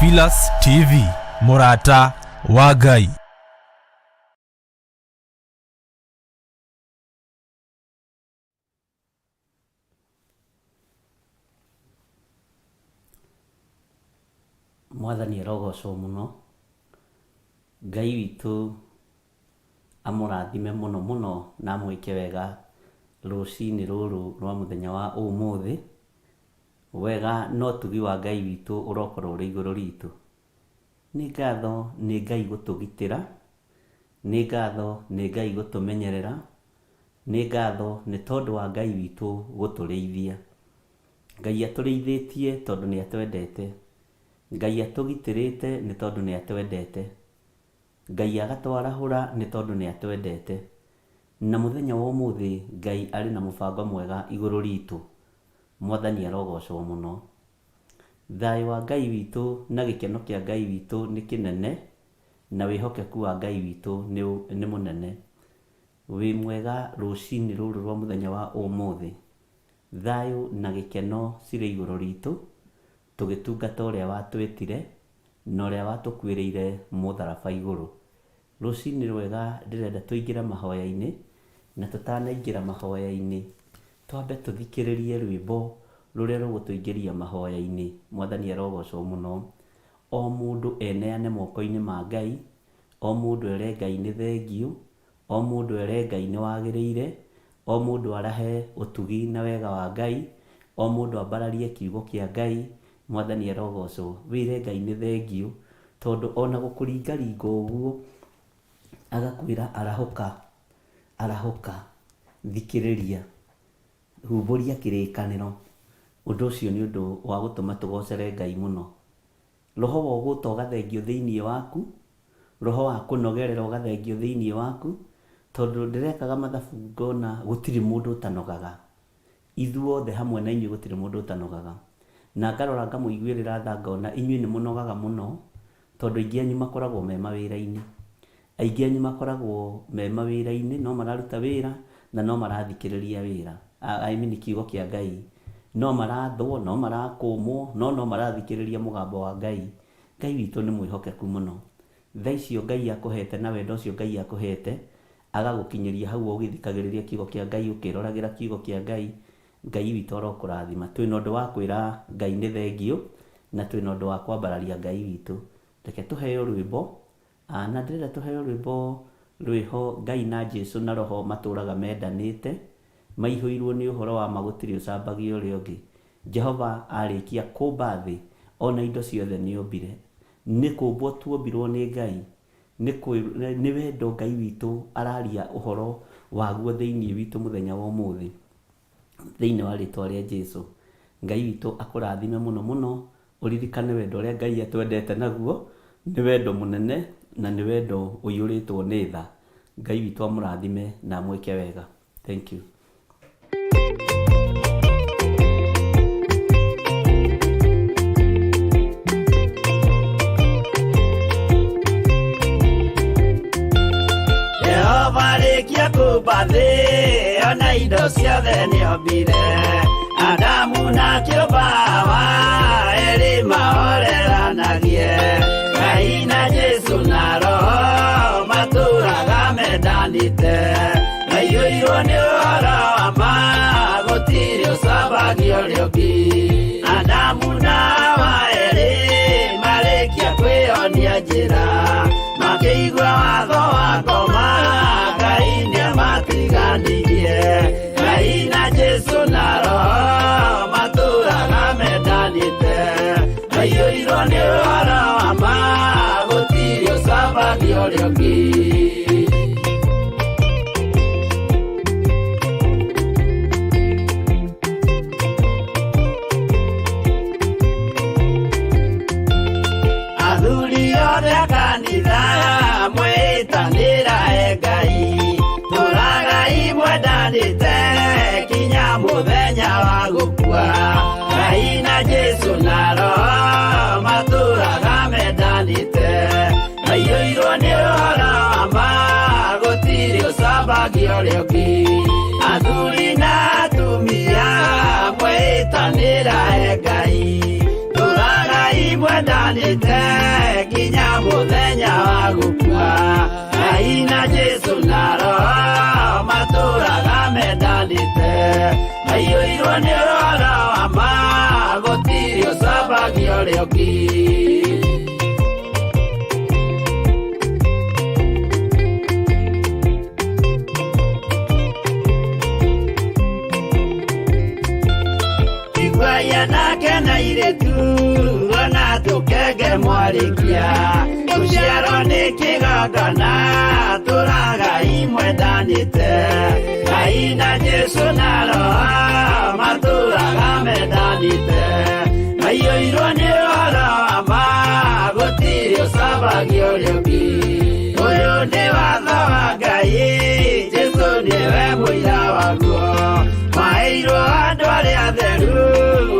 Theophilus TV, mũrata wa Ngai. Mwathani arogocwo mũno. Ngai witũ amũrathime mũno mũno na amwĩke wega rũcinĩ rũrũ rwa mũthenya wa ũmũthĩ. Wega na ũtugi wa Ngai witũ ũrokorwo ũrĩ igũrũ ritũ. Nĩ ngatho nĩ Ngai gũtũgitĩra, nĩ ngatho nĩ Ngai gũtũmenyerera, nĩ ngatho nĩ tondũ wa Ngai witũ gũtũrĩithia. Ngai atũrĩithĩtie tondũ nĩ atwendete. Ngai atũgitĩrĩte nĩ tondũ nĩ atwendete. Ngai agatwarahũra nĩ tondũ nĩ atwendete. Na mũthenya wa ũmũthĩ Ngai arĩ na mũbango mwega igũrũ ritũ. Mwathani arogocwo mũno. Thayũ wa Ngai witũ na gĩkeno kĩa Ngai witũ nĩ kĩnene, na wĩhokeku wa Ngai witũ nĩ mũnene. Wĩ mwega rũcinĩ rũrũ rwa mũthenya wa ũmũthĩ. Thayũ na gĩkeno cirĩ igũrũ ritũ, tũgĩtungata ũrĩa watwĩtire, na ũrĩa watũkuĩrĩire mũtharaba igũrũ. Rũcinĩ rwega ndĩrenda tũingĩre mahoya-inĩ, na tũtanaingĩra mahoya-inĩ, twambe tũthikĩrĩrie rwĩmbo rũrĩa rũgũtũingĩria mahoya-inĩ. Mwathani arogocwo mũno. O mũndũ eneane moko-inĩ ma Ngai, o mũndũ ere Ngai nĩ thengiũ, o mũndũ ere Ngai nĩ wagĩrĩire, o mũndũ arahe ũtugi na wega wa Ngai, o mũndũ ambararie kiugo kĩa Ngai. Mwathani arogocwo. Wĩre Ngai nĩ thengiũ, tondũ ona gũkũringaringa ũguo, agakwĩra arahũka, arahũka, thikĩrĩria, humbũria kĩrĩkanĩro. Ũndũ ũcio nĩ ũndũ wa gũtũma tũgocere Ngai mũno. Roho wa ũgũta ũgathengio thĩinĩ waku, roho wa kũnogerera ũgathengio thĩinĩ waku, tondũ ndĩrekaga mathabu ngona gũtirĩ mũndũ ũtanogaga. Ithuothe hamwe na inyuĩ gũtirĩ mũndũ ũtanogaga. Na ngarora ngamũiguĩrĩra tha ngona inyuĩ nĩ mũnogaga mũno, tondũ aingĩ anyu makoragwo me mawĩra-inĩ. Aingĩ anyu makoragwo me mawĩra-inĩ, no mararuta wĩra na no marathikĩrĩria wĩra, I mean kiugo kĩa Ngai. No marathwo, no marakũmwo, no no marathikĩrĩria mũgambo wa Ngai. Ngai witũ nĩ mwĩhokeku mũno. Tha icio Ngai akũhete na wendo ũcio Ngai akũhete, agagũkinyĩria hau ũgĩthikagĩrĩria kiugo kĩa Ngai, ũkĩroragĩra kiugo kĩa Ngai, Ngai witũ arokũrathima. Twĩna ũndũ wa kwĩra Ngai nĩ thengiũ, na twĩna ũndũ wa kwambararia Ngai witũ. Reke tũheo rwĩmbo, na ndĩrenda tũheo rwĩmbo rwĩho Ngai na Jesu na Roho matũraga mendanĩte, maihũirwo nĩ ũhoro wa ma gũtirĩ ũcambagia ũrĩa ũngĩ. Jehova arĩkia kũmba thĩ, ona indo ciothe nĩombire. Nĩ kũmbwo tuombirwo nĩ Ngai, nĩ nĩ wendo Ngai witũ araria ũhoro waguo thĩinĩ witũ mũthenya wa ũmũthĩ. Thĩinĩ wa rĩtwa rĩa Jesu. Ngai witũ akũrathime mũno mũno, ũririkane wendo ũrĩa Ngai atwendete naguo, nĩ wendo mũnene na nĩ wendo ũiyũrĩtwo nĩ tha. Ngai witũ amũrathime na amwĩke wega. Thank you. Jehova arĩkia kũmba thĩ ona indo ciothe nĩombire Adamu na kĩũmba Hawa erĩ mahoreranagie Ngai na Jesu na Roho matũraga mendanĩte maiyũirwo nĩ ũhoro wa ma gũtirĩ ũcambagia ũrĩa ũngĩ Adamu na Hawa erĩ marĩkia kwĩyonia njĩra makĩigua watho wa ngoma Ngai nĩamatiganirie Ngai na Jesu na Roho matũraga mendanĩte maiyũirwo nĩ ũhoro wa ma gũtirĩ ũcambagia ũrĩa ũngĩ. Athuri othe a kanitha mwĩtanĩra e Ngai tũragai mwendanĩte kinya mũthenya wa gũkua Ngai na Jesu na Roho matũraga mendanĩte maiyũirwo nĩ ũhoro wa ma gũtirĩ ũcambagia ũrĩa ũngĩ athuri na atumia mwĩtanĩra e Ngai tũragai mwendanĩte Ngai na Jesu na Roho matũraga mendanĩte, maiyũirwo nĩ ũhoro wa ma, gũtirĩ ũcambagia ũrĩa ũngĩ. Iguai anake na airĩtu, ona tũkenge mwarĩkia, gũciarwo nĩ kĩgongona, tũragai mwendanĩte. Ngai na Jesu na Roho matũraga mendanĩte, maiyũirwo nĩ ũhoro wa ma, gũtirĩ ũcambagia ũrĩa ũngĩ. Ũyũ nĩ watho wa Ngai, Jesu nĩwe mũira waguo, maheirwo andũ arĩa atheru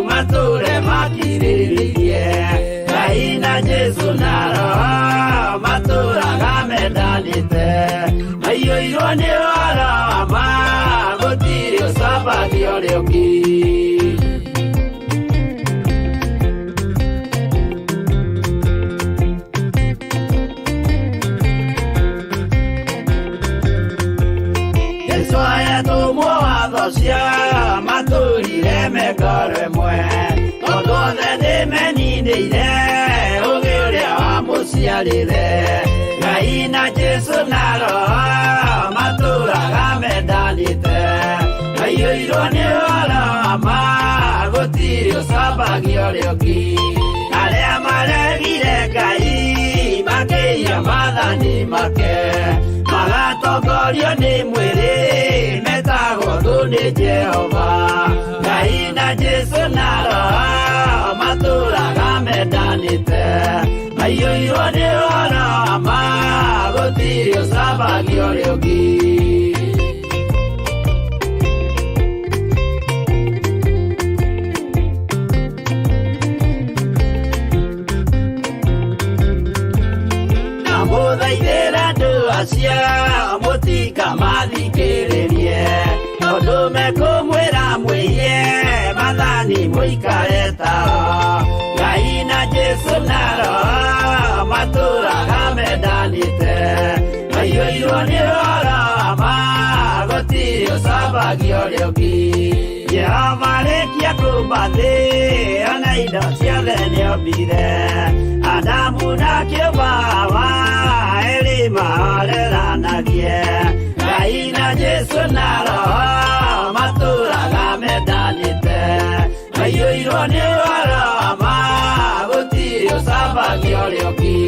matũre makirĩrĩirie. Ngai na Jesu na Roho matũraga mendanĩte, maiyũirwo nĩ ũhoro wa ma, gũtirĩ ũcambagia ũrĩa ũngĩ. Jesu ayatũmwo watho cia matũrire mengoro ĩmwe, tondũ othe nĩmeninĩire ũgĩ ũrĩa wamũciarire. Ngai na Jesu na Roho matũraga mendanĩte, maiyũirwo nĩ ũhoro wa ma, gũtirĩ ũcambagia ũrĩa ũngĩ. Arĩa maregire Ngai makĩiya maathani make, magatongorio nĩ mwĩrĩ, metagwo thũ nĩ Jehova. Ngai na Jesu na Roho matũraga mendanĩte, maiyũirwo nĩ ũhoro wa ma, gũtirĩ ũcambagia ũrĩa ũngĩ. Ndamũthaithĩra andũ acio mũtikamathikĩrĩrie, tondũ mekũmwĩra mwĩiye maathani mũikare tao. Ngai na Jesu na Roho matũraga mendanĩte, maiyũirwo nĩ ũhoro wa ma, gũtirĩ ũcambagia ũrĩa ũngĩ. Jehova arĩkia kũũmba thĩ, ona indo ciothe nĩombire, Adamu na kĩũmba Hawa, erĩ mahoreranagie. Ngai na Jesu na Roho matũraga mendanĩte, maiyũirwo nĩ ũhoro wa ma, gũtirĩ ũcambagia ũrĩa ũngĩ.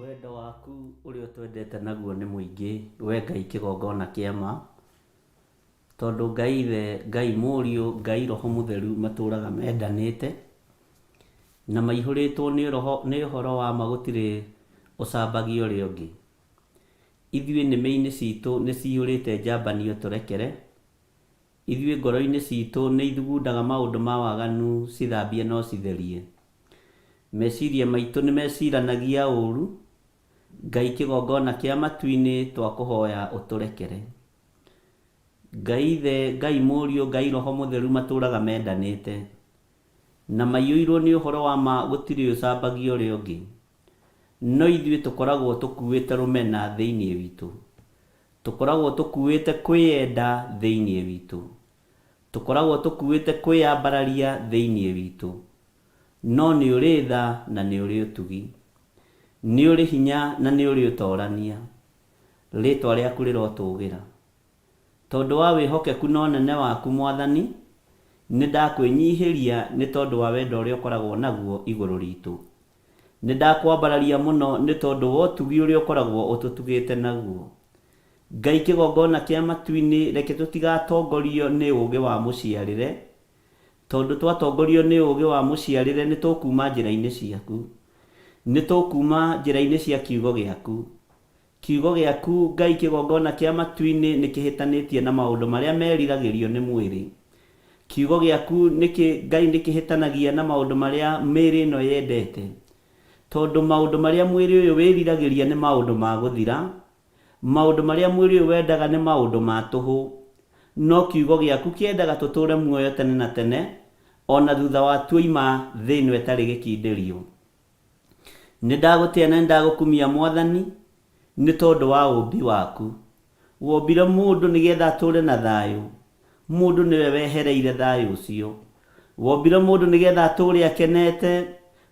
Wendo waku ũrĩa ũtwendete naguo nĩ mũingĩ, we Ngai kĩgongona kĩa ma, tondũ Ngai Ithe, Ngai Mũriũ, Ngai Roho Mũtheru matũraga mendanĩte, na maihũrĩtwo nĩ roho nĩ ũhoro wa ma gũtirĩ ũcambagia ũrĩa ũngĩ. Ithuĩ nĩmĩ-inĩ citũ nĩ ciyũrĩte njambanio tũrekere, ithuĩ ngoro-inĩ citũ nĩ ithugundaga maũndũ ma waganu cithambie no citherie. Meciria maitũ nĩ meciranagia ũru, Ngai kĩgongona kĩa matu-inĩ twakũhoya ũtũrekere. Ngai Ithe, Ngai Mũriũ, Ngai Roho Mũtheru matũraga mendanĩte, na maiyũirwo nĩ ũhoro wa ma gũtirĩ ũcambagia ũrĩa ũngĩ. No ithuĩ tũkoragwo tũkuĩte rũmena thĩinĩ witũ. Tũkoragwo tũkuĩte kwĩyenda thĩinĩ witũ. Tũkoragwo tũkuĩte kwĩyambararia thĩinĩ witũ. No nĩ ũrĩ tha na nĩ ũrĩ ũtugi. Nĩ ũrĩ hinya na nĩ ũrĩ ũtorania. Rĩtwa rĩaku rĩrotũgĩra. Tondũ wa wĩhokeku na ũnene waku Mwathani, nĩ ndakwĩnyihĩria nĩ tondũ wa wendo ũrĩa ũkoragwo naguo igũrũ ritũ. Nĩ ndakwambararia mũno nĩ tondũ wa ũtugi ũrĩa ũkoragwo ũtũtugĩte naguo. Ngai kĩgongona kĩa matu-inĩ, reke tũtigatongorio nĩ ũũgĩ wa mũciarĩre, tondũ twatongorio nĩ ũũgĩ wa mũciarĩre nĩ tũkuma njĩra-inĩ ciaku. Nĩ tũkuma njĩra-inĩ cia kiugo gĩaku. Kiugo gĩaku Ngai kĩgongona kĩa matu-inĩ nĩ kĩhĩtanĩtie na maũndũ marĩa meriragĩrio nĩ mwĩrĩ. Kiugo gĩaku nĩ Ngai nĩ kĩhĩtanagia na maũndũ marĩa mĩĩrĩ ĩno yendete. Tondũ maũndũ marĩa mwĩrĩ ũyũ wĩriragĩria nĩ maũndũ ma gũthira, maũndũ marĩa mwĩrĩ ũyũ wendaga nĩ maũndũ ma tũhũ. No kiugo gĩaku kĩendaga tũtũũre muoyo tene na tene, o na thutha wa tuoima thĩ ĩno ĩtarĩ gĩkindĩrio. Nĩ ndagũtĩa na nĩ ndagũkumia Mwathani, nĩ tondũ wa ũũmbi waku. Wombire mũndũ nĩgetha atũũre na thayũ, mũndũ nĩwe wehereire thayũ ũcio. Wombire mũndũ nĩgetha atũũre akenete,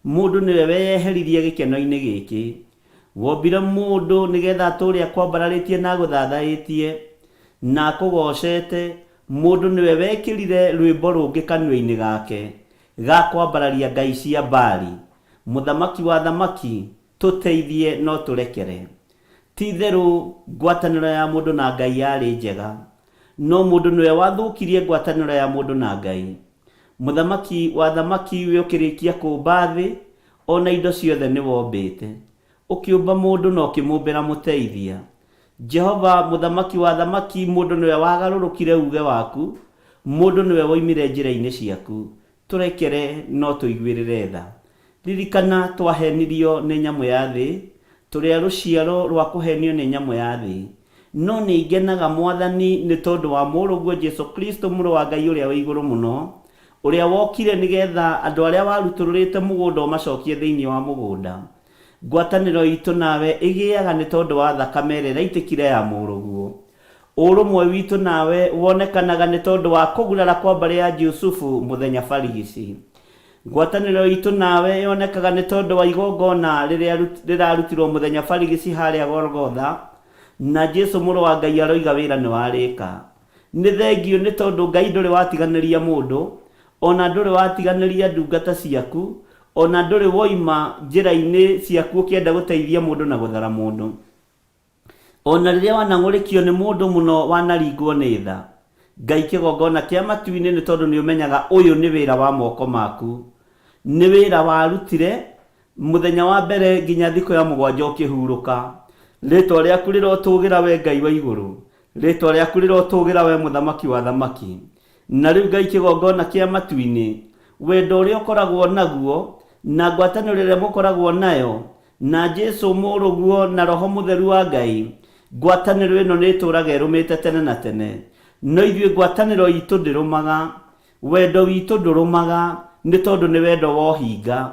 mũndũ nĩwe weyeheririe gĩkeno-inĩ gĩkĩ. Wombire mũndũ nĩgetha atũũre akwambararĩtie na agũthathaĩtie, na akũgoocete, mũndũ nĩwe wekĩrire rwĩmbo rũngĩ kanua-inĩ gake, ga kwambararia ngai cia Baali. Mũthamaki wa athamaki, tũteithie na ũtũrekere. Ti-itherũ ngwatanĩro ya mũndũ na Ngai yarĩ njega, no mũndũ nĩwe wathũkirie ngwatanĩro ya mũndũ na Ngai. Mũthamaki wa athamaki we ũkĩrĩkia kũũmba thĩ, o na indo ciothe nĩwombĩte. Ũkĩũmba mũndũ na ũkĩmũmbĩra mũteithia. Jehova, Mũthamaki wa athamaki, mũndũ nĩwe wagarũrũkire uuge waku, mũndũ nĩwe woimire njĩra-inĩ ciaku. Tũrekere na ũtũiguĩrĩre tha. Ririkana twahenirio nĩ nyamũ ya thĩ, tũrĩ a rũciaro rwa kũhenio nĩ nyamũ ya thĩ. No nĩ ngenaga Mwathani nĩ tondũ wa Mũrũguo Jesu Kristo Mũrũ wa Ngai ũrĩa wĩ igũrũ mũno, ũrĩa wokire nĩ getha andũ arĩa warutũrũrĩte mũgũnda ũmacokie thĩinĩ wa mũgũnda. Ngwatanĩro itũ nawe ĩgĩaga nĩ tondũ wa thakame ĩrĩa ĩraitĩkire ya Mũrũguo. Ũrũmwe witũ nawe wonekanaga nĩ tondũ wa kũgurara kwa mbarĩ ya Jusufu mũthenya barigici. Ngwatanĩro itũ nawe yonekaga nĩ tondũ wa igongona rĩrĩa rĩrarutirwo mũthenya barigici harĩa Golgotha, na Jesu Mũrũ wa Ngai aroiga wĩra nĩ warĩka. Nĩ thengiũ nĩ tondũ Ngai ndũrĩ watiganĩria mũndũ, o na ndũrĩ watiganĩria ndungata ciaku, o na ndũrĩ woima njĩra-inĩ ciaku ũkĩenda gũteithia mũndũ na gũthara mũndũ. O na rĩrĩa wanang'ũrĩkio nĩ mũndũ mũno wanaringwo nĩ tha, Ngai kĩgongona kĩa matu-inĩ nĩ tondũ nĩũmenyaga ũyũ nĩ wĩra wa moko maku. Nĩ wĩra warutire mũthenya wa mbere nginya thikũ ya mũgwanja ũkĩhurũka. Rĩtwa rĩaku rĩrotũgĩra we Ngai wa igũrũ. Rĩtwa rĩaku rĩrotũgĩra we Mũthamaki wa athamaki. Na rĩu Ngai kĩgongona kĩa matu-inĩ, wendo ũrĩa ũkoragwo naguo na ngwatanĩro ĩrĩa mũkoragwo nayo Na Jesu Mũrũguo na Roho Mũtheru wa Ngai, ngwatanĩro ĩno nĩ ĩtũũraga ĩrũmĩte tene na tene. No ithuĩ ngwatanĩro itũ ndĩrũmaga, wendo witũ ndũrũmaga, nĩ tondũ nĩ wendo wa ũhinga.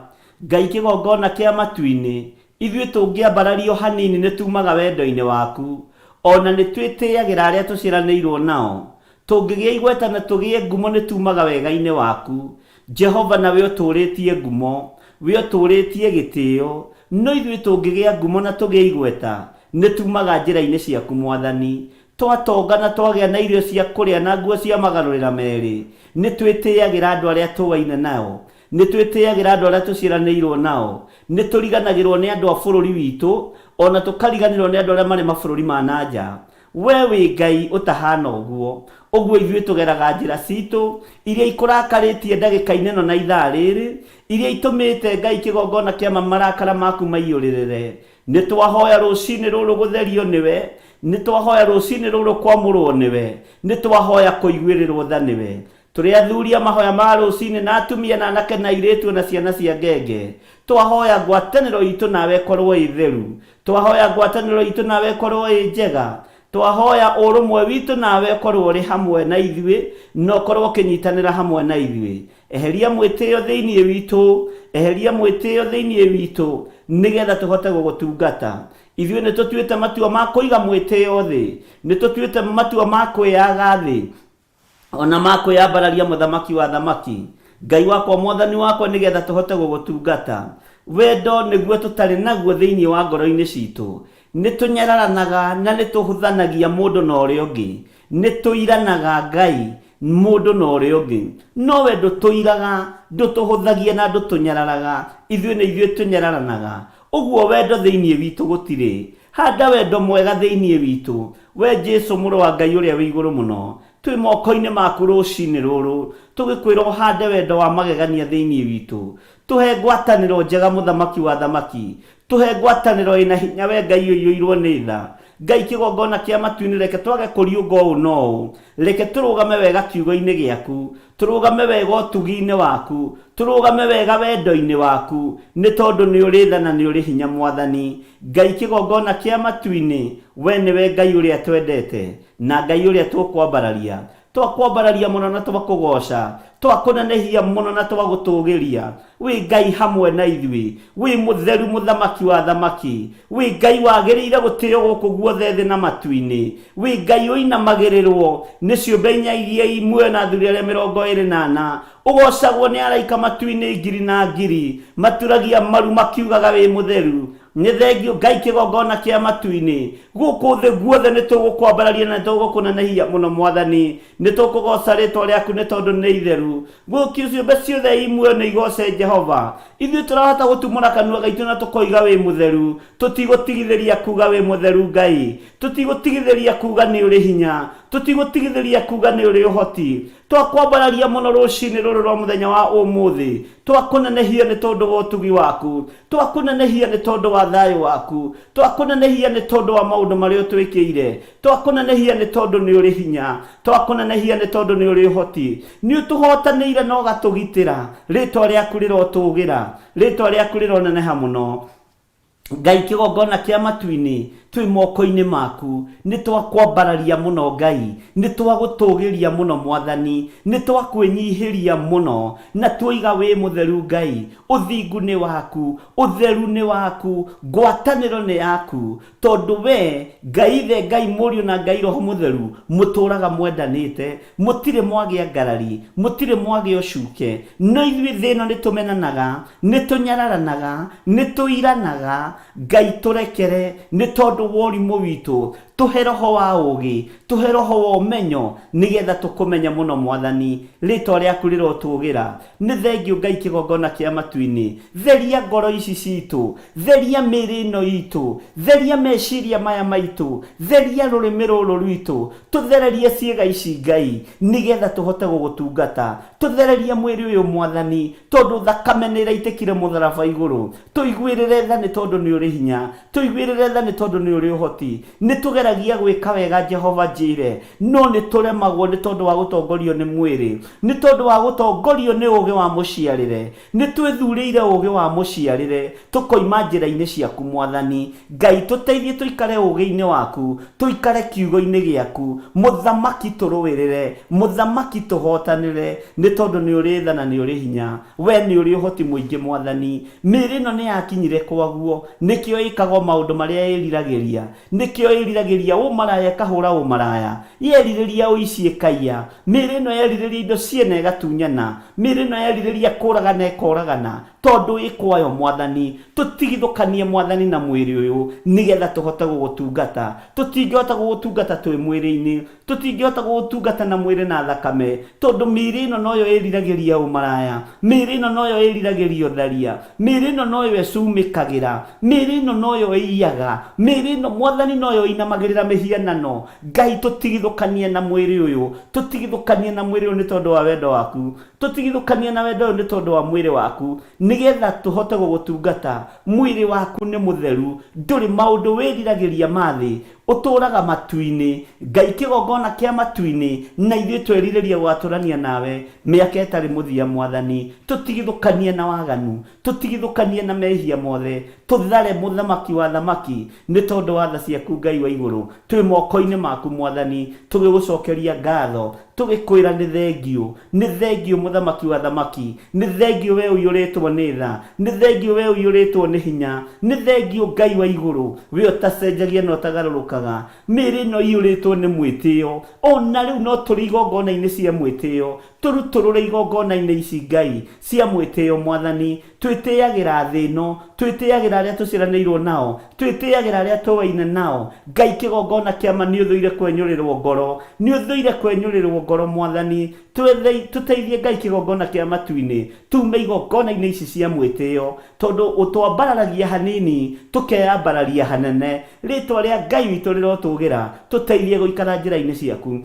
Ngai kĩgongona kĩa matu-inĩ, ithuĩ tũngĩambarario hanini nĩ tumaga wendo-inĩ waku. O na nĩ twĩtĩagĩra arĩa tũciaranĩirwo nao. Tũngĩgĩa igweta na tũgĩe ngumo nĩ tumaga wega-inĩ waku. Jehova na we ũtũũrĩtie ngumo, we ũtũũrĩtie gĩtĩo. No ithuĩ tũngĩgĩa ngumo na tũgĩe igweta, nĩ tumaga njĩra-inĩ ciaku Mwathani. Twatonga na twagĩa na irio cia kũrĩa na nguo cia magarũrĩra merĩ, nĩ twĩtĩagĩra andũ arĩa tũaine nao. Nĩ twĩtĩagĩra andũ arĩa tũciaranĩirwo nao. Nĩ tũriganagĩrwo nĩ andũ a bũrũri witũ, o na tũkariganĩrwo nĩ andũ arĩa marĩ mabũrũri ma na nja. We wĩ Ngai ũtahana ũguo. Ũguo ithuĩ tũgeraga njĩra citũ, iria ikũrakarĩtie ndagĩka-inĩ ĩno na ithaa rĩrĩ, iria itũmĩte Ngai kĩgongona kĩa ma marakara maku maiyũrĩrĩre. Nĩ twahoya rũcinĩ rũrũ gũtherio nĩwe, nĩ twahoya rũcinĩ rũrũ kwamũrwo nĩwe, nĩ twahoya kũiguĩrĩrwo tha nĩwe. Tũrĩ athuri a mahoya ma rũcinĩ na atumia na anake na airĩtu na ciana cia ngenge. Twahoya ngwatanĩro itũ nawe ĩkorwo ĩ theru. Twahoya ngwatanĩro itũ nawe ĩkorwo ĩ njega. Twahoya ũrũmwe witũ nawe ũkorwo ũrĩ hamwe na ithuĩ na ũkorwo ũkĩnyitanĩra hamwe na ithuĩ. Eheria mwĩtĩo thĩinĩ witũ, eheria mwĩtĩo thĩinĩ witũ nĩgetha tũhote gũgũtungata. Ithuĩ nĩ tũtuĩte matua ma kũiga mwĩtĩo thĩ, nĩ tũtuĩte matua ma kwĩyaga thĩ, ona ma kwĩyambararia mũthamaki wa athamaki Ngai wakwa mwathani wakwa nĩgetha tũhote gũgũtungata. Wendo nĩguo tũtarĩ naguo thĩinĩ wa ngoro-inĩ citũ. Nĩ tũnyararanaga na nĩ tũhũthanagia mũndũ na ũrĩa ũngĩ. Nĩ tũiranaga Ngai mũndũ na ũrĩa ũngĩ. No we ndũtũiraga, ndũtũhũthagia na ndũtũnyararaga. Ithuĩ nĩ ithuĩ tũnyararanaga. Ũguo wendo thĩinĩ witũ gũtirĩ. Handa wendo mwega thĩinĩ witũ, we Jesu Mũrũ wa Ngai ũrĩa wĩ igũrũ mũno. Twĩ moko-inĩ maku rũcinĩ rũrũ, tũgĩkwĩra ũhande wendo wa magegania thĩinĩ witũ. Tũhe ngwatanĩro njega mũthamaki wa thamaki. Tũhe ngwatanĩro ĩna hinya we Ngai ũiyũirwo nĩ tha. Ngai kĩgongona kĩa matu-inĩ reke twage kũriũnga ũũ na ũũ. Reke tũrũgame wega kiugo-inĩ gĩaku. Tũrũgame wega ũtugi-inĩ waku. Tũrũgame wega wendo-inĩ waku. Nĩ tondũ nĩ ũrĩ tha na nĩ ũrĩ hinya Mwathani. Ngai kĩgongona kĩa matu-inĩ, we nĩwe Ngai ũrĩa twendete na Ngai ũrĩa tũkwambararia. Twakwambararia mũno na twakũgooca, twakũnenehia mũno na twagũtũũgĩria. Wĩ Ngai hamwe na ithuĩ, wĩ mũtheru mũthamaki wa athamaki, wĩ Ngai wagĩrĩire gũtĩo gũkũ guothe thĩ na matu-inĩ, wĩ Ngai ũinamagĩrĩrwo nĩ ciũmbe inya iria i muoyo na athuri arĩa 24, ũgoocagwo nĩ araika matu-inĩ ngiri na ngiri, maturagia maru makiugaga wĩ mũtheru. Nĩ thengiũ Ngai kĩgongona kĩa matu-inĩ. Gũkũ thĩ guothe nĩ tũgũkwambararia na nĩ tũgũkũnenehia mũno Mwathani. Nĩ tũkũgooca rĩtwa rĩaku nĩ tondũ nĩ itheru. Gũkũ ciũmbe ciothe i muoyo nĩ igooce Jehova. Ithuĩ tũrahota gũtumũra kanua gaitũ na tũkoiga wĩ mũtheru. Tũtigũtigithĩria kuuga wĩ mũtheru Ngai. Tũtigũtigithĩria kuuga nĩ ũrĩ hinya. Tũtigũtigithĩria kuuga nĩ ũrĩ ũhoti. Twakwambararia mũno rũcinĩ rũrũ rwa mũthenya wa ũmũthĩ. Twakũnenehia nĩ tondũ wa ũtugi waku. Twakũnenehia nĩ tondũ wa thayũ waku. Twakũnenehia nĩ tondũ wa maũndũ marĩa ũtwĩkĩire. Twakũnenehia nĩ tondũ nĩ ũrĩ hinya. Twakũnenehia nĩ tondũ nĩ ũrĩ ũhoti. Nĩ ũtũhotanĩire na ũgatũgitĩra. Rĩtwa rĩaku rĩrotũgĩra. Rĩtwa rĩaku rĩroneneha mũno. Ngai kĩgongona kĩa matu-inĩ, twĩ moko-inĩ maku. Nĩ twakwambararia mũno Ngai, nĩ twagũtũgĩria mũno Mwathani, nĩ twakwĩnyihĩria mũno, na twoiga wĩ mũtheru Ngai. Ũthingu nĩ waku, ũtheru nĩ waku, ngwatanĩro nĩ yaku, tondũ we, Ngai Ithe, Ngai Mũriũ na Ngai Roho Mũtheru, mũtũraga mwendanĩte, mũtirĩ mwagĩa ngarari, mũtirĩ mwagĩa ũcuke. No ithuĩ thĩ ĩno nĩ tũmenanaga, nĩ tũnyararanaga, nĩ tũiranaga. Ngai tũrekere nĩ tondũ wa ũrimũ witũ. Tũhe roho wa ũũgĩ, tũhe roho wa ũmenyo, nĩgetha tũkũmenye mũno Mwathani. Rĩtwa rĩaku rĩrotũgĩra. Nĩ thengiũ Ngai kĩgongona kĩa matu-inĩ. Theria ngoro ici citũ. Theria mĩĩrĩ ĩno itũ. Theria meciria maya maitũ. Theria rũrĩmĩ rũrũ rwitũ. Tũthererie ciĩga ici Ngai, nĩgetha tũhote gũgũtungata. Tũthererie mwĩrĩ ũyũ Mwathani, tondũ thakame nĩ ĩraitĩkire mũtharaba igũrũ. Tũiguĩrĩre tha nĩ tondũ nĩ ũrĩ hinya. Tũiguĩrĩre tha nĩ tondũ nĩ ũrĩ ũhoti. Nĩ tũgeragia gwĩka wega Jehova Jireh, no nĩ tũremagwo nĩ tondũ wa gũtongorio nĩ mwĩrĩ, nĩ tondũ wa gũtongorio nĩ ũũgĩ wa mũciarĩre. Nĩ twĩthurĩire ũũgĩ wa mũciarĩre, tũkoima njĩra-inĩ ciaku Mwathani. Ngai tũteithie tũikare ũũgĩ-inĩ waku, tũikare kiugo-inĩ gĩaku. Mũthamaki tũrũĩrĩre, Mũthamaki tũhotanĩre, nĩ tondũ nĩ ũrĩ tha na nĩ ũrĩ hinya. Wee nĩ ũrĩ ũhoti mũingĩ Mwathani. Mĩĩrĩ ĩno nĩ yakinyire kwaguo, nĩkĩo ĩkaga o maũndũ marĩa ĩĩriragĩria. Nĩkĩo ĩĩriragĩria ũmaraya ĩkahũra ũmaraya, yerirĩria ũici ĩkaiya. Mĩĩrĩ ĩno yerirĩria indo ciene ĩgatunyana, mĩĩrĩ ĩno yerirĩria kũũragana ĩkooragana, tondũ ĩ kwayo Mwathani. Tũtigithũkanie Mwathani na mwĩrĩ ũyũ, nĩgetha tũhote gũgũtungata. Tũtingĩhota gũgũtungata twĩ mwĩrĩ-inĩ, Tũtingĩhota gũgũtungata na mwĩrĩ na thakame, tondũ mĩĩrĩ ĩno noyo ĩĩriragĩria ũmaraya, mĩĩrĩ ĩno noyo ĩĩriragĩria ũtharia, mĩĩrĩ ĩno noyo ĩcumĩkagĩra, mĩĩrĩ ĩno noyo ĩiyaga, mĩĩrĩ ĩno, Mwathani, noyo ĩinamagĩrĩra mĩhianano. Ngai, tũtigithũkanie na mwĩrĩ ũyũ, tũtigithũkanie na mwĩrĩ ũyũ nĩ tondũ wa wendo waku, tũtigithũkanie na wendo ũyũ nĩ tondũ wa mwĩrĩ waku, nĩgetha tũhote gũgũtungata. Mwĩrĩ waku nĩ mũtheru, ndũrĩ maũndũ wĩriragĩria ma thĩ, Ũtũũraga matu-inĩ, Ngai kĩgongona kĩa matu-inĩ, na ithuĩ twerirĩria gũgatũrania nawe mĩaka ĩtarĩ mũthia Mwathani. Tũtigithũkanie na waganu, tũtigithũkanie na mehia mothe, tũthare Mũthamaki wa athamaki, nĩ tondũ wa tha ciaku Ngai wa igũrũ. Twĩ moko-inĩ maku Mwathani, tũgĩgũcokeria ngatho, tũgĩkwĩra nĩ thengiũ, nĩ thengiũ Mũthamaki wa athamaki, nĩ thengiũ wee ũiyũrĩtwo nĩ tha, nĩ thengiũ wee ũiyũrĩtwo nĩ hinya, nĩ thengiũ Ngai wa igũrũ, wee ũtacenjagia na ũtagarũrũkaga. Mĩĩrĩ ĩno ĩiyũrĩtwo nĩ mwĩtĩo, o na rĩu no tũrĩ igongona-inĩ cia mwĩtĩo, tũrutũrũre igongona-inĩ ici Ngai, cia mwĩtĩo Mwathani, Twĩtĩyagĩra thĩ ĩno, twĩtĩyagĩra arĩa tũciaranĩirwo nao, twĩtĩyagĩra arĩa tũwaine nao. Ngai kĩgongona kĩa ma nĩũthũire kwenyũrĩrwo ngoro, nĩũthũire kwenyũrĩrwo ngoro Mwathani. Tũteithie Ngai kĩgongona kĩa matu-inĩ, tume igongona-inĩ ici cia mwĩtĩyo, tondũ ũtwambararagia hanini, tũkeyambararia hanene. Rĩtwa rĩa Ngai witũ rĩrotũgĩra, tũteithie gũikara njĩra-inĩ ciaku.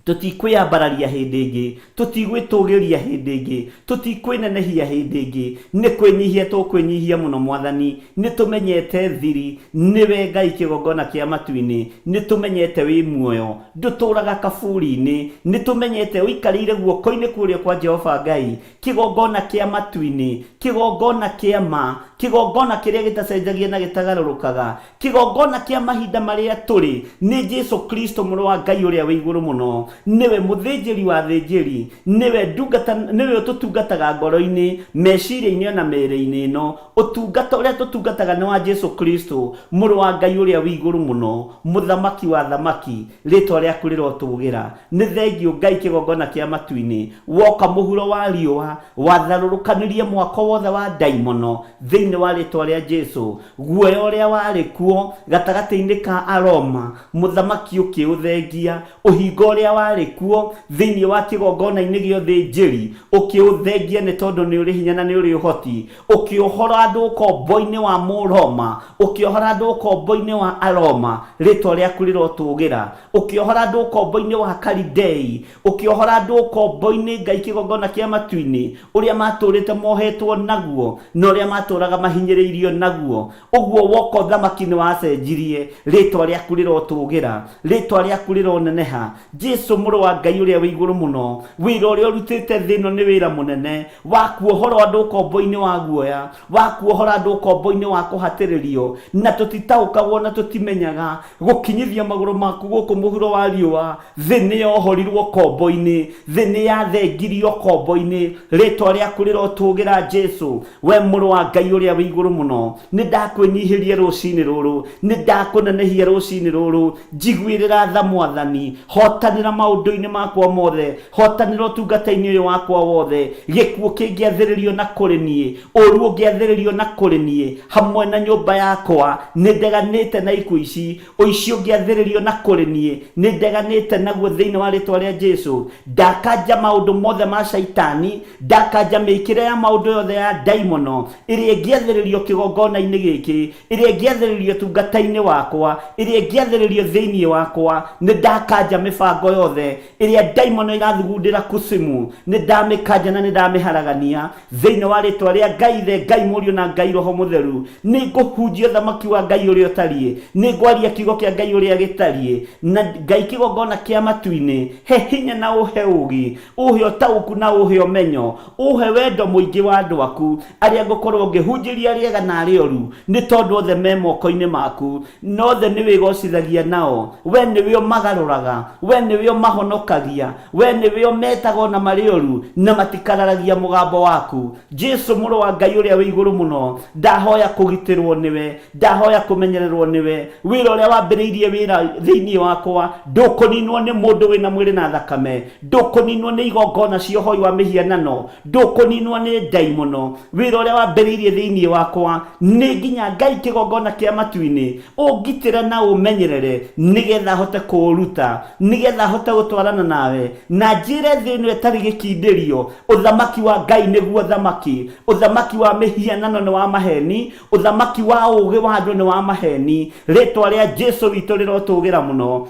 Tũtikwĩyambararia hĩndĩ ĩngĩ, tũtigwĩtũgĩria hĩndĩ ĩngĩ, tũtikwĩnenehia hĩndĩ ĩngĩ, nĩ kwĩnyihia tũkwĩnyihia mũno Mwathani. Nĩ tũmenyete thiri, nĩwe Ngai kĩgongona kĩa matu-inĩ, nĩ tũmenyete wĩ muoyo, ndũtũraga kaburi-inĩ, nĩ tũmenyete ũikarĩire guoko-inĩ kũrĩa kwa Jehova Ngai, kĩgongona kĩa matu-inĩ, kĩgongona kĩa ma, kĩgongona kĩrĩa gĩtacenjagia na gĩtagarũrũkaga, kĩgongona kĩa mahinda marĩa tũrĩ, nĩ Jesu Kristo mũrũ wa Ngai ũrĩa wĩ igũrũ mũno. Nĩwe mũthĩnjĩri wa athĩnjĩri, nĩwe ndungata, nĩwe ũtũtungataga ngoro-inĩ, meciria-inĩ ona mĩĩrĩ-inĩ ĩno. Ũtungata ũrĩa tũtungataga nĩ wa Jesu Kristo mũrũ wa Ngai ũrĩa wĩ igũrũ mũno, mũthamaki wa athamaki. Rĩtwa rĩaku rĩrotũgĩra. Nĩ thengiũ Ngai kĩgongona kĩa matu-inĩ. Woka mũhuro wa riũa, watharũrũkanirie mwako wothe wa ndaimono thĩinĩ wa rĩtwa rĩa Jesu. Guoya ũrĩa warĩ kuo gatagatĩ-inĩ ka Aroma, mũthamaki ũkĩũthengia. Ũhinga ũrĩa warĩ kuo thĩinĩ wa kĩgongona-inĩ gĩa ũthĩnjĩri ũkĩũthengia, nĩ tondũ nĩ ũrĩ hinya na nĩ ũrĩ ũhoti. Ũkĩohora andũ ũkombo-inĩ wa Mũroma, ũkĩohora andũ ũkombo-inĩ wa Aroma, rĩtwa rĩaku rĩrotũgĩra. Ũkĩohora andũ ũkombo-inĩ wa Kalidei, ũkĩohora andũ ũkombo-inĩ Ngai kĩgongona kĩa matu-inĩ, ũrĩa matũrĩte mohetwo naguo na ũrĩa matũraga mahinyĩrĩirio naguo. Ũguo woka ũthamaki nĩ wacenjirie, rĩtwa rĩaku rĩrotũgĩra, rĩtwa rĩaku rĩroneneha. Jesu mũrũ wa Ngai ũrĩa wĩ igũrũ mũno, wĩra ũrĩa ũrutĩte thĩ ĩno nĩ wĩra mũnene wa kuohora andũ ũkombo-inĩ wa guoya, wa kuohora andũ ũkombo-inĩ wa kũhatĩrĩrio, na tũtitaũkagwo na tũtimenyaga. Gũkinyithia magũrũ maku gũkũ mũhuro wa riũa, thĩ nĩ yohorirwo ũkombo-inĩ, thĩ nĩ yathengirio ũkombo-inĩ. Rĩtwa rĩaku rĩrotũgĩra Jesu, we mũrũ wa Ngai ũrĩa wĩ igũrũ mũno. Nĩ ndakwĩnyihĩria rũcinĩ rũrũ, nĩ ndakũnenehia rũcinĩ rũrũ. Njiguĩrĩra tha Mwathani, hotanĩra maũndũ-inĩ makwa mothe, hotanĩra ũtungata-inĩ ũyũ wakwa wothe. Gĩkuũ kĩngĩathĩrĩrio na kũrĩ niĩ, ũru ũngĩathĩrĩrio na kũrĩ niĩ, hamwe na nyũmba yakwa, nĩ ndeganĩte na ikuũ ici. Ũici ũngĩathĩrĩrio na kũrĩ niĩ, nĩ ndeganĩte naguo thĩinĩ wa rĩtwa rĩa Jesu. Ndakanja maũndũ mothe ma Shaitani, ndakanja mĩĩkĩre ya maũndũ yothe ya ndaimono ĩrĩa ĩngĩathĩrĩrio kĩgongona-inĩ gĩkĩ, ĩrĩa ĩngĩathĩrĩrio ũtungata-inĩ wakwa, ĩrĩa ĩngĩathĩrĩrio thĩinĩ wakwa. Nĩ ndakanja mĩbango yothe ĩrĩa ndaimono irathugundĩra kusimu, nĩ ndamĩkanja na nĩ ndamĩharagania thĩinĩ wa rĩtwa rĩa Ngai Ithe, Ngai Mũriũ na Ngai Roho Mũtheru. Nĩ ngũhunjia ũthamaki wa Ngai ũrĩa ũtariĩ, nĩ ngwaria kiugo kĩa Ngai ũrĩa gĩtariĩ, na Ngai kĩgongona kĩa matu-inĩ. He hinya na ũhe ũũgĩ, ũhe ũtaũku na ũhe ũmenyo, ũhe wendo mũingĩ wa andũ aku arĩa ngũkorwo ngĩhunjĩria rĩega na arĩa oru, nĩ tondũ othe me moko-inĩ maku, na othe nĩ wĩgocithagia nao. We nĩwe ũmagarũraga, we nĩwe ũmahonokagia, we nĩwe ũmetaga ona marĩ oru, na matikararagia mũgambo waku. Jesu mũrũ wa Ngai ũrĩa wĩ igũrũ mũno, ndahoya kũgitĩrwo nĩwe, ndahoya kũmenyererwo nĩwe. Wĩra ũrĩa wambĩrĩirie wĩra thĩinĩ wakwa ndũkũninwo nĩ mũndũ wĩna mwĩrĩ na thakame, ndũkũninwo nĩ igongona cia ũhoi wa mĩhianano, ndũkũninwo nĩ ndaimono. Wĩra ũrĩa wambĩrĩirie thĩinĩ wakwa nĩ nginya Ngai kĩgongona kĩa matu-inĩ ũngitĩre na ũmenyerere, nĩgetha hote kũũruta, nĩgetha hote gũtwarana nawe na njĩre thĩ ĩno ĩtarĩ gĩkindĩrio, ũthamaki wa Ngai nĩguo thamaki, ũthamaki wa mĩhianano nĩ wa maheni, ũthamaki wa ũũgĩ wa andũ nĩ wa maheni. Rĩtwa rĩa Jesu witũ rĩrotũgĩra mũno.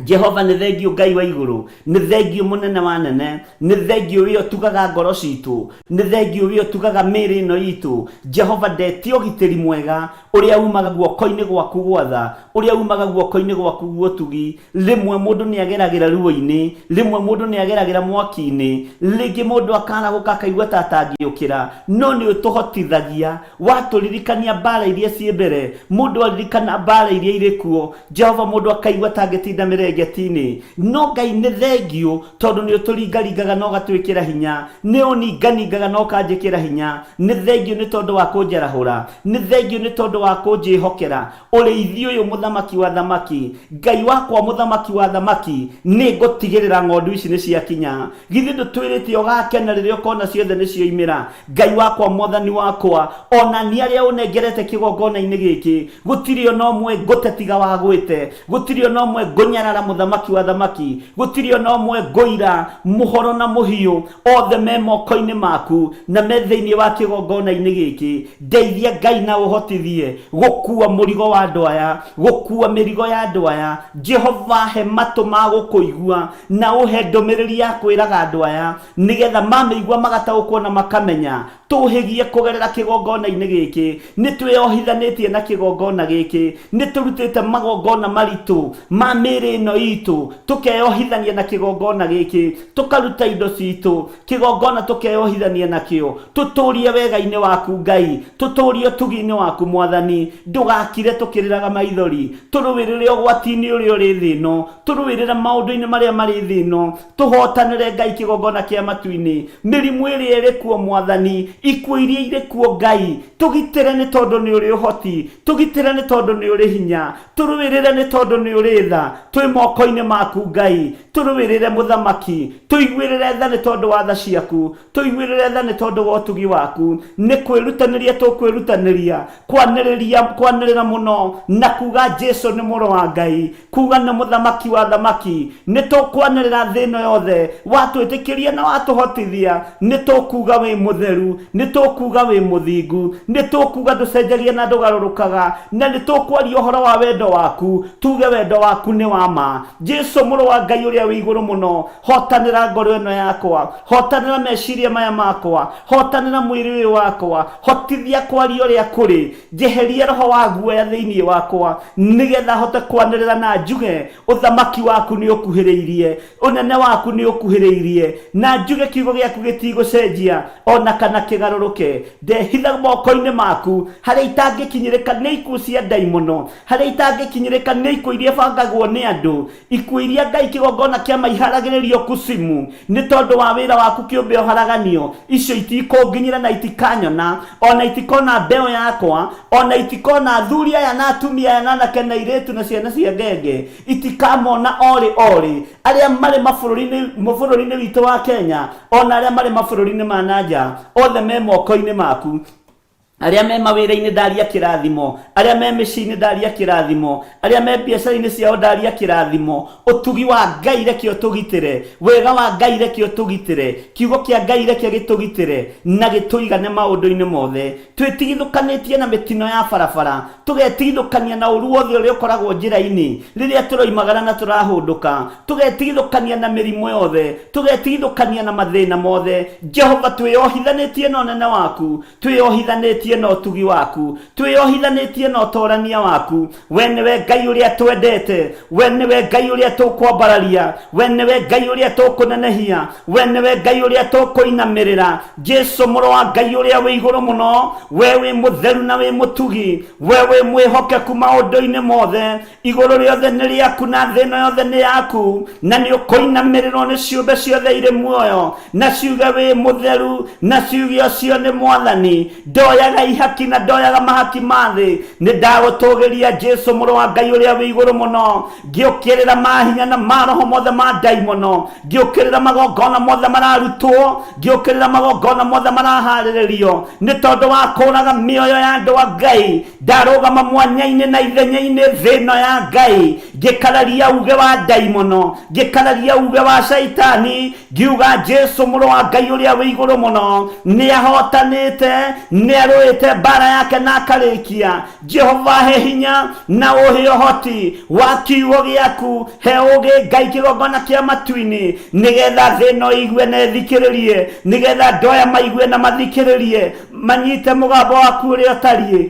Jehova nĩ thengiũ Ngai wa igũrũ, nĩ thengiũ mũnene wa nene, nĩ thengiũ wĩ ũtugaga ngoro citũ, nĩ thengiũ wĩ ũtugaga mĩĩrĩ ĩno itũ. Jehova ndetia ũgitĩri mwega ũrĩa umaga guoko-inĩ gwaku gwatha, ũrĩa umaga guoko-inĩ gwaku guotugi. Rĩmwe mũndũ nĩ ageragĩra ruo-inĩ, rĩmwe mũndũ nĩ ageragĩra mwaki-inĩ, rĩngĩ mũndũ akarahũka akaigua ta atangĩũkĩra, no nĩ ũtũhotithagia, watũririkania mbara iria ciĩ mbere. Mũndũ aririkana mbara iria irĩ kuo, Jehova, mũndũ akaigua ta angĩtinda mĩrengeti-inĩ. No Ngai nĩ thengiũ, tondũ nĩ ũtũringaringaga na ũgatwĩkĩra hinya, nĩ ũninganingaga na ũkanjĩkĩra hinya. Nĩ thengiũ nĩ tondũ wa kũnjarahũra, nĩ thengiũ nĩ tondũ wa kũnjĩhokera ũrĩithi ũyũ, mũthamaki wa thamaki, Ngai wakwa, mũthamaki wa thamaki. Nĩ ngũtigĩrĩra ng'ondu ici nĩ ciakinya. Githĩ ndũtwĩrĩte ũgakena rĩrĩa ũkona ciothe nĩ cioimĩra? Ngai wakwa, mwathani wakwa, ona niĩ arĩa ũnengerete kĩgongona-inĩ gĩkĩ, gũtirĩ ona ũmwe ngũte tiga wagwĩte, gũtirĩ ona ũmwe ngũnyarara, mũthamaki wa thamaki, gũtirĩ ona ũmwe ngũira mũhoro na mũhiũ, othe me moko-inĩ maku na me thĩinĩ wa kĩgongona-inĩ gĩkĩ. Ndeithia Ngai na ũhotithie. Gũkua mũrigo wa andũ aya, gũkua mĩrigo ya andũ aya. Jehova, he matũ ma gũkũigua na ũhe ndũmĩrĩri ya kwĩraga andũ aya, nĩgetha mamĩigua magataũkwo na makamenya. Tũhĩgie kũgerera kĩgongona-inĩ gĩkĩ. Nĩ twĩyohithanĩtie na kĩgongona gĩkĩ. Nĩ tũrutĩte magongona maritũ ma mĩĩrĩ ĩno itũ, tũkeyohithania na kĩgongona gĩkĩ, tũkaruta indo citũ, kĩgongona tũkeyohithania nakĩo. Tũtũrie wega-inĩ waku Ngai, tũtũrie ũtugi-inĩ waku Mwathani. Ndũgakire tũkĩrĩraga maithori, tũrũĩrĩre ũgwati-inĩ ũrĩa ũrĩ thĩ ĩno, tũrũĩrĩre maũndũ-inĩ marĩa marĩ thĩ ĩno, tũhotanĩre Ngai kĩgongona kĩa matu-inĩ. Mĩrimũ ĩrĩa ĩrĩ kuo Mwathani, ikuũ iria irĩ kuo Ngai, tũgitĩre nĩ tondũ nĩ ũrĩ ũhoti, tũgitĩre nĩ tondũ nĩ ũrĩ hinya, tũrũĩrĩre nĩ tondũ nĩ ũrĩ tha. Twĩ moko-inĩ maku Ngai, tũrũĩrĩre Mũthamaki, tũiguĩrĩre tha nĩ tondũ wa tha ciaku, tũiguĩrĩre tha nĩ tondũ wa ũtugi waku. Nĩ kwĩrutanĩria tũkwĩrutanĩria kwanĩrĩria, kwanĩrĩra mũno na kuga Jesu nĩ mũrũ wa Ngai, kuga nĩ mũthamaki wa thamaki. Nĩ tũkwanĩrĩra thĩ ĩno yothe, watwĩtĩkĩria na watũhotithia, nĩ tũkuga wĩ mũtheru, nĩ tũkuga wĩ mũthingu, nĩ tũkuga ndũcenjagia na ndũgarũrũkaga, na nĩ tũkwaria ũhoro wa wendo waku, tuge wendo waku nĩ wa ma. Jesu mũrũ wa Ngai ũrĩa wĩ igũrũ mũno, hotanĩra ngoro ĩno yakwa, hotanĩra meciria maya makwa, hotanĩra mwĩrĩ ũyũ wakwa, hotithia kwaria ũrĩa kũrĩ, njeheria roho wa guoya thĩinĩ wakwa, nĩgetha hote kwanĩrĩra na njuge ũthamaki waku nĩ ũkuhĩrĩirie, ũnene waku nĩ ũkuhĩrĩirie, na njuge kiugo gĩaku gĩtigũcenjia ona kana kĩgarũrũke. Ndehitha moko-inĩ maku harĩa itangĩkinyĩrĩka nĩ ikuũ cia ndaimono, harĩa itangĩkinyĩrĩka nĩ ikuũ iria bangagwo nĩ andũ, ikuũ iria Ngai kĩgongona kĩa maiharagĩrĩrio kucimu nĩ tondũ wa wĩra waku kĩũmbe ũharaganio, icio itikũnginyĩra na itikanyona, ona itikona mbeũ yakwa, ona itikona athuri aya na atumia aya na anake na airĩtu na ciana cia ngenge, itikamona orĩ orĩ, arĩa marĩ mabũrũri-inĩ witũ wa Kenya, ona arĩa marĩ mabũrũri-inĩ ma na nja, othe me moko-inĩ maku. Arĩa me mawĩra-inĩ ndaria kĩrathimo, arĩa me mĩciĩ-inĩ ndaria kĩrathimo, arĩa me biacara-inĩ ciao ndaria kĩrathimo. Ũtugi wa Ngai reke ũtũgitĩre, wega wa Ngai reke ũtũgitĩre, kiugo kĩa Ngai reke gĩtũgitĩre na gĩtũigane maũndũ-inĩ mothe. Twĩtigithũkanĩtie na mĩtino ya barabara, tũgetigithũkania na ũru wothe ũrĩa ũkoragwo njĩra-inĩ rĩrĩa tũroimagara na tũrahũndũka, tũgetigithũkania na mĩrimũ yothe, tũgetigithũkania na mathĩna mothe. Jehova, twĩyohithanĩtie na ũnene waku, twĩyohithanĩtie na ũtugi waku, twĩyohithanĩtie na ũtorania waku. We nĩwe Ngai ũrĩa twendete, we nĩwe Ngai ũrĩa tũkwambararia, we nĩwe Ngai ũrĩa tũkũnenehia, we nĩwe Ngai ũrĩa tũkũinamĩrĩra. Jesu mũrũ wa Ngai ũrĩa wĩ igũrũ mũno, we wĩ mũtheru na wĩ mũtugi, we wĩ mwĩhokeku maũndũ-inĩ mothe. Igũrũ rĩothe nĩ rĩaku na thĩ ĩno yothe nĩ yaku, na nĩ ũkũinamĩrĩrwo nĩ ciũmbe ciothe irĩ muoyo, na ciuge wĩ mũtheru, na ciuge ũcio nĩ Mwathani. Ndoyaga ihaki na ndoyaga mahaki ma thĩ, nĩ ndagũtũgĩria Jesu mũrũ wa Ngai ũrĩa wĩ igũrũ mũno, ngĩũkĩrĩra mahinya na maroho mothe ma ndaimono, ngĩũkĩrĩra magongona mothe mararutwo, ngĩũkĩrĩra magongona mothe maraharĩrĩrio nĩ tondũ wa kũraga mĩoyo ya andũ a Ngai. Ndarũgama mwanya-inĩ na ithenya-inĩ thĩ ĩno ya Ngai, ngĩkararia uge wa ndaimono, ngĩkararia uge wa Shaitani, ngiuga Jesu mũrũ wa Ngai ũrĩa wĩ igũrũ mũno nĩ ahotanĩte, nĩ arũĩte mbara yake na akarĩkia. Jehova, he hinya na ũhe ũhoti wa kiugo gĩaku, he ũgĩ Ngai kĩgongona kĩa matu-inĩ, nĩgetha thĩ ĩno ĩigue na ĩthikĩrĩrie, nĩgetha andũ aya maigue na mathikĩrĩrie, manyite mũgambo waku ũrĩa ũtariĩ.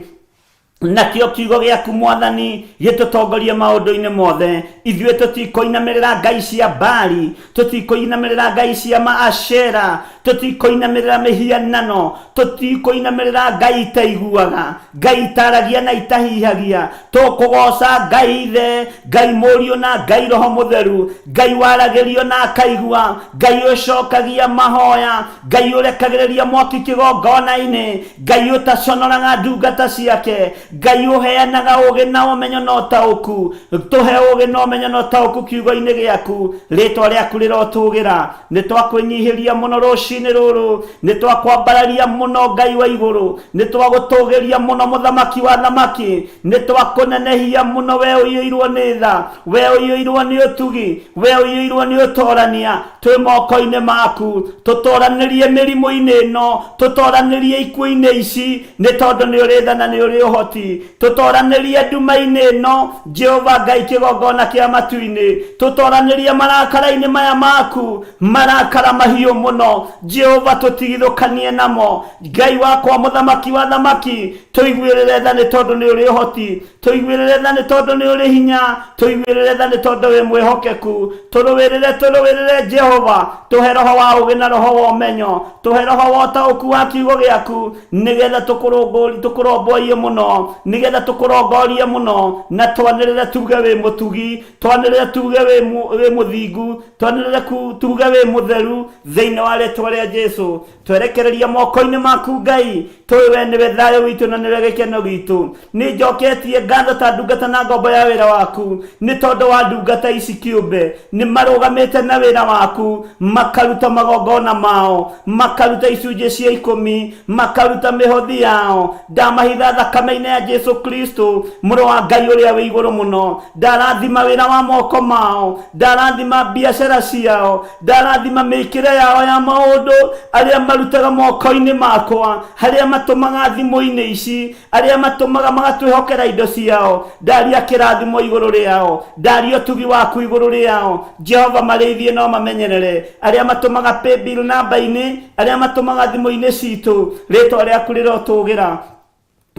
Nakĩo kiugo gĩaku Mwathani gĩtũtongorie maũndũ-inĩ mothe. Ithuĩ tũtikũinamĩrĩra ngai cia Baali, tũtikũinamĩrĩra ngai cia Maashera, tũtikũinamĩrĩra mĩhianano, tũtikũinamĩrĩra ngai itaiguaga, ngai itaragia na itahihagia. Tũkũgooca Ngai Ithe, Ngai Mũriũ na Ngai Roho Mũtheru, Ngai waragĩrio na akaigua, Ngai ũcokagia mahoya, Ngai ũrekagĩrĩria mwaki kĩgongona-inĩ, Ngai ũtaconoraga ndungata ciake, Ngai ũheanaga ũũgĩ na ũmenyo na ũtaũku. Tũhe ũũgĩ na ũmenyo na ũtaũku kiugo-inĩ gĩaku, rĩtwa rĩaku rĩrotũgĩra. Nĩ twakwĩnyihĩria mũno rũcinĩ rũrũ, nĩ twakwambararia mũno Ngai wa igũrũ, nĩ twagũtũgĩria mũno Mũthamaki wa thamaki, nĩ twakũnenehia mũno we ũiyũirwo nĩ tha, we ũiyũirwo nĩ ũtugi, we ũiyũirwo nĩ ũtorania. Twĩ moko-inĩ maku, tũtoranĩrie mĩrimũ-inĩ ĩno, tũtoranĩrie ikuũ-inĩ ici, nĩ tondũ nĩ ũrĩ tha na nĩ ũrĩ ũhoti. Ũhoti, tũtoranĩrie nduma-inĩ ĩno, Jehova Ngai kĩgongona kĩa matu-inĩ, tũtoranĩrie marakara-inĩ maya maku, marakara mahiũ mũno, Jehova tũtigithũkanie namo. Ngai wakwa mũthamaki wa thamaki, tũiguĩrĩre tha nĩ tondũ nĩ ũrĩ ũhoti, tũiguĩrĩre tha nĩ tondũ nĩ ũrĩ hinya, tũiguĩrĩre tha nĩ tondũ wĩ mwĩhokeku, tũrũĩrĩre tũrũĩrĩre Jehova, tũhe roho wa ũgĩ na roho wa ũmenyo, tũhe roho wa ũtaũku wa kiugo gĩaku, nĩgetha tũkũrũmbũiye mũno, nĩgetha tũkũrongorie mũno, na twanĩrĩre tuge wĩ mũtugi, twanĩrĩre tuge wĩ mũthingu, twanĩrĩre tuge wĩ mũtheru, thĩinĩ wa rĩtwa rĩa Jesu. Twerekereria moko-inĩ maku Ngai, tũĩ we nĩwe thayũ witũ na nĩwe gĩkeno gitũ. Nĩ njoketie ngatho ta ndungata na ngombo ya wĩra waku, nĩ tondũ wa ndungata ici kĩũmbe, nĩ marũgamĩte na wĩra waku, makaruta magongona mao, makaruta icunjĩ cia ikũmi, makaruta mĩhothi yao. Ndamahitha thakame-inĩ ya Jesu Kristo, mũrũ wa Ngai ũrĩa wĩ igũrũ mũno. Ndarathima wĩra wa moko mao, ndarathima biacara ciao, ndarathima mĩkĩre yao ya maũndũ, arĩa marutaga moko-inĩ makwa, arĩa matũmaga thimũ-inĩ ici, arĩa matũmaga magatwĩhokera indo ciao. Ndaria kĩrathimo igũrũ rĩao, ndaria ũtugi waku igũrũ rĩao. Jehova marĩithie no mamenyerere, arĩa matũmaga paybill namba-inĩ, arĩa matũmaga thimũ-inĩ citũ, rĩtwa rĩaku rĩrotũgĩra.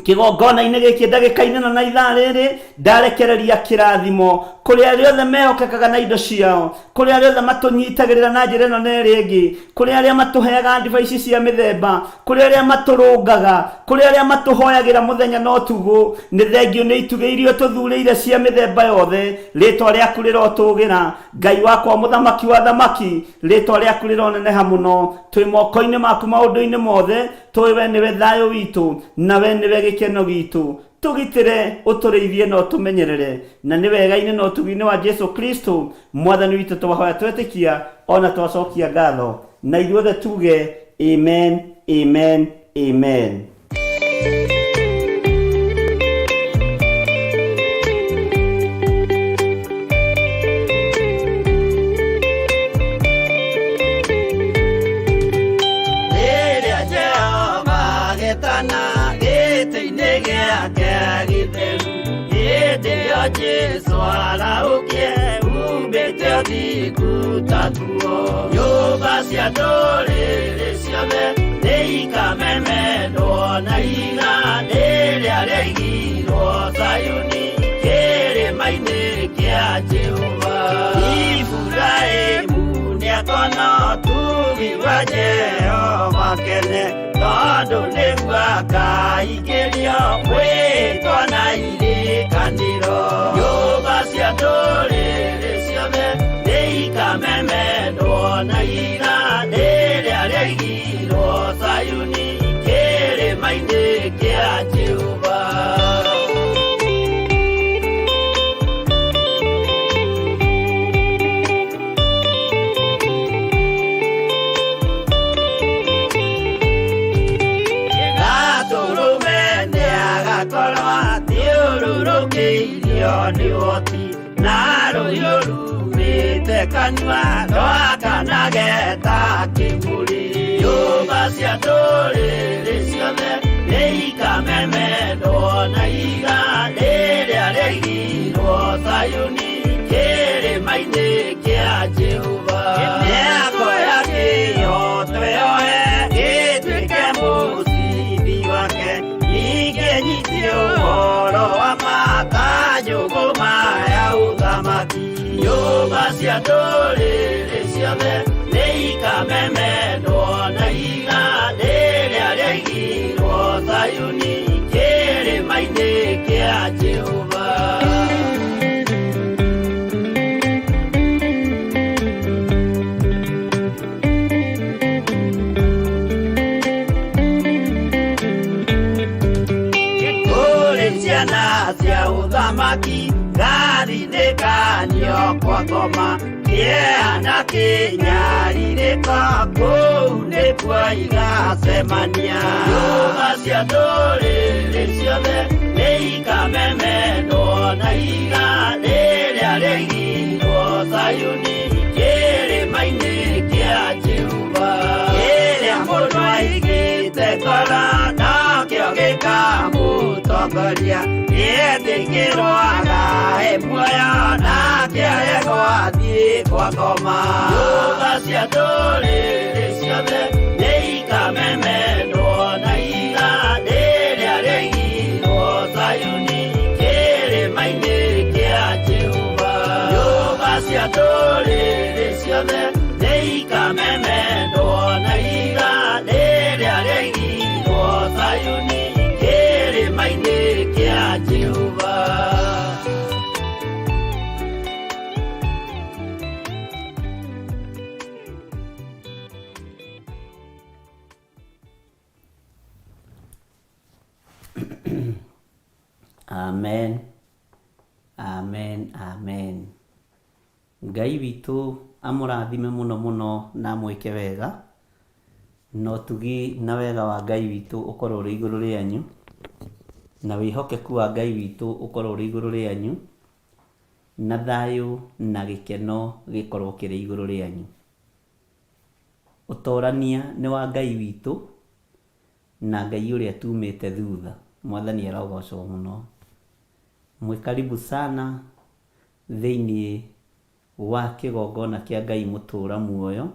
Kĩgongona-inĩ gĩkĩ ndagĩka-inĩ ĩno na ithaa rĩrĩ, ndarekereria kĩrathimo kũrĩ arĩa othe mehokekaga na indo ciao, kũrĩ arĩa othe matũnyitagĩrĩra na njĩra ĩno na ĩrĩa ĩngĩ, kũrĩ arĩa matũheaga ndibaici cia mĩthemba, kũrĩ arĩa matũrũngaga, kũrĩ arĩa matũhoyagĩra mũthenya na ũtukũ. Nĩ thengio nĩ itugĩ iria ũtũthurĩire cia mĩthemba yothe, rĩtwa rĩaku rĩrotũgĩra. Ngai wakwa mũthamaki wa thamaki, rĩtwa rĩaku rĩroneneha mũno. Twĩ moko-inĩ maku maũndũ-inĩ mothe, tũĩ we nĩwe thayũ witũ na we nĩwe gĩkeno gitũ. Tũgitĩre, ũtũrĩithie na ũtũmenyerere, na nĩ wega-inĩ na ũtugi-inĩ wa Jesu Kristo mwathani witũ twahoya twetĩkia ona twacokia ngatho, na ithuothe tuge amen, amen, amen. Rĩrĩa Jehova agetana gĩtĩ-inĩ gĩake gĩtheru, hĩndĩ ĩyo Jesũ arahũkie uumĩte ũthingu ta nguo. Nyũmba cia ndũrĩrĩ ciothe nĩikamemendwo na ihiga rĩrĩa rĩaigirwo Zayuni kĩrĩma-inĩ kĩa Jehova. Iburahĩmu nĩakona ũtugi wa Jehova kene, tondũ nĩguo akaingĩrio mwĩtwa na irĩkanĩro. Nyũmba cia ndũrĩrĩ ciothe nĩikamemendwo na ihiga rĩrĩa rĩaigirwo Zayuni kĩrĩma-inĩ kĩa Jehova. Gatũrũme nĩagakorwo athiũrũrũkĩirio nĩ ũhoti, na rũhiũ rumĩte kanua rwakanage ta kĩmũrĩ. Nyũmba cia ndũrĩrĩ ciothe nĩikamemendwo na ihiga rĩrĩa rĩaigirwo Zayuni kĩrĩma-inĩ kĩa Jehova. Mĩako ya kĩhooto yohe gĩtuĩke mũcibi wake, ningĩ nyitie ũhoro wa ma ta njũgũma ya ũthamaki. Nyũmba cia ndũrĩrĩ ciothe nĩikamemendwo na ihiga rĩrĩa rĩaigirwo Zayuni kĩrĩma-inĩ kĩa Jehova. Kũrĩ ciana cia ũthamaki ngathinĩkanio kwa ngoma, kĩeha na kĩnyarirĩko kũu nĩkuo igacemania. Nyũmba cia ndũrĩrĩ ciothe nĩikamemendwo na ihiga rĩrĩa rĩaigirwo Zayuni kĩrĩma-inĩ kĩa Jehova. Kĩrĩa mũndũ aigĩte ngoro nakĩo gĩkamũtoria. Mũtongoria nĩetĩkĩrwo agae muoyo nake aregwo athiĩ kwa ngoma. Nyũmba cia ndũrĩrĩ ciothe nĩikamemendwo na ihiga rĩrĩa rĩigirwo Zayuni kĩrĩma-inĩ kĩa Jehova. Nyũmba cia ndũrĩrĩ ciothe nĩikamemendwo na ihiga rĩrĩa rĩigirwo Zayuni kĩrĩma-inĩ kĩa Jehova. Amen. Amen. Amen. Ngai witũ amũrathime mũno mũno na amwĩke wega. Na ũtugi na wega wa Ngai witũ ũkorwo ũrĩ igũrũ rĩanyu. Na wĩhokeku wa Ngai witũ ũkorwo ũrĩ igũrũ rĩanyu. Na thayũ na gĩkeno gĩkorwo kĩrĩ igũrũ rĩanyu. Ũtorania nĩ wa Ngai witũ na Ngai ũrĩa tumĩte thutha. Mwathani arogocwo mũno. Mwĩ karibu sana thĩinĩ wa kĩgongona kĩa Ngai mũtũra muoyo,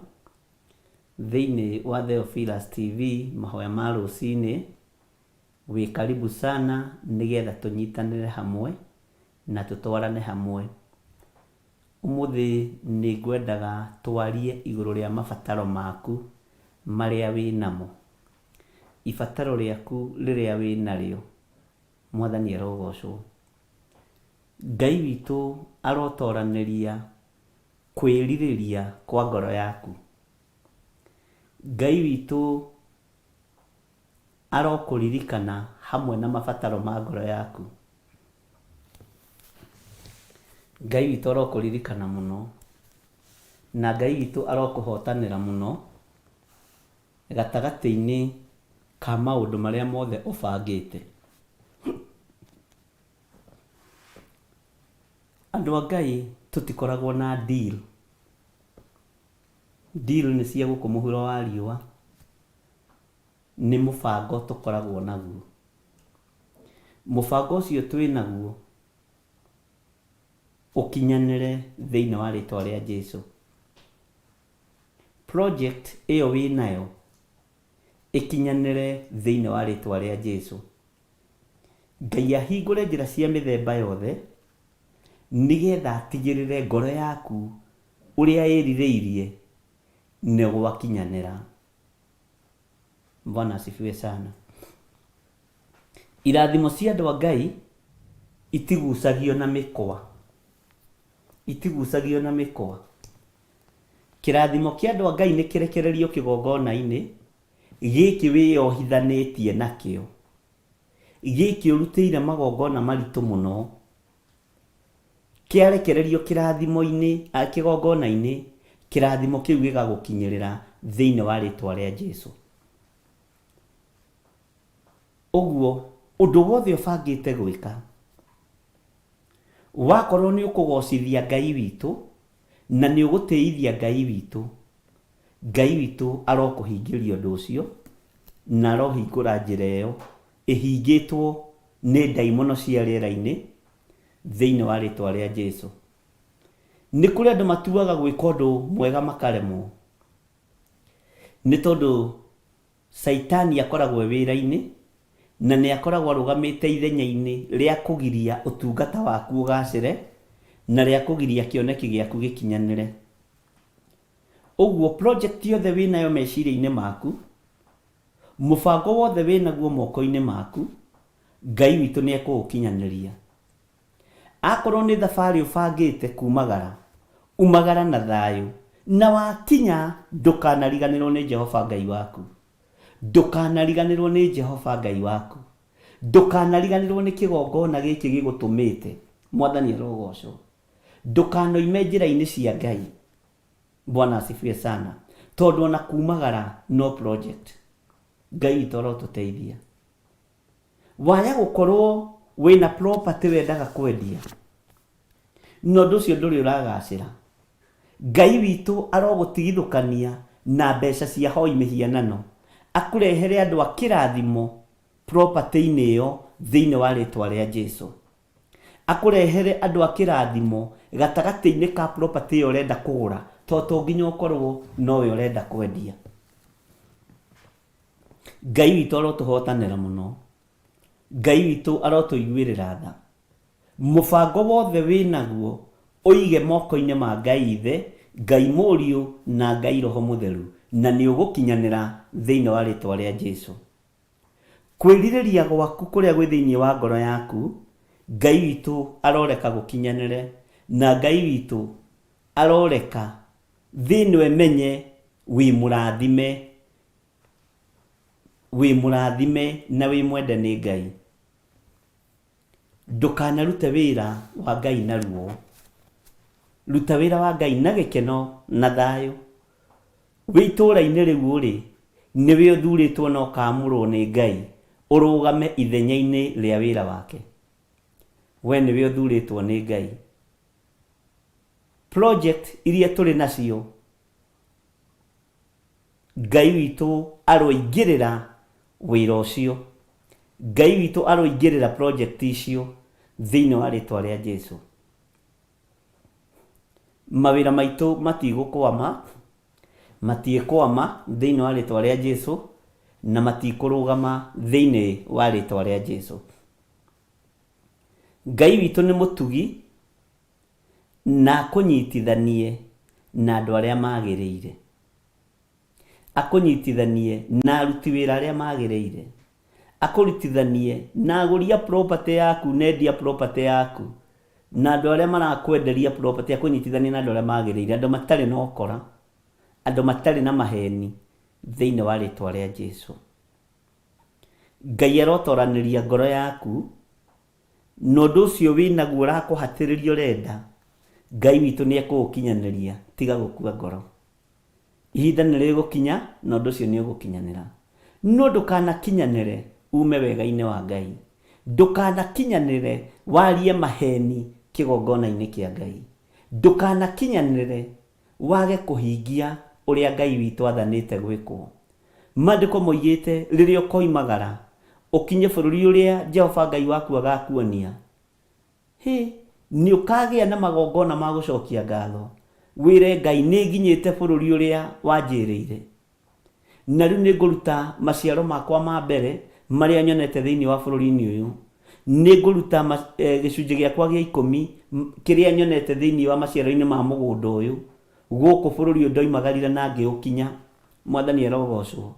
thĩinĩ wa Theophilus TV, mahoya ma rũcinĩ. Wĩ karibu sana nĩgetha tũnyitanĩre hamwe na tũtwarane hamwe. Ũmũthĩ nĩ ngwendaga twarie igũrũ rĩa mabataro maku marĩa wĩ namo. Ibataro rĩaku rĩrĩa wĩ narĩo. Mwathani arogocwo. Ngai witũ arotoranĩria kwĩrirĩria kwa ngoro yaku. Ngai witũ arokũririkana hamwe na mabataro ma ngoro yaku. Ngai witũ arokũririkana mũno. Na Ngai witũ arokũhotanĩra mũno gatagatĩ-inĩ ka maũndũ marĩa mothe ũbangĩte. Andũ a Ngai tũtikoragwo na deal. Deal nĩ cia gũkũ mũhuro wa riũa. Nĩ mũbango tũkoragwo naguo. Mũbango ũcio twĩ naguo ũkinyanĩre thĩinĩ wa rĩtwa rĩa Jesu. Project ĩyo wĩ nayo ĩkinyanĩre thĩinĩ wa rĩtwa rĩa Jesu. Ngai ahingũre njĩra cia mĩthemba yothe nĩgetha atigĩrĩre ngoro yaku ũrĩa ĩrirĩirie nĩ gwakinyanĩra. Bwana asifiwe sana. Irathimo cia andũ a Ngai itigucagio na mĩkwa. Itigucagio na mĩkwa. Kĩrathimo kĩa andũ a Ngai nĩ kĩrekererio kĩgongona-inĩ gĩkĩ wĩyohithanĩtie nakĩo. Gĩkĩ ũrutĩire magongona maritũ mũno. Kĩarekererio kĩrathimo-inĩ, kĩgongona-inĩ, kĩrathimo kĩu gĩgagũkinyĩrĩra thĩinĩ wa rĩtwa rĩa Jesu. Ũguo, ũndũ wothe ũbangĩte gwĩka, wakorwo nĩ ũkũgocithia Ngai witũ, na nĩ ũgũtĩithia Ngai witũ, Ngai witũ arokũhingĩria ũndũ ũcio, na arohingũra njĩra ĩyo ĩhingĩtwo nĩ ndaimono cia rĩera-inĩ, thĩinĩ wa rĩtwa rĩa Jesu. Nĩ kũrĩ andũ matuaga gwĩka ũndũ mwega makaremwo, nĩ tondũ Caitani akoragwo e wĩra-inĩ, na nĩ akoragwo arũgamĩte ithenya-inĩ rĩa kũgiria ũtungata waku ũgacĩre, na rĩa kũgiria kĩoneki gĩaku gĩkinyanĩre. Ũguo project yothe wĩnayo meciria-inĩ maku, mũbango wothe wĩnaguo moko-inĩ maku, Ngai witũ nĩ ekũũkinyanĩria. Akorwo nĩ thabarĩ ũbangĩte kumagara, umagara na thayũ, na wakinya ndũkanariganĩrwo nĩ Jehova Ngai waku. Ndũkanariganĩrwo nĩ Jehova Ngai waku. Ndũkanariganĩrwo nĩ kĩgongona gĩkĩ gĩgũtũmĩte. Mwathani arogocwo. Ndũkanoime njĩra-inĩ cia Ngai. Bwana asifiwe sana. Tondũ ona kumagara no project. Ngai witũ arotũteithia. Waya gũkorwo wĩna property wendaga kwendia na ũndũ ũcio ndũrĩ ũragacĩra, Ngai witũ arogũtigithũkania na mbeca cia hoi mĩhianano, akũrehere andũ a kĩrathimo property-inĩ ĩyo thĩinĩ wa rĩtwa rĩa Jesu. Akũrehere andũ a kĩrathimo gatagatĩ-inĩ ka property ĩyo ũrenda kũgũra, to to nginya ũkorwo nowe ũrenda kwendia. Ngai witũ arotũhotanĩra mũno. Ngai witũ arotũiguĩrĩra tha. Mũbango wothe wĩnaguo ũige moko-inĩ ma Ngai Ithe, Ngai Mũriũ na Ngai Roho Mũtheru, na nĩ ũgũkinyanĩra thĩinĩ wa rĩtwa rĩa Jesu. Kwĩrirĩria gwaku kũrĩa gwĩ thĩinĩ wa ngoro yaku, Ngai witũ aroreka gũkinyanĩre, na Ngai witũ aroreka thĩ ĩno ĩmenye wĩ mũrathime, wĩ mũrathime na wĩ mwende nĩ Ngai. Ndũkanarute wĩra wa Ngai na ruo. Ruta wĩra wa Ngai na gĩkeno na thayũ. Wĩ itũũra-inĩ rĩu ũrĩ, nĩwe ũthurĩtwo na ũkaamũrwo nĩ Ngai ũrũgame ithenya-inĩ rĩa wĩra wake. We nĩwe ũthurĩtwo nĩ Ngai. Project iria tũrĩ nacio, Ngai witũ aroingĩrĩra wĩra ũcio. Ngai witũ aroingĩrĩra project icio thĩinĩ wa rĩtwa rĩa Jesu. Mawĩra maitũ matigũkwama, matiĩkwama thĩinĩ wa rĩtwa rĩa Jesu, na matikũrũgama thĩinĩ wa rĩtwa rĩa Jesu. Ngai witũ nĩ mũtugi na akũnyitithanie na andũ arĩa magĩrĩire. Akũnyitithanie na aruti wĩra arĩa magĩrĩire. Akũrutithanie na agũri a property yaku na endia property yaku na andũ arĩa marakwenderia property, akũnyitithanie na andũ arĩa magĩrĩire, andũ matarĩ na ũkora, andũ matarĩ na maheni thĩinĩ wa rĩtwa rĩa Jesu. Ngai arotoranĩria ngoro yaku na ũndũ ũcio wĩnaguo ũrakũhatĩrĩria ũrenda, Ngai witũ nĩ ekũũkinyanĩria, tiga gũkua ngoro. Ihinda nĩ rĩgũkinya na ũndũ ũcio nĩ ũgũkinyanĩra. No ndũkanakinyanĩre ume wega-inĩ wa Ngai. Ndũkanakinyanĩre warie maheni kĩgongona-inĩ kĩa Ngai. Ndũkanakinyanĩre wage kũhingia ũrĩa Ngai witũ athanĩte gwĩkwo. Maandĩko moigĩte, Rĩrĩa ũkoimagara ũkinye bũrũri ũrĩa Jehova Ngai waku agakuonia, Hĩ! Nĩũkagĩa na magongona ma gũcokia ngatho, wĩre Ngai, 'Nĩnginyĩte bũrũri ũrĩa wanjĩĩrĩire, na rĩu nĩngũruta maciaro makwa ma mbere marĩa nyonete thĩinĩ wa bũrũri-inĩ ũyũ. Nĩngũruta gĩcunjĩ gĩakwa gĩa ikũmi kĩrĩa nyonete thĩinĩ wa maciaro-inĩ ma mũgũnda ũyũ, gũkũ bũrũri ũyũ ndoimagarire na ngĩũkinya. Mwathani arogoocwo.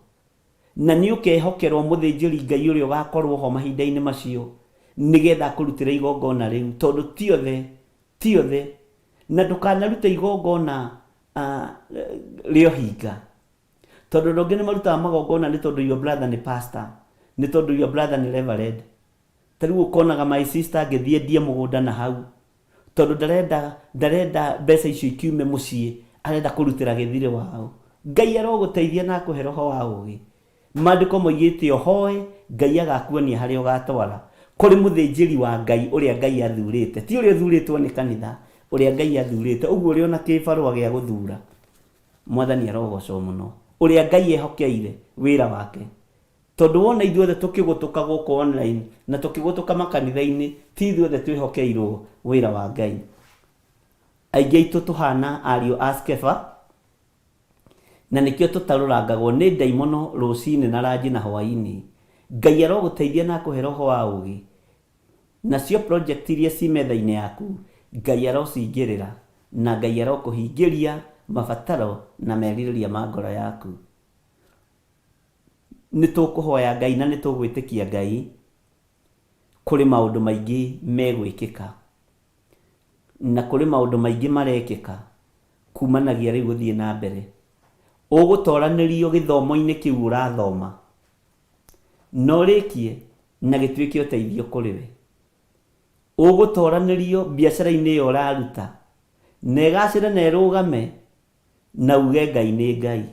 Na nĩũkehokerwo mũthĩnjĩri Ngai ũrĩa ũgakorwo ho mahinda-inĩ macio, nĩgetha akũrutĩre igongona rĩu, tondũ ti othe, ti othe. Na ndũkanarute igongona rĩa ũhinga, tondũ andũ angĩ nĩmarutaga magongona nĩ tondũ your brother nĩ pastor, nĩ tondũ your brother nĩ reverend. Ta rĩu ũkonaga my sister angĩthiĩ endie mũgũnda na hau, tondũ ndarenda ndarenda mbeca icio ikiume mũciĩ arenda kũrutĩra gĩthirĩ wao ngai arogũteithia na akũhe roho wa ũgĩ maandĩko moigĩte ũhoe ngai agakuonia harĩa ũgatwara kũrĩ mũthĩnjĩri wa ngai ũrĩa ngai athurĩte ti ũrĩa ũthurĩtwo nĩ kanitha ũrĩa ngai athurĩte ũguo ũrĩ ona kĩbarũa gĩa gũthura mwathani arogocwo mũno ũrĩa ngai ehokeire wĩra wake Tondũ wona ithuothe tũkĩgũtũka gũkũ online na tũkĩgũtũka makanitha-inĩ, ti ithuothe twĩhokeirwo wĩra wa Ngai. Aingĩ aitũ tũhana ariũ a Skeva, na nĩkĩo tũtarũrangagwo nĩ ndaimono rũcinĩ na ranji na hwaĩ-inĩ. Ngai arogũteithia na akũhe roho wa ũgĩ. Nacio project iria ci metha-inĩ yaku, Ngai arocingĩrĩra na Ngai arokũhingĩria mabataro na merirĩria ma ngoro yaku. Nĩ tũkũhoya Ngai na nĩ tũgwĩtĩkia Ngai kũrĩ maũndũ maingĩ megwĩkĩka na kũrĩ maũndũ maingĩ marekĩka kumanagia rĩu gũthiĩ na mbere. Ũgũtoranĩrio gĩthomo-inĩ kĩu ũrathoma na ũrĩkie na gĩtuĩke ũteithio kũrĩ we. Ũgũtoranĩrio biacara-inĩ ĩyo ũraruta na ĩgacĩre na ĩrũgame na uge Ngai nĩ Ngai.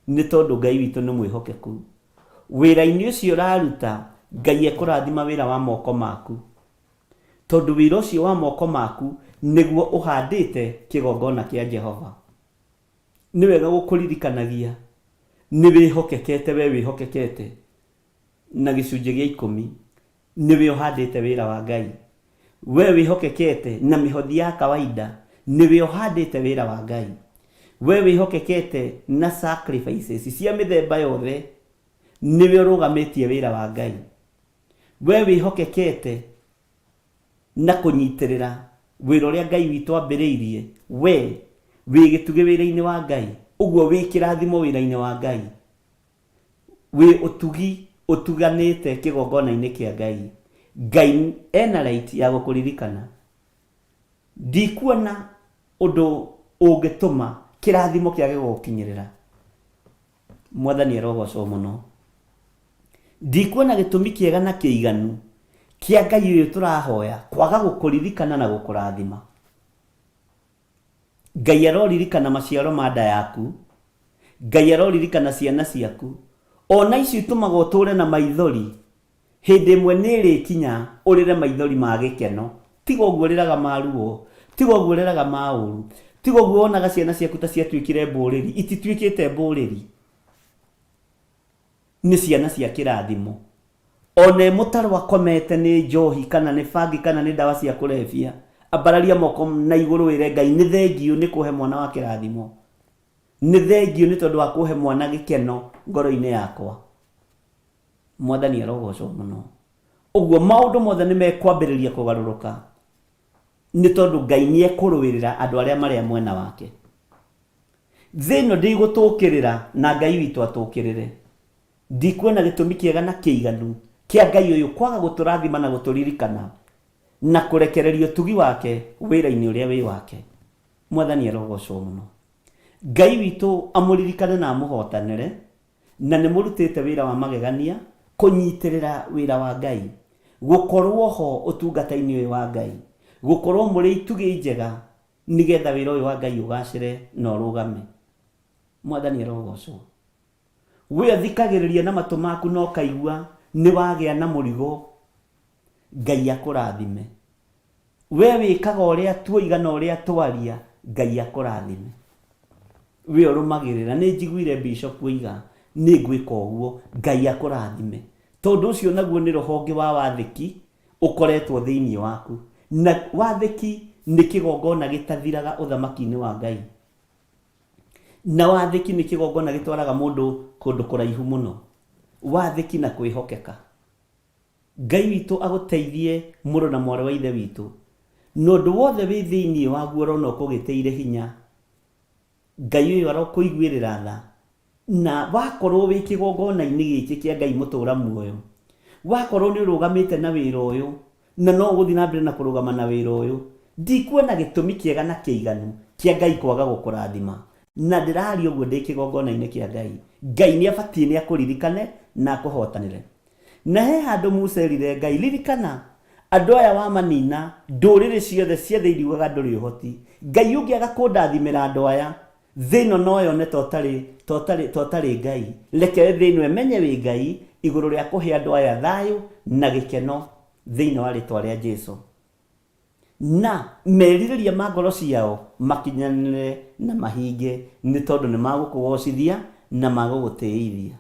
Nĩ tondũ Ngai witũ nĩ mwĩhokeku. Wĩra-inĩ ũcio ũraruta, Ngai ekũrathima wĩra wa moko maku. Tondũ wĩra ũcio wa moko maku nĩguo ũhandĩte kĩgongona kĩa Jehova. Nĩ wega gũkũririkanagia nĩ wĩhokekete, we wĩhokekete na gĩcunjĩ gĩa ikũmi. Nĩwe ũhandĩte wĩra wa Ngai. We wĩhokekete na mĩhothi ya kawaida, nĩwe ũhandĩte wĩra wa Ngai. We wĩhokekete na sacrifices cia mĩthemba yothe, nĩwe ũrũgamĩtie wĩra wa Ngai. We wĩhokekete na kũnyitĩrĩra wĩra ũrĩa Ngai witũ ambĩrĩirie, we wĩ gĩtugĩ wĩra-inĩ wa Ngai, ũguo wĩ kĩrathimo wĩra-inĩ wa Ngai. Wĩ ũtugi ũtuganĩte kĩgongona-inĩ kĩa Ngai. Ngai ena right ya gũkũririkana. Ndikuona ũndũ ũngĩtũma kĩrathimo kĩage gũgũkinyĩrĩra. Mwathani arogocwo mũno. Ndikuona gĩtũmi kĩega na kĩiganu kĩa Ngai ũyũ tũrahoya kwaga gũkũririkana na gũkũrathima. Ngai aroririkana maciaro ma nda yaku. Ngai aroririkana ciana ciaku. Ona icio itũmaga ũtũre na maithori, hĩndĩ ĩmwe nĩ ĩrĩkinya ũrĩre maithori ma gĩkeno. Tiga ũguo ũrĩraga ma ruo, tiga ũguo ũrĩraga ma ũru, tiga ũguo wonaga ciana ciaku ta ciatuĩkire mbũrĩri. Itituĩkĩte mbũrĩri. Nĩ ciana cia kĩrathimo. Ona e mũtaro akomete nĩ njohi kana nĩ bangi kana nĩ ndawa cia kũrebia, ambararia moko na igũrũ wĩre Ngai nĩ thengiũ nĩ kũhe mwana wa kĩrathimo. Nĩ thengiũ nĩ tondũ wa kũhe mwana gĩkeno ngoro-inĩ yakwa. Mwathani arogocwo mũno. Ũguo maũndũ mothe nĩ mekwambĩrĩria kũgarũrũka nĩ tondũ Ngai nĩ ekũrũĩrĩra andũ arĩa marĩ a mwena wake. Thĩ ĩno ndĩgũtũkĩrĩra na Ngai witũ atũkĩrĩre. Ndikuona gĩtũmi kĩega na kĩiganu kĩa Ngai ũyũ kwaga gũtũrathima na gũtũririkana na kũrekereria ũtugi wake wĩra-inĩ ũrĩa wĩ wake. Mwathani arogocwo mũno. Ngai witũ amũririkane na amũhotanĩre, na nĩ mũrutĩte wĩra wa magegania kũnyitĩrĩra wĩra wa Ngai, gũkorwo ho ũtungata-inĩ ũyũ wa Ngai, gũkorwo mũrĩ itugĩ njega nĩgetha wĩra ũyũ wa Ngai ũgacĩre na ũrũgame. Mwathani arogocwo. We ũthikagĩrĩria na matũ maku na ũkaigua nĩ wagĩa na mũrigo, Ngai akũrathime. We wĩkaga ũrĩa tuoiga na ũrĩa twaria, Ngai akũrathime. We ũrũmagĩrĩra, nĩ njiguire Bishop oiga nĩ ngwĩka ũguo, Ngai akũrathime. Tondũ ũcio naguo nĩ roho ũngĩ wa wathĩki ũkoretwo thĩinĩ waku. Na wathĩki nĩ kĩgongona gĩtathiraga ũthamaki-inĩ wa Ngai. Na wathĩki nĩ kĩgongona gĩtwaraga mũndũ kũndũ kũraihu mũno. Wathĩki na kwĩhokeka. Ngai witũ agũteithie mũrũ na mwarĩ wa ithe witũ. Na ũndũ wothe wĩ thĩinĩ waguo ũrona ũkũgĩtĩire hinya, Ngai ũyũ arokũiguĩrĩra tha. Na wakorwo wĩ kĩgongona-inĩ gĩkĩ kĩa Ngai mũtũra muoyo, wakorwo nĩ ũrũgamĩte na wĩra ũyũ, na no ũgũthiĩ na mbere na kũrũgama na wĩra ũyũ, ndikuona gĩtũmi kĩega na kĩiganu kĩa Ngai kwaga gũkũrathima. Na ndĩraria ũguo ndĩ kĩgongona-inĩ kĩa Ngai. Ngai nĩ abatiĩ nĩ akũririkane na akũhotanĩre. Na he handũ Musa erire Ngai, ririkana, andũ aya wamanina, ndũrĩrĩ ciothe cia thĩ iriugaga ndũrĩ ũhoti. Ngai ũngĩaga kũndathimĩra andũ aya, Thĩ ĩno no yone ta ũtarĩ, ta ũtarĩ, ta ũtarĩ Ngai. Reke thĩ ĩno ĩmenye wĩ Ngai igũrũ rĩa kũhe andũ aya thayũ na gĩkeno thĩinĩ wa rĩtwa rĩa Jesu. Na merirĩria ma ngoro ciao makinyanĩre na mahinge nĩ tondũ nĩ magũkũgocithia na magũgũtĩithia.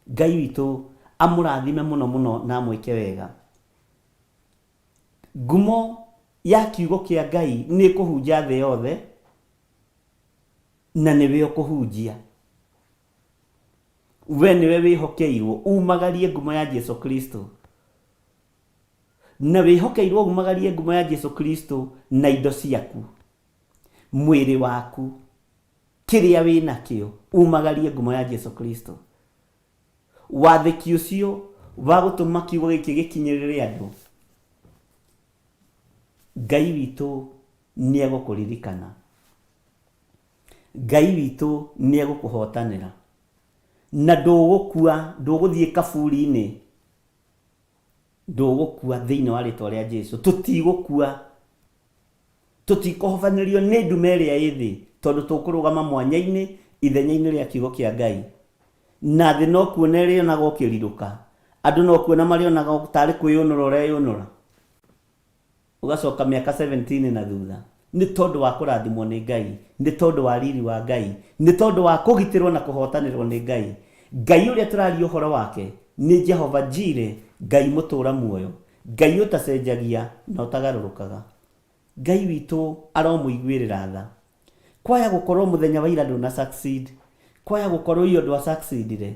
Ngai witũ amũrathime mũno mũno na amwĩke wega. Ngumo ya kiugo kĩa Ngai nĩ ĩkũhunja thĩ yothe. Na nĩwe ũkũhunjia. We nĩwe wĩhokeirwo umagarie ngumo ya Jesu Kristo. Na wĩhokeirwo umagarie ngumo ya Jesu Kristo na indo ciaku, mwĩrĩ waku, kĩrĩa wĩ nakĩo, umagarie ngumo ya Jesu Kristo. Wathĩki ũcio wa gũtũma kiugo gĩkĩ gĩkinyĩrĩre andũ, Ngai witũ nĩ egũkũririkana. Ngai witũ nĩ egũkũhotanĩra. Na ndũgũkua, ndũgũthiĩ kaburi-inĩ, ndũgũkua thĩinĩ wa rĩtwa rĩa Jesu. Tũtigũkua, tũtikũhobanĩrio nĩ nduma ĩrĩa ĩ thĩ, tondũ tũkũrũgama mwanya-inĩ ithenya-inĩ rĩa kiugo kĩa Ngai. Na thĩ no kuona ĩrĩonaga ũkĩrirũka, andũ no kuona marĩonaga tarĩ kwĩyũnũra ũreyũnũra. Ũgacoka mĩaka 17 na thutha, nĩ tondũ wa kũrathimwo nĩ Ngai, nĩ tondũ wa riri wa Ngai, nĩ tondũ wa kũgitĩrwo na kũhotanĩrwo nĩ Ngai. Ngai ũrĩa tũraria ũhoro wake nĩ Jehova Jireh, Ngai mũtũra muoyo. Ngai ũtacenjagia na ũtagarũrũkaga. Ngai witũ aromũiguĩrĩra tha. Kwaya gũkorwo mũthenya wa ira ndũna succeed, kwaya gũkorwo iyo ndwa succeedire,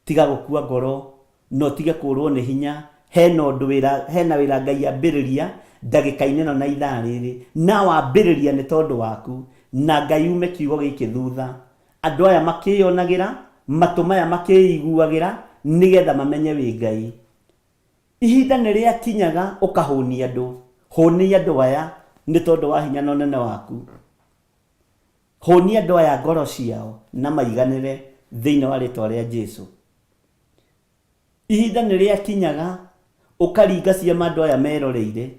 tiga gũkua ngoro na ũtige kũrwo nĩ hinya. Hena ũndũ wĩra, hena wĩra Ngai ambĩrĩria ndagĩka-inĩ ĩno na ithaa rĩrĩ, na wambĩrĩria nĩ tondũ waku, na Ngai ume kiugo gĩkĩ thutha, andũ aya makĩyonagĩra, matũ maya makĩiguagĩra, nĩgetha mamenye wĩ Ngai. Ihinda nĩ rĩakinyaga ũkahũnia andũ. Hũnia andũ aya nĩ tondũ wa hinya na ũnene waku. Hũnia andũ aya ngoro ciao na maiganĩre thĩinĩ wa rĩtwa rĩa Jesu. Ihinda nĩ rĩakinyaga ũkaringa ciama andũ aya meroreire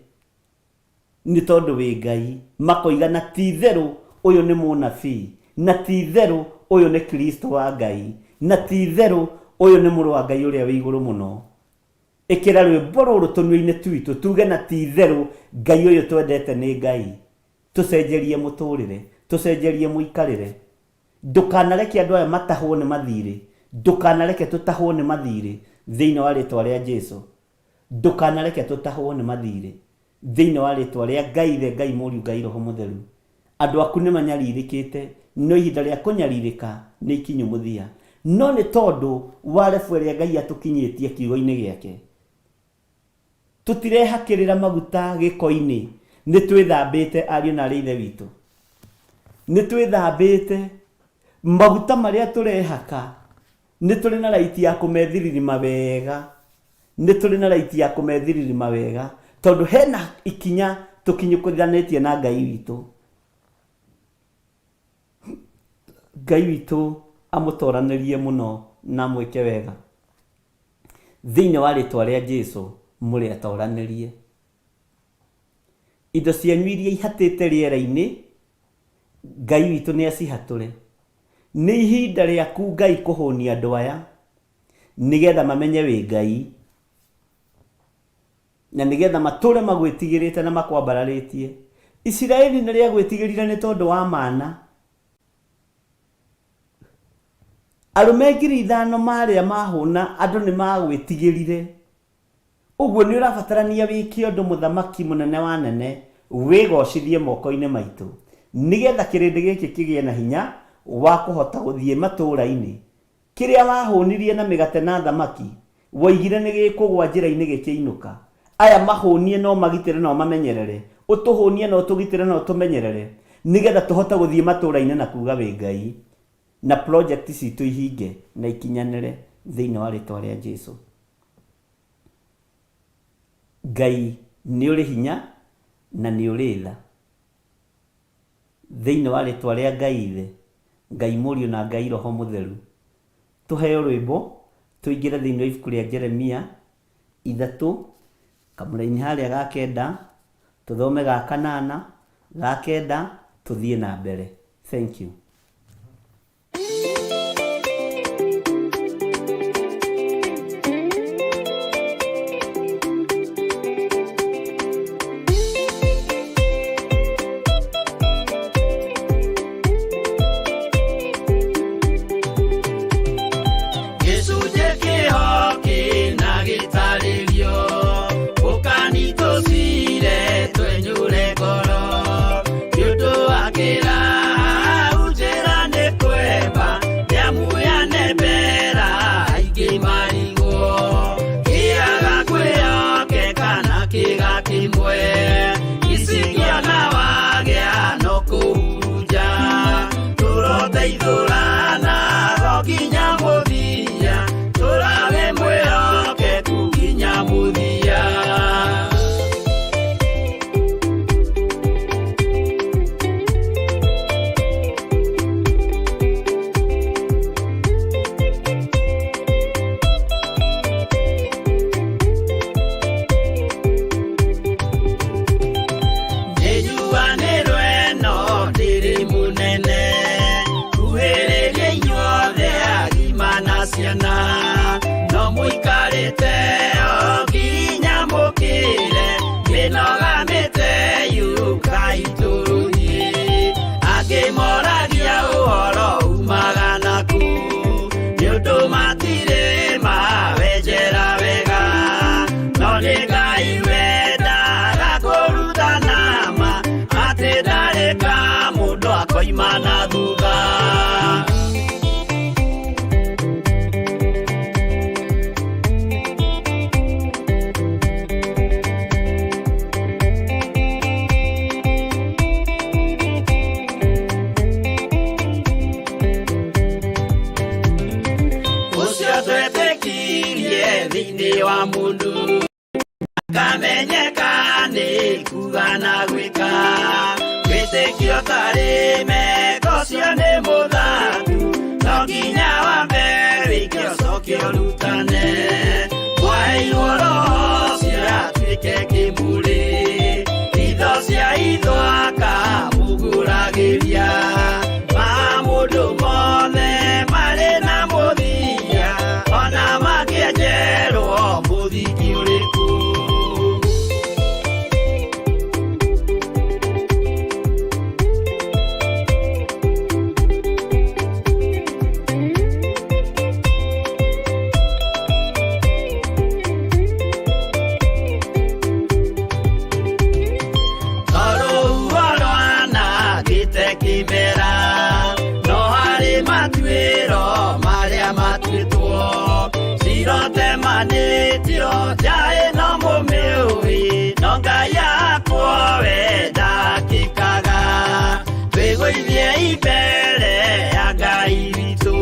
nĩ tondũ wĩ Ngai. Makoiga na ti itherũ ũyũ nĩ mũnabii, na ti itherũ ũyũ nĩ Kristo wa Ngai, na ti itherũ ũyũ nĩ mũrũ wa Ngai ũrĩa wĩ igũrũ mũno. Ĩkĩra rwĩmbo rũrũ tũnua-inĩ twitũ tuge na ti itherũ Ngai ũyũ twendete nĩ Ngai. Tũcenjerie mũtũrĩre, tũcenjerie mũikarĩre. Ndũkanareke andũ aya matahwo nĩ mathirĩ, ndũkanareke tũtahwo nĩ mathirĩ thĩinĩ wa rĩtwa rĩa Jesu. Ndũkanareke tũtahwo nĩ mathirĩ thĩinĩ wa rĩtwa rĩa Ngai Ithe, Ngai Mũriũ, Ngai Roho Mũtheru. Andũ aku nĩ manyarirĩkĩte, no ihinda rĩa kũnyarirĩka nĩ ikinyu mũthia. No nĩ tondũ wa rebu ĩrĩa Ngai atũkinyĩtie kiugo-inĩ gĩake, tũtirehakĩrĩra maguta gĩko-inĩ, nĩ twĩthambĩte ariũ na arĩ Ithe witũ. Nĩ twĩthambĩte maguta marĩa tũrehaka, nĩ tũrĩ na raiti ya kũmethiririma wega. Nĩ tũrĩ na raiti ya kũmethiririma wega, tondũ hena ikinya tũkinyũkithanĩtie na Ngai witũ. Ngai witũ amũtoranĩrie mũno na amwĩke wega. Thĩinĩ wa rĩtwa rĩa Jesu mũrĩ atoranĩrie. Indo cianyu iria ihatĩte rĩera-inĩ, Ngai witũ nĩ acihatũre. Nĩ ihinda rĩaku Ngai kũhũnia andũ aya, nĩgetha mamenye wĩ Ngai, na nĩgetha matũre magwĩtigĩrĩte na makwambararĩtie. Isiraeli nĩ rĩagwĩtigĩrire nĩ tondũ wa mana. Arũme 5,000 marĩa mahũna andũ nĩ magwĩtigĩrire. Ũguo nĩ ũrabatarania wĩke ũndũ mũthamaki mũnene wa nene, wĩgocithie moko-inĩ maitũ, nĩgetha kĩrĩndĩ gĩkĩ kĩgĩe na hinya wa kũhota gũthiĩ matũũra-inĩ. Kĩrĩa wahũnirie na mĩgate na thamaki, woigire nĩ gĩkũgwa njĩra-inĩ gĩkĩinũka. Aya mahũnie na ũmagitĩre na ũmamenyerere, ũtũhũnie na ũtũgitĩre na ũtũmenyerere, nĩgetha tũhote gũthiĩ matũũra-inĩ na kuuga wĩ Ngai, na project citũ ihinge na ikinyanĩre thĩinĩ wa rĩtwa rĩa Jesu. Ngai nĩ ũrĩ hinya na nĩ ũrĩ tha. Thĩinĩ wa rĩtwa rĩa Ngai Ithe, Ngai Mũriũ na Ngai Roho Mũtheru. Tũheo rwĩmbo tũingĩre thĩinĩ wa ibuku rĩa Jeremia ithatũ, kamũraini harĩa ga kenda, tũthome ga kanana, ga kenda, tũthiĩ na mbere. Thank you. Gĩcunjĩ kĩho kĩna gĩtarĩrio, ũkani tũcire twenyũre ngoro, nĩ ũndũ wa kĩraha njĩra nĩ kwemba, nĩamuyane mbera aingĩ marigwo, kĩaga kwĩhokeka na kĩga kĩmwe, icingĩona wagĩa no kũhurunja, tũroteithũrana o nginya mũthia, tũrawe mwĩhokeku nginya mũthia. Nĩnjuanĩrwo ĩno ndĩrĩ mũnene, huhĩrĩria Tũkoima na thutha. Ũcio twetĩkirie thĩinĩ wa mũndũ kamenyeka nĩ kuga na gwĩka wĩtĩkio tarĩ meko ũcio nĩ mũthaku no nginya wambe wĩke ũcoke ũrutane kwaheirwo roho ũcio atuĩke kĩmũrĩ itho cia itho akamũgũragĩria ma mũndũ mothe marĩ na mũthia ona mangĩenjerwo mũthingi ũrĩkũ. Tondũ rwanangĩte kĩmera no harĩ matuĩro marĩa matuĩtwo cirotemanĩtio njaĩ no mũmĩũĩ no Ngai akwo we ndakĩkaga twĩgũithie imbere ya Ngai witũ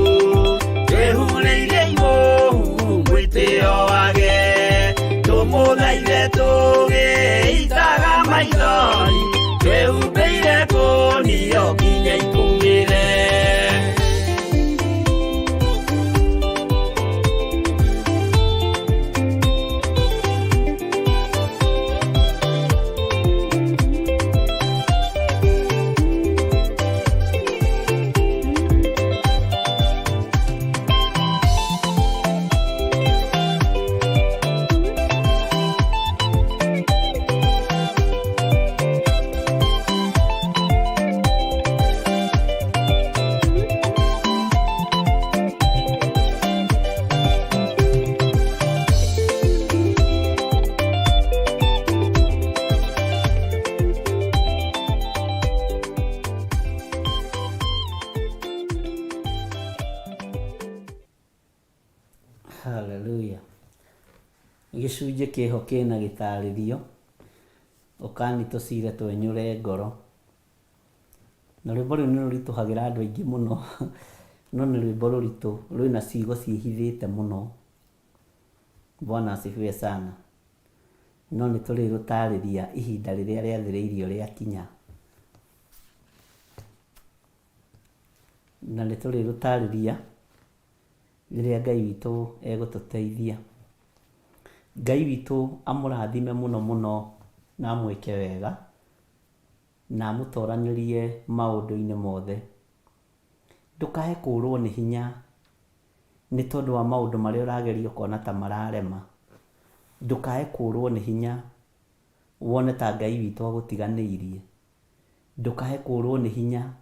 twĩhurĩirie imũhu mwĩtĩo wage tũmũthaithe tũgĩitaga maithori twĩhumbĩire kũnio nginya ikũmĩre. Hallelujah. Gĩcunjĩ kĩho kĩna gĩtarĩrio, ũkani tũcire twenyũre ngoro. Na rwĩmbo rũu nĩ rũritũhagĩra andũ aingĩ mũno, no nĩ rwĩmbo rũritũ, rwĩna ciugo ciĩhithĩte mũno. Bwana asifiwe sana. No nĩ tũrĩrũtarĩria ihinda rĩrĩa rĩathĩrĩirio rĩakinya. Na nĩ tũrĩrũtarĩria rĩrĩa Ngai witũ egũtũteithia. Ngai witũ amũrathime mũno mũno na amwĩke wega na amũtoranĩrie maũndũ-inĩ mothe. Ndũkae kũrwo nĩ hinya nĩ tondũ wa maũndũ marĩa ũrageria ũkona ta mararema. Ndũkae kũrwo nĩ hinya wone ta Ngai witũ agũtiganĩirie. Ndũkae kũrwo nĩ hinya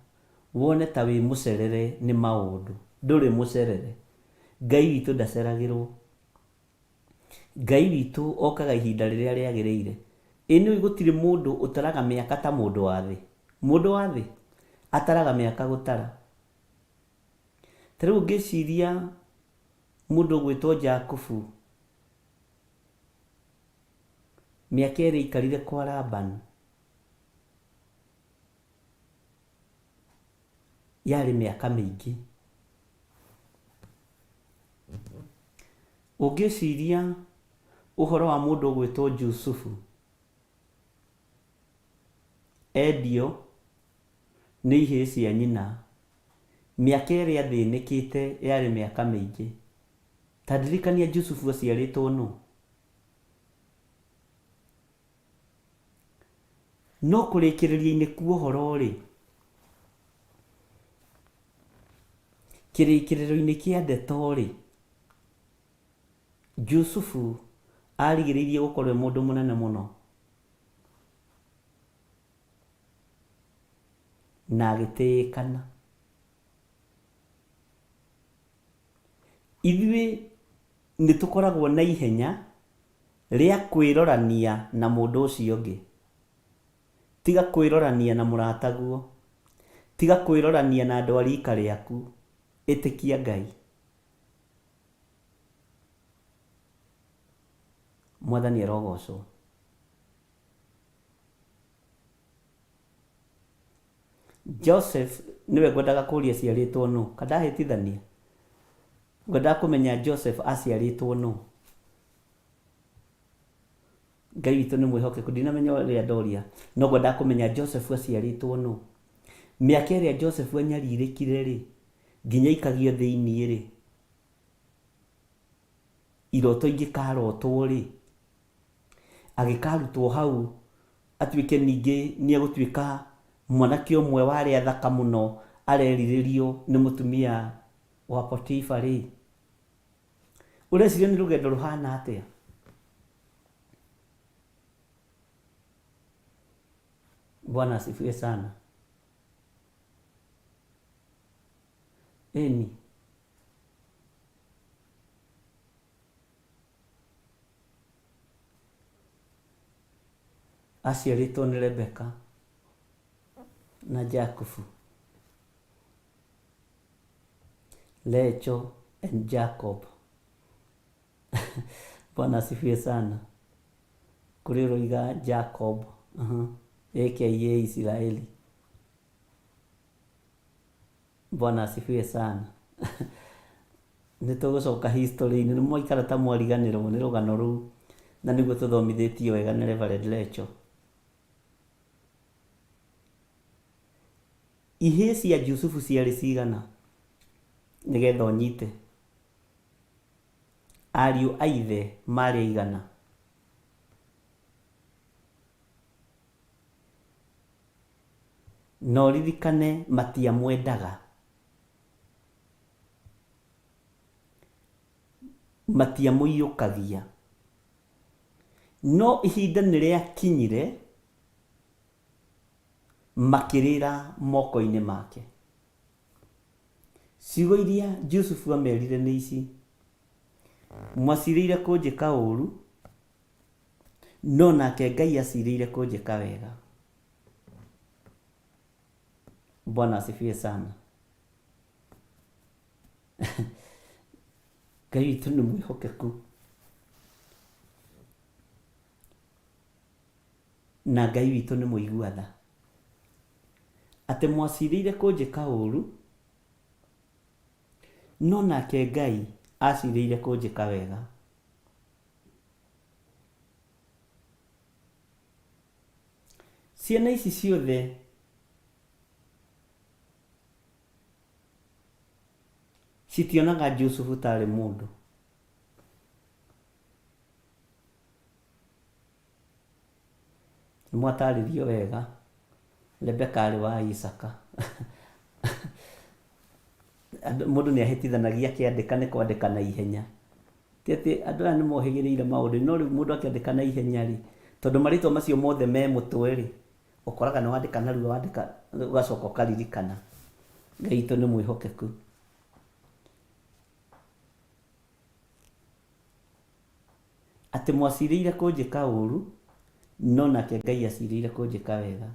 wone ta wĩ mũcerere nĩ maũndũ. Ndũrĩ mũcerere. Ngai witũ ndaceragĩrwo. Ngai witũ okaga ihinda rĩrĩa rĩagĩrĩire. Ĩ nĩũĩ gũtirĩ mũndũ ũtaraga mĩaka ta mũndũ wa thĩ. Mũndũ wa thĩ ataraga mĩaka gũtara. Ta rĩu ũngĩciria mũndũ ũgwĩtwo Jakubu, mĩaka ĩrĩa aikarire kwa Labani, yarĩ mĩaka mĩingĩ. Ũngĩciria ũhoro wa mũndũ ũgwĩtwo Jusufu, endio nĩ ihĩĩ cia nyina, mĩaka ĩrĩa athĩnĩkĩte yarĩ mĩaka mĩingĩ. Ta ndirikania Jusufu aciarĩtwo nũ? No kũrĩkĩrĩria-inĩ kwa ũhoro-rĩ, kĩrĩkĩrĩro-inĩ kĩa ndeto-rĩ, Jusufu arigĩrĩirie gũkorwo e mũndũ mũnene mũno na agĩtĩĩkana. Ithuĩ nĩ tũkoragwo na ihenya rĩa kwĩrorania na mũndũ ũcio ũngĩ. Tiga kwĩrorania na mũrataguo. Tiga kwĩrorania na andũ a rika rĩaku. Ĩtĩkia Ngai. Mwathani arogocwo. Joseph nĩwe ngwendaga kũria aciarĩtwo nũ? Ka ndahĩtithania? Ngwendaga kũmenya Joseph aciarĩtwo nũ? Ngai witũ nĩ mwĩhokeku, ndinamenya ũrĩa ndoria, no ngwendaga kũmenya Joseph aciarĩtwo nũ? Mĩaka ĩrĩa Joseph anyarirĩkire rĩ, nginya aikagio thĩinĩ rĩ, iroto ingĩkarotwo rĩ, agĩkarutwo hau atuĩke ningĩ nĩ egũtuĩka mwanake ũmwe wa arĩa athaka mũno arerirĩrio nĩ mũtumia wa Potifa rĩ, ũreciria nĩ rũgendo rũhana atĩa? Bwana asifiwe sana. Ĩni. Aciarĩtwo nĩ Rebeka na Jakubu. Rachel and Jacob. Bwana asifiwe sana. Kũrĩ ũroiga Jacob, uh -huh. Aka Israeli. Bwana asifiwe sana. Nĩ tũgũcoka history-inĩ, nĩ mwaikara ta mwariganĩrwo nĩ rũgano rũu, na nĩguo tũthomithĩtio wega nĩ Reverend Rachel. Ihĩĩ cia Jusufu ciarĩ cigana? Nĩgetha ũnyite. Ariũ a ithe marĩ aigana? Na ũririkane matiamwendaga. Matiamũiyũkagia. No ihinda nĩ rĩakinyire makĩrĩra moko-inĩ make. Ciugo iria Jusufu amerire nĩ ici, Mwacirĩire kũnjĩka ũũru, no nake Ngai acirĩire kũnjĩka wega. Bwana asifiwe sana. Ngai witũ nĩ mwĩhokeku na Ngai witũ nĩ mũigua tha. Atĩ mwacirĩire kũnjĩka ũũru, no nake Ngai acirĩire kũnjĩka wega. Ciana ici ciothe citionaga Jusufu tarĩ mũndũ. Nĩ mwatarĩrio wega, Rebeka aarĩ wa Isaaka. Mũndũ nĩ ahĩtithanagia akĩandĩka nĩ kwandĩka na ihenya. Ti atĩ andũ aya nĩ mohĩgĩrĩire maũndũ no rĩu mũndũ akĩandĩka na ihenya rĩ, tondũ marĩtwa macio mothe me mũtwe rĩ, ũkoraga nĩ wandĩka narua wandĩka ũgacoka ũkaririkana. Ngai witũ nĩ mwĩhokeku. Atĩ mwacirĩire kũnjĩka ũũru, no nake Ngai acirĩire kũnjĩka wega.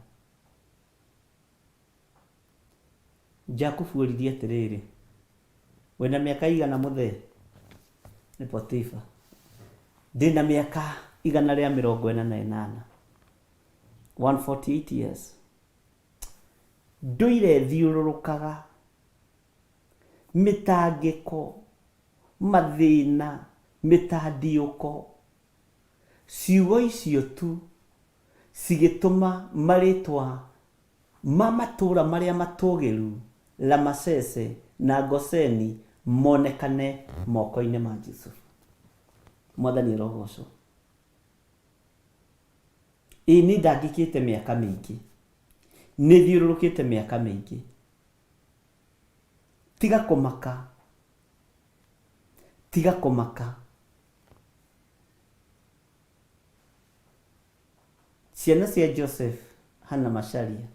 Jakubu oririe atĩrĩrĩ, Wĩna mĩaka ĩigana mũthee? Nĩ Potifa. Ndĩna mĩaka 148. 148 years. Ndũire thiũrũrũkaga mĩtangĩko, mathĩna, mĩtandiũko. Ciugo icio tu cigĩtũma marĩtwa ma matũũra marĩa matũũgĩru, Ramasese na Goseni, monekane moko-inĩ ma Jusufu. Mwathani arogocwo. Ĩĩ nĩ ndangĩkĩte mĩaka mĩingĩ, nĩ thiũrũrũkĩte mĩaka mĩingĩ. Tiga kũmaka, tiga kũmaka. Ciana cia Joseph, Hannah Macharia,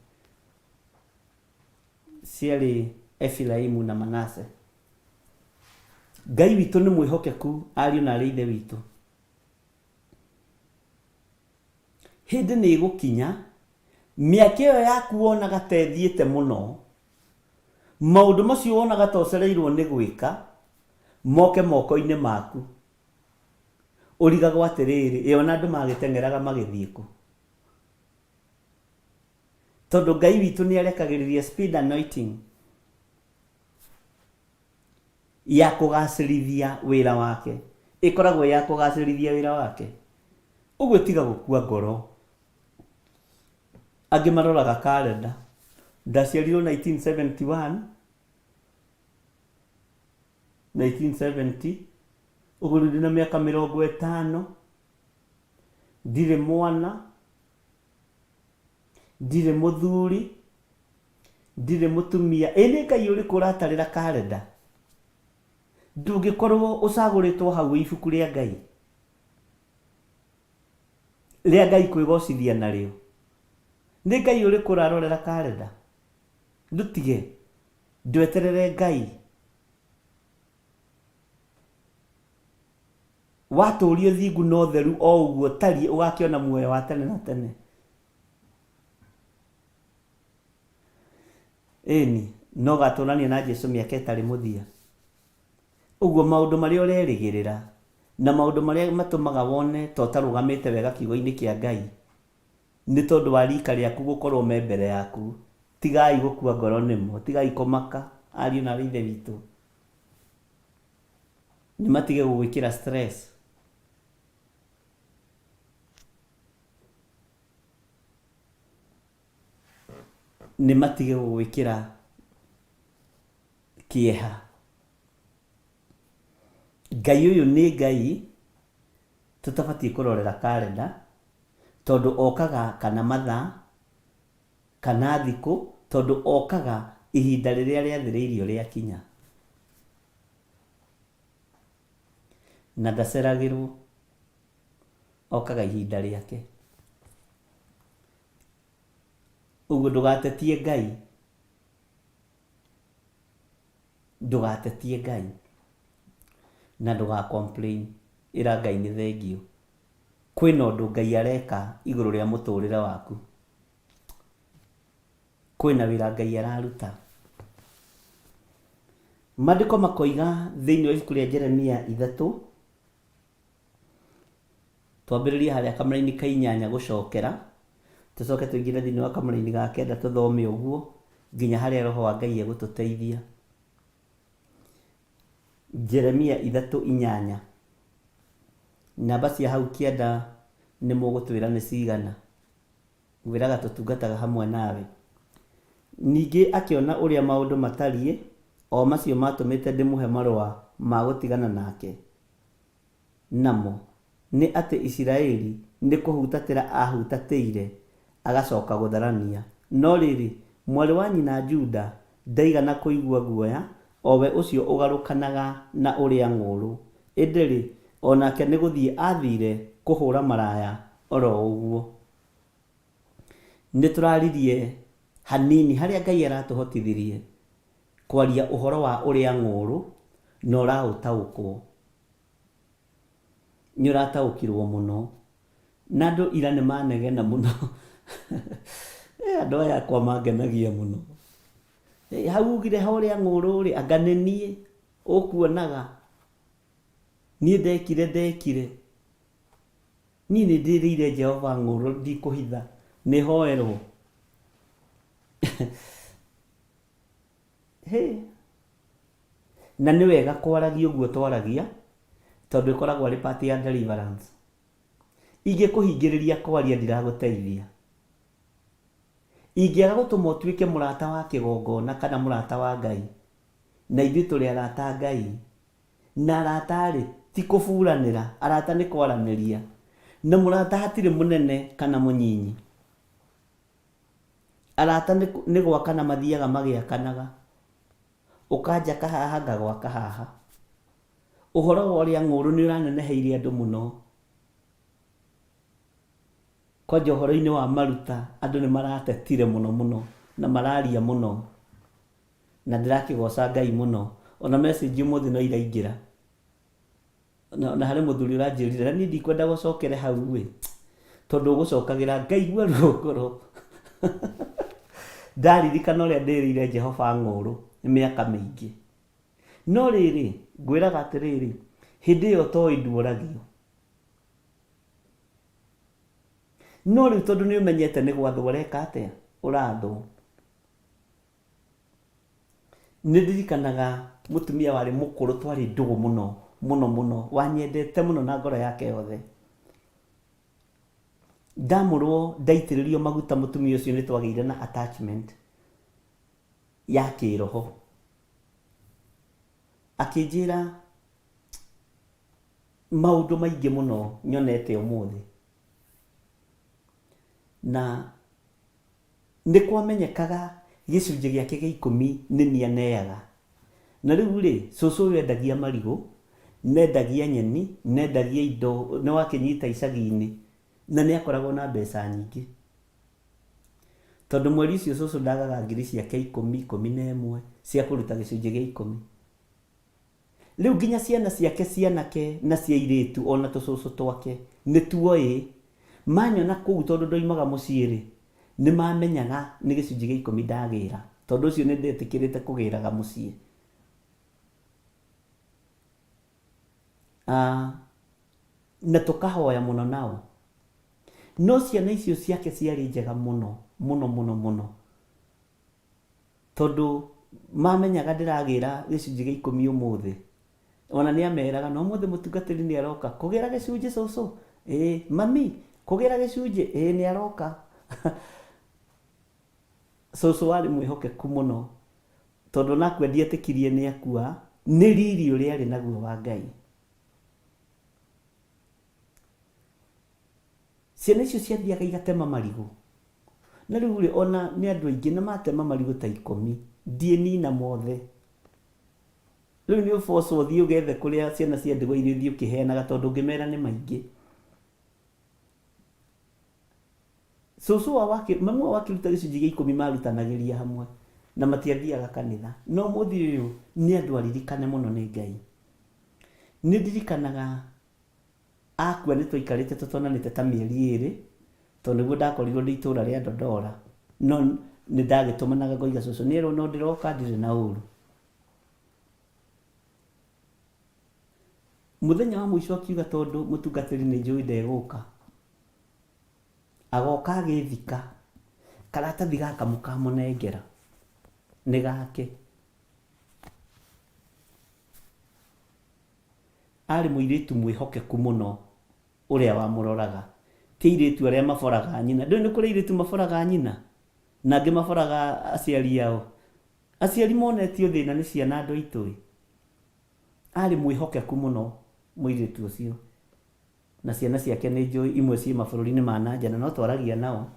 ciarĩ Efiraimu na Manase. Ngai witũ nĩ mwĩhokeku ariũ na arĩ ithe witũ. Hĩndĩ nĩ ĩgũkinya, mĩaka ĩyo yaku wonaga ta ĩthiĩte mũno, Maũndũ macio wonaga ta ũcereirwo nĩ gwĩka, moke moko-inĩ maku. Ũrigagwo atĩrĩrĩ, ĩ ona andũ magĩteng'eraga magĩthiĩ kũ? Tondũ Ngai witũ nĩ arekagĩrĩria speed anointing ya kũgacĩrithia wĩra wake. Ĩkoragwo ya kũgacĩrithia wĩra wake. Ũguo tiga gũkua ngoro. Angĩ maroraga karenda. Ndaciarirwo 1971, 1970, ũguo rĩu ndĩna mĩaka 50, ndirĩ mwana, ndirĩ mũthuri, ndirĩ mũtumia. Ĩ nĩ Ngai ũrĩkũ ũratarĩra karenda? Ndũngĩkorwo ũcagũrĩtwo hau wĩ ibuku rĩa Ngai. Rĩa Ngai kwĩgocithia narĩo. Nĩ Ngai ũrĩkũ ũrarorera karenda? Ndũtige, ndweterere Ngai. Watũũria ũthingu na ũtheru o ũguo ũtariĩ ũgakĩona muoyo wa tene na tene. Ĩni, na ũgatũũrania na Jesu mĩaka ĩtarĩ mũthia. Ũguo maũndũ marĩa ũrerĩgĩrĩra na maũndũ marĩa matũmaga wone ta ũtarũgamĩte wega kiugo-inĩ kĩa Ngai nĩ tondũ wa rika rĩaku gũkorwo me mbere yaku. Tigai gũkua ngoro nĩmo, tigai kũmaka ariũ na aarĩ a Ithe witũ. Nĩ matige gũgwĩkĩra stress. Nĩ matige gũgwĩkĩra kĩeha. Ngai ũyũ nĩ Ngai tũtabatiĩ kũrorera karenda, tondũ okaga kana mathaa, kana thikũ, tondũ okaga ihinda rĩrĩa rĩathĩrĩirio rĩakinya. Na ndaceragĩrwo, okaga ihinda rĩake. Ũguo ndũgatetie Ngai. Ndũgatetie Ngai na ndũga complain, ĩra Ngai nĩ thengiũ. Kwĩna ũndũ Ngai areka igũrũ rĩa mũtũrĩre waku. Kwĩna wĩra Ngai araruta. Mandĩko makoiga thĩinĩ wa ibuku rĩa Jeremia 3, Twambĩrĩrie harĩa kamũraini ka inyanya gũcokera, tũcoke tũingĩre thĩinĩ wa kamũraini ga kenda tũthome ũguo nginya harĩa Roho wa Ngai egũtũteithia. Jeremia 3:8. Namba cia hau kĩanda nĩ mũgũtwĩra nĩ cigana. Ngwĩraga tũtungataga hamwe nawe. Ningĩ akĩona ũrĩa maũndũ matariĩ, o macio maatũmĩte ndĩmũhe marũa ma gũtigana nake. Namo, nĩ atĩ Isiraeli nĩ kũhutatĩra aahutatĩire, agacoka gũtharania. No rĩrĩ, mwarĩ wa nyina Juda ndaigana kũigua guoya, o we ũcio ũgarũkanaga na ũrĩa ng'ũũrũ, ĩndĩ-rĩ, o nake nĩ gũthiĩ aathiire kũhũra maraya o ro ũguo. Nĩtũraaririe hanini harĩa Ngai aratũhotithirie kwaria ũhoro wa ũrĩa ng'ũũrũ na ũraũtaũkwo. Nĩ ũrataũkirwo mũno. Na andũ ira nĩ manegena mũno. Andũ aya akwa mangenagia mũno. Hau ugire ha ũrĩa ng'ũũrũ rĩ, anga nĩ niĩ ũkuonaga? Niĩ ndekire ndekire. Niĩ nĩ ndĩrĩire Jehova ng'ũũrũ ndikũhitha, nĩ hoerwo. Hĩ! Na nĩ wega kwaragia ũguo twaragia, tondũ ĩkoragwo arĩ part ya deliverance. Ingĩkũhingĩrĩria kwaria ndiragũteithia. Ingĩaga gũtũma ũtuĩke mũrata wa kĩgongona kana mũrata wa Ngai, na ithuĩ tũrĩ arata a Ngai, na arata-rĩ, ti kũburanĩra, arata nĩ kwaranĩria. Na mũrata hatirĩ mũnene kana mũnyinyi. Arata nĩ gwakana mathiaga magĩakanaga. Ũkanjaka haha ngagwaka haha. Ũhoro wa ũrĩa ng'ũũrũ nĩ ũraneneheire andũ mũno. Kwanja ũhoro-inĩ wa maruta andũ nĩ maratetire mũno mũno na mararia mũno. Na ndĩrakĩgoca Ngai mũno. Ona message ũmũthĩ no iraingĩra. Na harĩ mũthuri ũranjĩrire na niĩ ndikwenda gũcokere hau ĩ, tondũ ũgũcokagĩra ngaigua ruo ngoro. Ndaririkana ũrĩa ndĩrĩire Jehova ng'ũũrũ. mĩaka mĩingĩ. No rĩrĩ, ngwĩraga atĩrĩrĩ, hĩndĩ ĩyo ũtoĩ nduoragio. No rĩu tondũ nĩ ũmenyete nĩ gwathwo ũreka atĩa? Ũrathwo. Nĩ ndirikanaga mũtumia warĩ mũkũrũ twarĩ ndũgũ mũno mũno mũno, wanyendete mũno na ngoro yake yothe. Ndamũrwo ndaitĩrĩrio maguta mũtumia ũcio nĩ twagĩire na attachment ya kĩroho. Akĩnjĩra maũndũ maingĩ mũno nyonete ũmũthĩ. Na nĩ kwamenyekaga gĩcunjĩ gĩake gĩa ikũmi nĩ niĩ aneaga. Na rĩu rĩ, cũcũ ũyũ endagia marigũ, nendagia nyeni, nendagia indo, nĩ wakĩnyita icagi-inĩ, na nĩ akoragwo na mbeca nyingĩ. Tondũ mweri ũcio cũcũ ndagaga ngiri ciake ikũmi, 11 cia kũruta gĩcunjĩ gĩa ikũmi. Rĩu nginya ciana ciake cia anake na cia airĩtu o na tũcũcũ twake nĩ tuoĩ. Manyona kũu tondũ ndoimaga mũciĩ-rĩ, nĩ mamenyaga nĩ gĩcunjĩ gĩa ikũmi ndagĩra, tondũ ũcio nĩ ndetĩkĩrĩte kũgĩraga mũciĩ. Na tũkahoya mũno nao. No ciana icio ciake ciarĩ njega mũno, mũno mũno mũno. Tondũ mamenyaga ndĩragĩra gĩcunjĩ gĩa ikũmi ũmũthĩ. Ona nĩ ameraga, na ũmũthĩ mũtungatĩri nĩ aroka. Kũgĩra gĩcunjĩ cũcũ? Ĩĩ. Mami, kũgĩra gĩcunjĩ? Ĩĩ nĩ aroka. Cũcũ arĩ mwĩhokeku mũno. Tondũ ona akua ndietĩkirie nĩ akua, nĩ riri ũrĩa arĩ naguo wa Ngai. Ciana icio ciathiaga igatema marigũ. Na rĩu rĩ, ona nĩ andũ aingĩ, na matema marigũ ta ikũmi, ndiĩnina mothe. Rĩu nĩ ũbocwo ũthiĩ ũgethe kũrĩa ciana cia ndigwa irĩ ũthiĩ ũkĩheanaga tondũ ũngĩmera nĩ maingĩ. Cũcũ wao akĩ, mamu wao akĩruta gĩcunjĩ gĩa ikũmi marutanagĩria hamwe na matiathiaga kanitha. No ũmũthĩ ũyũ nĩ andũ aririkane mũno nĩ Ngai. Nĩ ndirikanaga Akua nĩ twaikarĩte tũtonanĩte ta mĩeri ĩrĩ, tondũ nĩguo ndakorirwo ndĩ itũra rĩa Dodora, no nĩ ndagĩtũmanaga ngoiga cũcũ nĩ erwo no ndĩroka ndirĩ na ũru. Mũthenya wa mũico akiuga tondũ mũtungatĩri nĩ njũĩ ndegũka, agoka agĩthika, karatathi gaka mũkamũnengera nĩ gake. Aarĩ mũirĩtu mwĩhokeku mũno ũrĩa wamũroraga. Ti airĩtu arĩa maboraga nyina. Ndũĩ nĩ kũrĩ airĩtu maboraga nyina? Na angĩ maboraga aciari ao. Aciari monetio thĩna nĩ ciana andũ aitũ ĩ. Aarĩ mwĩhokeku mũno mũirĩtu ũcio. Na ciana ciake nĩ njũĩ imwe ciĩ mabũrũri-inĩ ma na nja na no twaragia nao.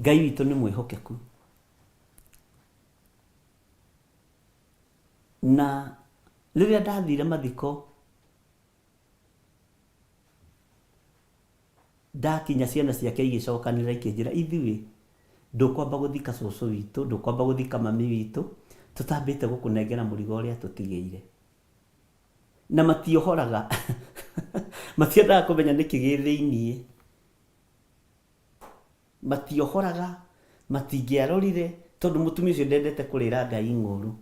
Ngai witũ nĩ mwĩhokeku. Na rĩrĩa ndathire mathiko, ndakinya ciana ciake igĩcokanĩrĩra ikĩnjĩra, ithuĩ ndũkwamba gũthika cũcũ witũ, ndũkwamba gũthika mami witũ, tũtambĩte gũkũnengera mũrigo ũrĩa atũtigĩire. Na matiohoraga, matiendaga kũmenya nĩkĩ gĩ thĩiniĩ. Matiohoraga, matingĩarorire, tondũ mũtumia ũcio ndendete kũrĩra Ngai ng'ũru.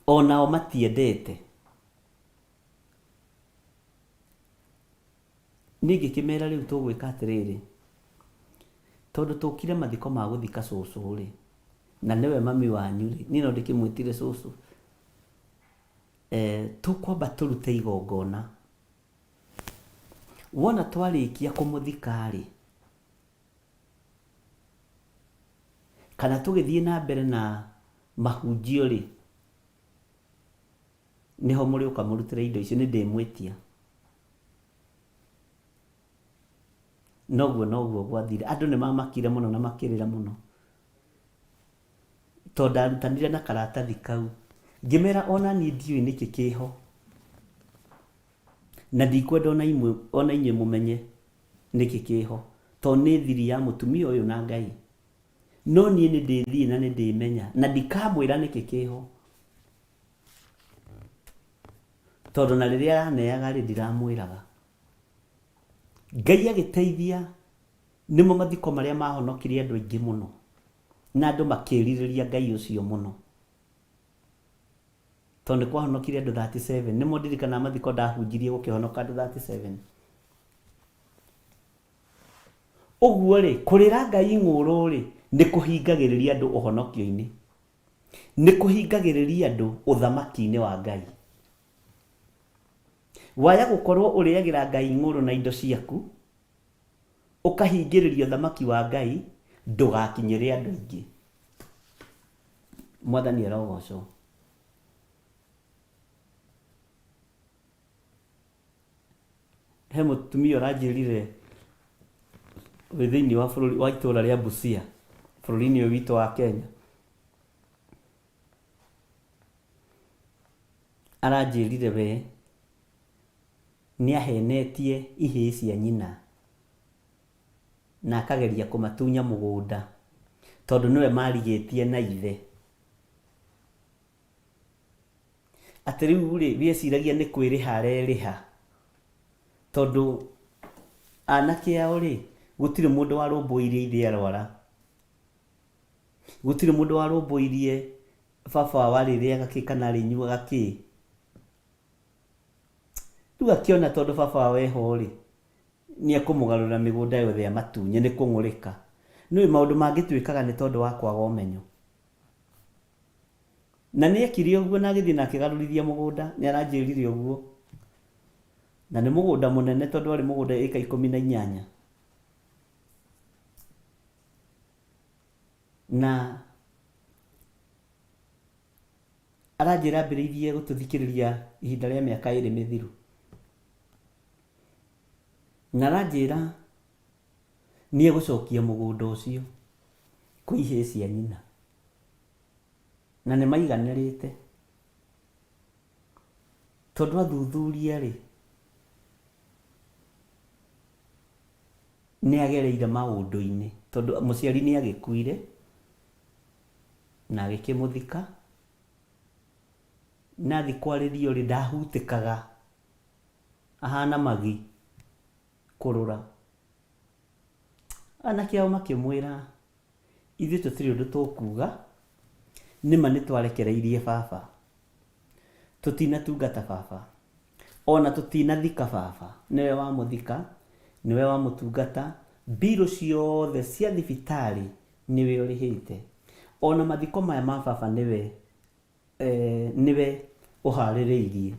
O nao matiendete. Niĩ ngĩkĩmera rĩu tũgwĩka atĩrĩrĩ, tondũ tũkire mathiko ma gũthika cũcũ-rĩ, na nĩwe mami wanyu-rĩ, niĩ no ndĩkĩmwĩtire cũcũ, tũkwamba tũrute igongona. Wona twarĩkia kũmũthika-rĩ, kana tũgĩthiĩ na mbere na mahunjio-rĩ, nĩho mũrĩũka mũrutĩre indo icio, nĩ ndĩmwĩtia. Noguo noguo gwathire. Andũ nĩ mamakire mũno na makĩrĩra mũno. Tondũ ndarutanire na karatathi kau. Ngĩmera ona niĩ ndiũĩ nĩkĩ kĩho. Na ndikwenda ona imwe ona inyuĩ mũmenye nĩkĩ kĩho. Tondũ nĩ thiri ya mũtumia ũyũ na Ngai. No niĩ nĩ ndĩthiĩ na nĩ ndĩmenya. Na ndikamwĩra nĩkĩ kĩho. Tondũ na rĩrĩa araneaga rĩ ndiramwĩraga. Ngai agĩteithia nĩmo mathiko marĩa mahonokirie andũ aingĩ mũno. Na andũ makĩrirĩria Ngai ũcio mũno. Tondũ nĩ kwahonokire andũ 37. Nĩmo ndirikanaga mathiko ndahunjirie gũkĩhonoka andũ 37. Ũguo rĩ, kũrĩra Ngai ng'ũũrũ rĩ, nĩ kũhingagĩrĩria andũ ũhonokio-inĩ. Nĩ kũhingagĩrĩria andũ ũthamaki-inĩ wa Ngai. Waya gũkorwo ũrĩagĩra Ngai ng'ũũrũ na indo ciaku, ũkahingĩrĩria ũthamaki wa Ngai ndũgakinyĩre andũ aingĩ. Mwathani arogocwo. He mũtumia ũranjĩrire wĩ thĩinĩ wa bũrũri wa itũra rĩa Busia bũrũri-inĩ ũyũ witũ wa Kenya. Aranjĩrire we nĩahenetie ihĩĩ cia nyina na akageria kũmatunya mũgũnda tondũ nĩwe marigĩtie na ithe. Atĩ rĩu rĩ, we eciragia nĩ kwĩrĩha arerĩha tondũ anake ao rĩ, gũtirĩ mũndũ warũmbũirie ithe arwara. Gũtirĩ mũndũ warũmbũirie baba wao arĩrĩaga kĩ kana arĩnyuaga kĩ. Rĩu akĩona tondũ baba wao eho rĩ, nĩ ekũmũgarũrĩra mĩgũnda yothe amatunye, nĩ kũng'ũrĩka. Nĩũĩ maũndũ mangĩ twĩkaga nĩ tondũ wa kwaga ũmenyo. Na nĩ ekire ũguo na agĩthiĩ na akĩgarũrithia mũgũnda, nĩ aranjĩrire ũguo. Na nĩ mũgũnda mũnene tondũ warĩ mũgũnda ĩka 18. Na aranjĩra ambĩrĩirie gũtũthikĩrĩria ihinda rĩa mĩaka ĩrĩ mĩthiru. Na aranjĩra nĩ egũcokia mũgũnda ũcio kwĩ ihĩĩ cia nyina. Na nĩ maiganĩrĩte. Tondũ athuthuria rĩ, nĩ agereire maũndũ-inĩ. Tondũ mũciari nĩ agĩkuire na agĩkĩmũthika. Na athiĩ kwarĩrio rĩ, ndahutĩkaga, ahana magi kũrũra. Anake ao makĩmwĩra, ithuĩ tũtirĩ ũndũ tũkuga, nĩma nĩ twarekereirie baba, tũtinatungata baba, ona tũtinathika baba, nĩwe wamũthika, nĩwe wamũtungata, mbirũ ciothe cia thibitarĩ nĩwe ũrĩhĩte, ona mathiko maya ma baba nĩwe, nĩwe ũharĩrĩirie.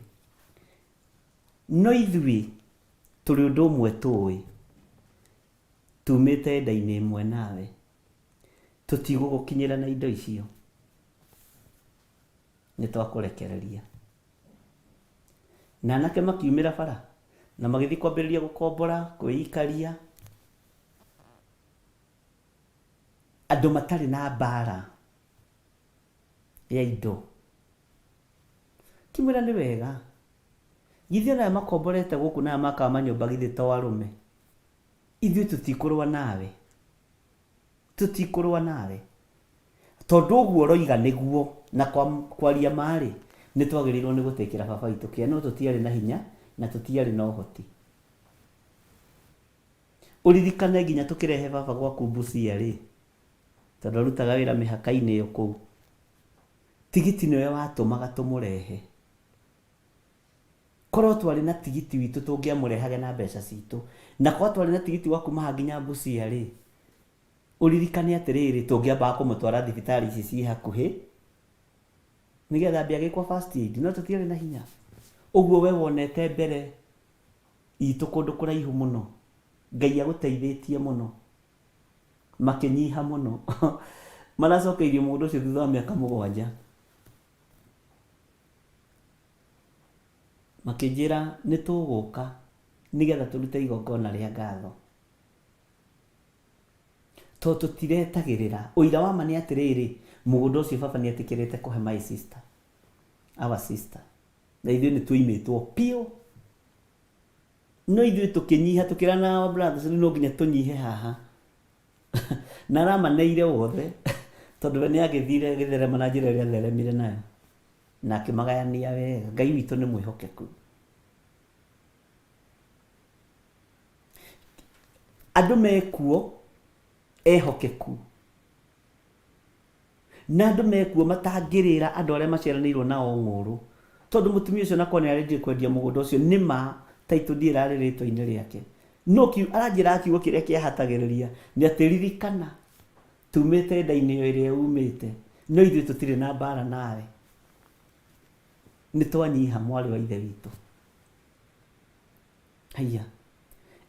No ithuĩ tũrĩ ũndũ ũmwe tũĩ, tumĩte nda-inĩ ĩmwe nawe, tũtigũgũkinyĩra na indo icio, nĩ twakũrekereria. Na anake makiumĩra bara na magĩthiĩ kwambĩrĩria gũkombora, kwĩikaria, andũ matarĩ na mbara ya indo. Ngĩmwĩra nĩ wega, githĩ ona aya makomborete gũkũ na aya makaga manyũmba githĩ to arũme? Ithuĩ tũtikũrũa nawe, tũtikũrũa nawe, tondũ ũguo ũroiga nĩguo, na kwaria ma-rĩ, nĩ twagĩrĩirwo nĩ gũtĩkĩra baba witũ kĩa, no tũtiarĩ na hinya na tũtiarĩ na ũhoti. Ũririkane nginya tũkĩrehe baba gwaku Busia-rĩ, tondũ arutaga wĩra mĩhaka-inĩ ĩyo kũu, tigiti nĩwe watũmaga tũmũrehe. Korwo twarĩ na tigiti witũ tũngĩamũrehage na mbeca citũ. Na korwo twarĩ na tigiti wa kuma haha nginya Busia rĩ, ũririkane atĩrĩrĩ, tũngĩambaga kũmũtwara thibitarĩ ici ciĩ hakuhĩ, nĩgetha ambe agĩkwo first aid, no tũtiarĩ na hinya. Ũguo we wonete mbere itũ kũndũ kũraihu mũno, Ngai agũteithĩtie mũno, makĩnyiha mũno. Maracokeirio mũgũnda ũcio thutha wa mĩaka 7. Makĩnjĩra nĩ tũgũka nĩgetha tũrute igongona rĩa ngatho. Tondũ tũtiretagĩrĩra. Ũira wa ma nĩ atĩrĩrĩ, mũgũnda ũcio baba nĩ etĩkĩrĩte kũhe my sister, our sister. Na ithuĩ nĩ tũimĩtwo biũ. No ithuĩ tũkĩnyiha tũkĩrana our brothers rĩu no nginya tũnyihe haha. Na aramaneire wothe tondũ we nĩ agĩthire agĩtherema na njĩra ĩrĩa atheremire nayo. Na akĩmagayania wega. Ngai witũ nĩ mwĩhokeku. Andũ mekuo ehokeku. Na andũ mekuo matangĩrĩra andũ arĩa maciaranĩirwo nao ng'ũrũ. Tondũ mũtumia ũcio onakorwo nĩ arendire kwendia mũgũnda ũcio nĩ ma title ĩrarĩ rĩtwa-inĩ rĩake. No aranjĩraga kiugo kĩrĩa kĩahatagĩrĩria nĩ atĩ ririkana tumĩte nda-inĩ o ĩrĩa umĩte no ithuĩ tũtirĩ na mbara nawe. Nĩ twanyiha mwarĩ wa ithe witũ. Haiya.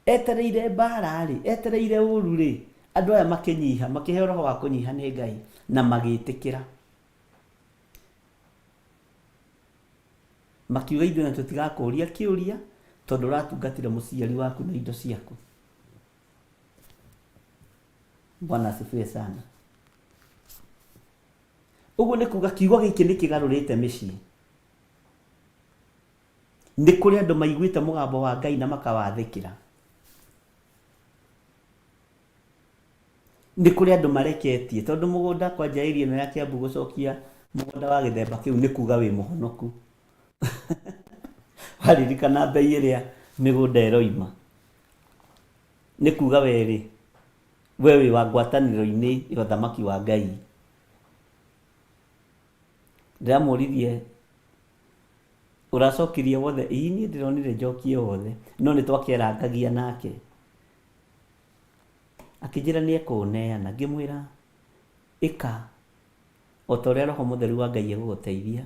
Etereire mbara-rĩ, etereire ũru-rĩ, andũ aya makĩnyiha, makĩheo roho wa kũnyiha nĩ Ngai na magĩtĩkĩra. Makiuga ithuĩ na tũtigakũria kĩũria tondũ ũratungatire mũciari waku na indo ciaku. Bwana asifiwe sana. Ũguo nĩ kuga kiugo gĩkĩ nĩ kĩgarũrĩte mĩciĩ. Nĩ kũrĩ andũ maiguĩte mũgambo wa Ngai na makawathĩkĩra. Nĩ kũrĩ andũ mareketie tondũ mũgũnda kwanja area ĩno ya Kiambu gũcokia mũgũnda wa gĩthemba kĩu nĩ kuga wĩ mũhonoku. Waririkana mbei ĩrĩa mĩgũnda ĩroima nĩ kuga werĩ we wĩ wa ngwatanĩro-inĩ ya ũthamaki wa Ngai. Ndĩramũririe ũracokirie wothe? Ii niĩ ndĩronire njokie wothe, no nĩ twakĩarangagia nake. Akĩnjĩra nĩ ekũũneana, ngĩmwĩra ĩka o ta ũrĩa Roho Mũtheru wa Ngai egũgũteithia,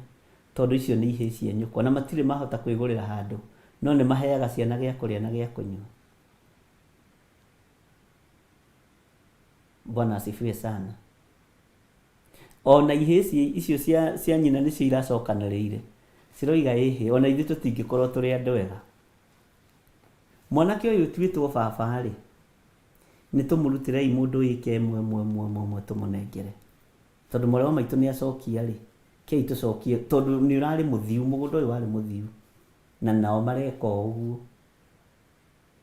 tondũ icio nĩ ihĩĩ cia nyũkwa, na matirĩ mahota kwĩgũrĩra handũ, no nĩ maheaga ciana gĩa kũrĩa na gĩa kũnyua. Bwana asifiwe sana. Ona ihĩĩ icio cia nyina nĩcio iracokanĩrĩire, ciroiga ĩhĩ, ona ithuĩ tũtingĩkorwo tũrĩ andũ ega. Mwanake ũyũ ũtuĩtwo baba-rĩ, nĩ tũmũrutĩrei mũndũ ĩka ĩmwe ĩmwe ĩmwe ĩmwe ĩmwe tũmũnengere. Tondũ mwarĩ wa maitũ nĩ acokia-rĩ, kei tũcokie, tondũ nĩ ũrarĩ mũthiu, mũgũnda ũyũ warĩ mũthiu, na nao mareka o ũguo.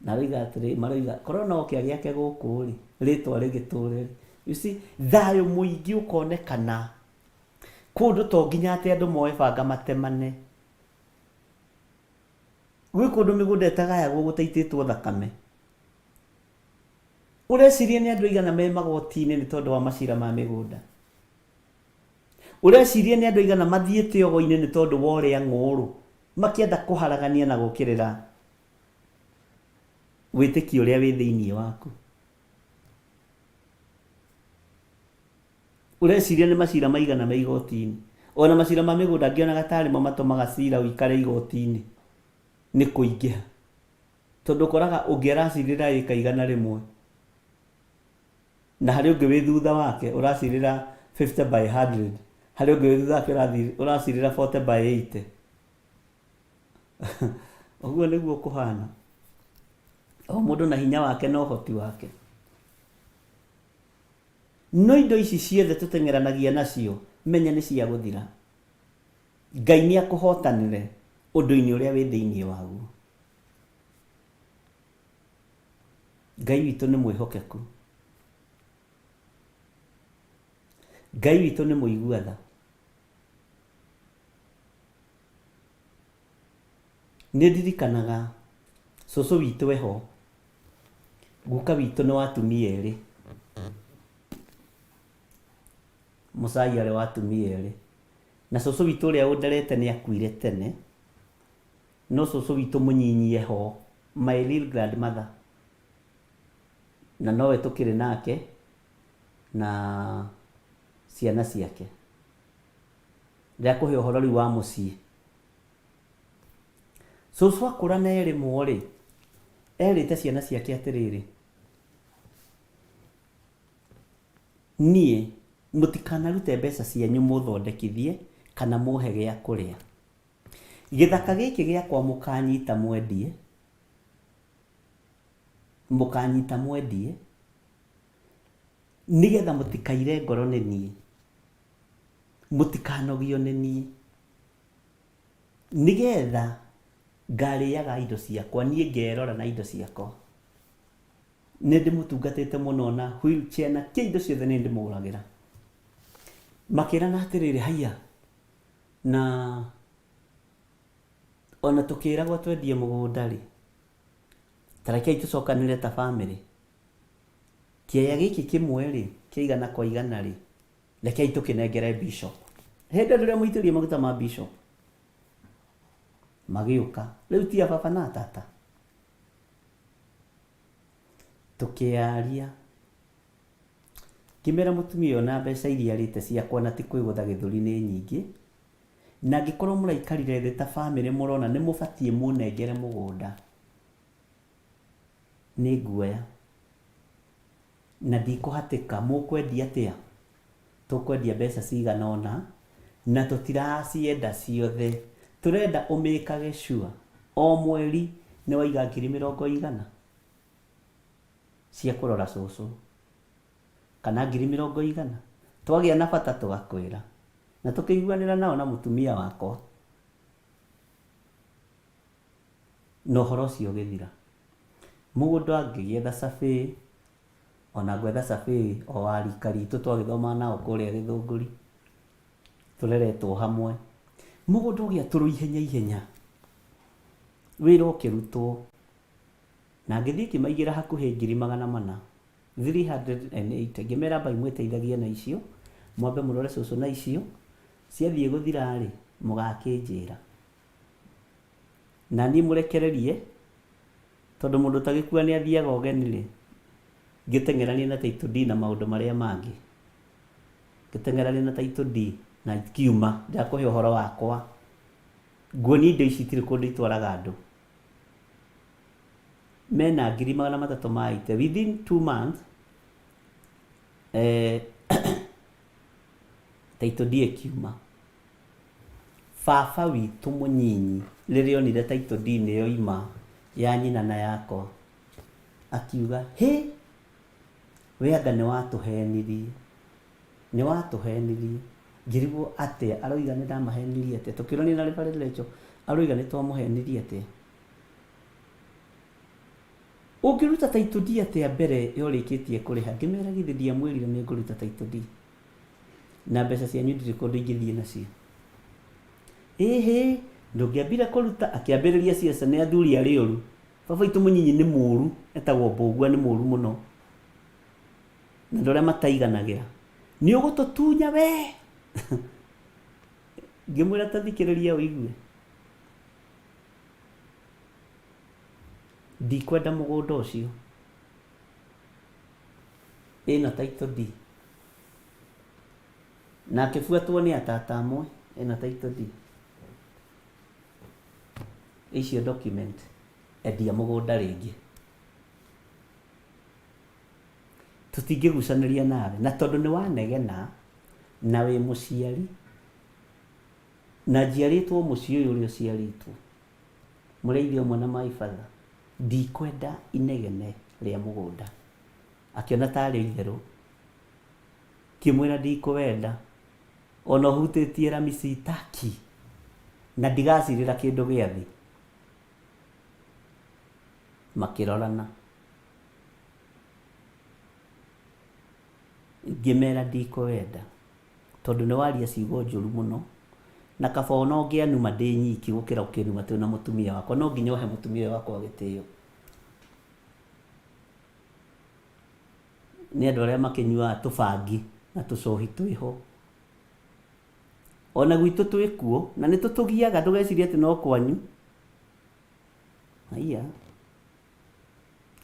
Na aroiga atĩrĩ, maroiga, korwo no oke agĩake gũkũ rĩ, rĩtwa rĩgĩtũre rĩ. You see, thayũ mũingĩ ũkonekana. Kũndũ to nginya atĩ andũ moe banga matemane. Gwĩ kũndũ mĩgũnda ĩtagayagwo gũtaitĩtwo thakame. Ũreciria nĩ andũ aigana me magoti-inĩ nĩ tondũ wa macira ma mĩgũnda? Ũreciria nĩ andũ aigana mathiĩte ogo-inĩ nĩ tondũ wa ũrĩa ng'ũũrũ makĩenda kũharagania na gũkĩrĩra wĩtĩkio ũrĩa wĩ thĩinĩ waku? Ũreciria nĩ macira maigana me igoti-inĩ? Ona macira ma mĩgũnda ngĩonaga tarĩ mo matũmaga cira ũikare igoti-inĩ nĩ kũingĩha. Tondũ ũkoraga ũngĩ aracirĩra ĩka 100 na harĩ ũngĩ wĩ thutha wake ũracirĩra 50 by 100, harĩ ũngĩ wĩ thutha wake ũracirĩra 40 by 80. Ũguo nĩguo kũhana. O mũndũ na hinya wake na ũhoti wake. No indo ici ciothe tũteng'eranagia nacio, menya nĩ cia gũthira. Ngai nĩ akũhotanĩre ũndũ-inĩ ũrĩa wĩ thĩinĩ waguo. Ngai witũ nĩ mwĩhokeku. Ngai witũ nĩ mũigua tha. Nĩ ndirikanaga cũcũ witũ eho, guka witũ nĩ wa atumia erĩ. Mũcai arĩ wa atumia erĩ. Na cũcũ witũ ũrĩa ũnderete nĩ akuire tene, no cũcũ witũ mũnyinyi eho, my real grandmother, na nowe tũkĩrĩ nake na ciana ciake. Ndĩrakũhe ũhoro rĩu wa mũciĩ. Cũcũ akũra na erĩmwo rĩ, erĩte ciana ciake atĩrĩrĩ, niĩ mũtikanarute mbeca cianyu mũthondekithie kana mũhe gĩa kũrĩa. Gĩthaka gĩkĩ gĩakwa mũkanyita mwendie, mũkanyita mwendie, nĩgetha mũtikaire ngoro nĩ niĩ, mũtikanogio nĩ niĩ. Nĩgetha ngarĩaga indo ciakwa, niĩ ngerora na indo ciakwa. Nĩ ndĩmũtungatĩte mũno na wheelchair na kĩ indo ciothe nĩ ndĩmũgũragĩra. Makĩrana atĩrĩrĩ, haiya, na ona tũkĩragwo twendie mũgũnda rĩ, ta rekei tũcokanĩrĩre ta bamĩrĩ. Kĩaya gĩkĩ kĩmwe rĩ, kĩa igana kwa igana rĩ, Rekei tũkĩnengere bishop. Hĩndĩ ĩrĩa mũitĩrĩrie maguta ma bishop magĩũka, rĩu ti a baba na tata, tũkĩaria. Ngĩmera mũtumia ũyũ na mbeca iria arĩte ciakwa na ti kwĩgũtha gĩthũri nĩ nyingĩ, na angĩkorwo mũraikarire thĩ ta bamĩrĩ mũrona nĩ mũbatiĩ mũnengere mũgũnda, nĩ nguoya na ndikũhatĩka. Mũkwendia atĩa? Tũkwendia mbeca cigana ũna na tũtiracienda ciothe, tũrenda ũmĩkage sure o mweri nĩ waiga ngiri mĩrongo igana cia kũrora cũcũ, kana ngiri mĩrongo igana. Twagĩa na bata tũgakwĩra. Na tũkĩiguanĩra nao na mũtumia wakwa, na ũhoro ũcio ũgĩthira. Mũgũnda ngĩgĩetha survey, ona ngwetha survey o wa rika ritũ twagĩthomaga nao kũrĩa Gĩthũngũri, tũreretwo hamwe. Mũgũnda ũgĩatũrwo ihenya ihenya, wĩra ũkĩrutwo. Na ngĩthiĩ ngĩmaigĩra hakuhĩ ngiri 400, 380, ngĩmera ambai mwĩteithagie na icio, mwambe mũrore cũcũ na icio, ciathiĩ gũthira-rĩ, mũgakĩnjĩra. Na niĩ mũrekererie, tondũ mũndũ ũtagĩkua nĩ athiaga ũgeni-rĩ, ngĩteng'eranie na title deed na maũndũ marĩa mangĩ. Ngĩteng'erania na title deed na ikiuma, ndakũhe ũhoro wakwa. Nguonie indo ici itirĩ kũndũ itwaraga andũ. Mena ngiri 380 within 2 months, title deed ĩkiuma. Baba witũ mũnyinyi rĩrĩa onire title deed nĩ yoima ya nyina na yakwa, akiuga, "Hĩ, we anga nĩ watũhenirie, nĩ watũhenirie." Ngĩrigwo atĩa aroiga nĩ ndamahenirie atĩa. Tũkĩũrania na Reverend Rachel, aroiga nĩ twamũhenirie atĩa? Ũngĩruta title deed atĩa mbere ya ũrĩkĩtie kũrĩha? Ngĩmera githĩ ndiamwĩrire nĩ ngũruta title deed na mbeca cianyu ndirĩ kũndũ ingĩthiĩ nacio. Ĩhĩ, ndũngĩambire kũruta. Akĩambĩrĩria ciaca nĩ athuri arĩ ũru. Baba witũ mũnyinyi nĩ mũru, etagwo Mbũgua, nĩ mũru mũno. Na andũ arĩa mataiganagĩra. Nĩ ũgũtũtunya we. Ngĩmwĩra ta thikĩrĩria ũigue. Ndikwenda mũgũnda ũcio. Ĩno title deed. Na akĩbuatwo nĩ atata amwe. Ĩno title deed. Icio document. Endia mũgũnda rĩngĩ. Tũtingĩgucanĩria nawe. Na tondũ nĩ wanegena na wĩ mũciari na njiarĩtwo mũciĩ ũyũ ũrĩa ũciarĩtwo, mũrĩ ithe ũmwe na my father, ndikwenda inegene rĩa mũgũnda. Akĩona tarĩ itherũ. Ngĩmwĩra ndikũwenda ona ũhutĩtie rami sitaki, na ndigacirĩra kĩndũ gĩa thĩ. Makĩrorana. Ngĩmera ndikũwenda tondũ nĩ waria ciugo njũru mũno, na kaba ona ũngĩanuma ndĩ nyiki gũkĩra ũkĩnuma twĩ na mũtumia wakwa. No nginya ũhe mũtumia ũyũ wakwa gĩtĩo. Nĩ andũ arĩa makĩnyuaga tũbangi na tũcohi twĩho. Ona gwitũ twĩkuo na nĩ tũtũgiaga, ndũgecirie atĩ no kwanyu. Haiya.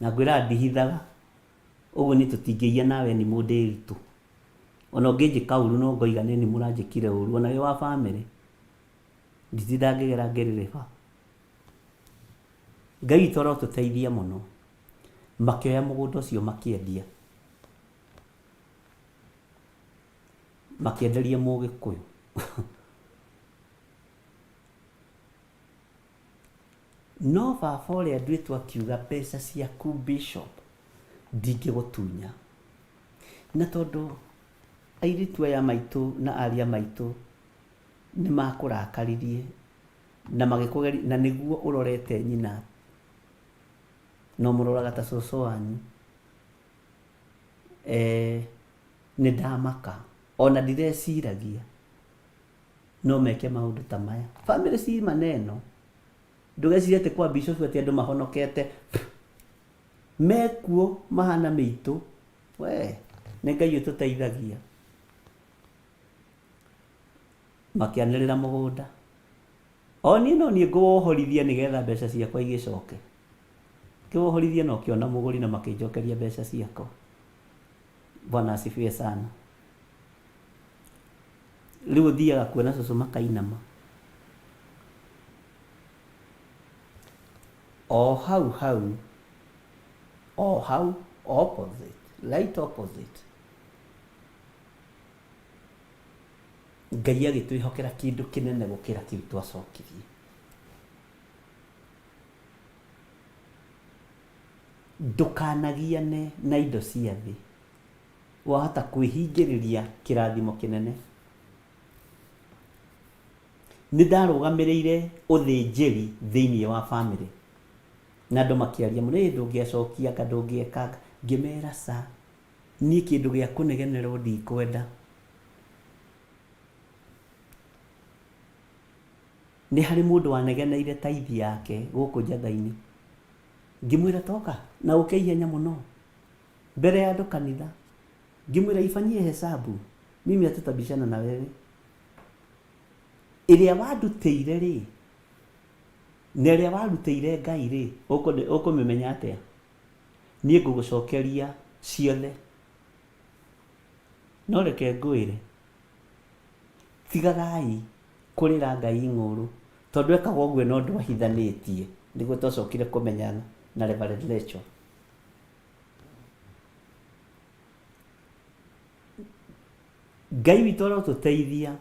Na ngwĩraga ndihithaga. Ũguo niĩ tũtingĩiya nawe ni mũndũ ritũ. Ona ũngĩnjĩka ũru no ngoiga nĩ ni mũranjĩkire ũru, ona wĩ wa bamĩrĩ. Nditinda ngĩgera ngĩrĩrĩba. Ngai witũ arotũteithia mũno. Makĩoya mũgũnda ũcio makĩendia. Makĩenderia Mũgĩkũyũ. No baba ũrĩa nduĩtwo akiuga, mbeca ciaku bishop ndingĩgũtunya. Na tondũ airĩtu aya maitũ na aria maitũ nĩ makũrakaririe na magĩkũgeria, na nĩguo ũrorete nyina no mũroraga ta cũcũ wanyu, nĩ ndamaka ona ndireciragia no meke maũndũ ta maya. Bamĩrĩ ci maneno. Ndũgecirie atĩ kwa bishop atĩ andũ mahonokete mekuo mahana mĩitũ. We nĩ Ngai ũtũteithagia. Makĩanĩrĩra mũgũnda. O niĩ no niĩ ngũwohorithia nĩgetha mbeca ciakwa igĩcoke. Ngĩwohorithia na ũkĩona mũgũri na makĩnjokeria mbeca ciakwa. Bwana asifiwe sana. Rĩu ũthiaga kuona cũcũ makainama. O hau hau, o hau opposite, right opposite. Ngai agĩtwĩhokera kĩndũ kĩnene gũkĩra kĩu twacokirie. Ndũkanagiane na indo cia thĩ, wahota kwĩhingĩrĩria kĩrathimo kĩnene. Nĩ ndarũgamĩrĩire ũthĩnjĩri thĩinĩ wa bamĩrĩ, na andũ makĩaria mũno, ĩ ndũngĩacokia anga ndũngĩeka anga, ngĩmera ca, niĩ kĩndũ gĩa kũnegenerwo ndikwenda. Nĩ harĩ mũndũ wanegeneire taithi yake gũkũ njatha-inĩ. Ngĩmwĩra toka na ũke ihenya mũno mbere ya andũ kanitha. Ngĩmwĩra ifanyie hesabu, mimi hatutabishana na wewe. Ĩrĩa wandutĩire rĩ, na ĩrĩa warutĩire Ngai rĩ, ũkũmĩmenya atĩa? Niĩ ngũgũcokeria ciothe. No reke ngwĩre, tigagai kũrĩra Ngai ng'ũũrũ, tondũ ekaga ũguo na ũndũ ahithanĩtie, nĩguo twacokire kũmenyana na Reverend Rachel. Ngai witũ arotũteithia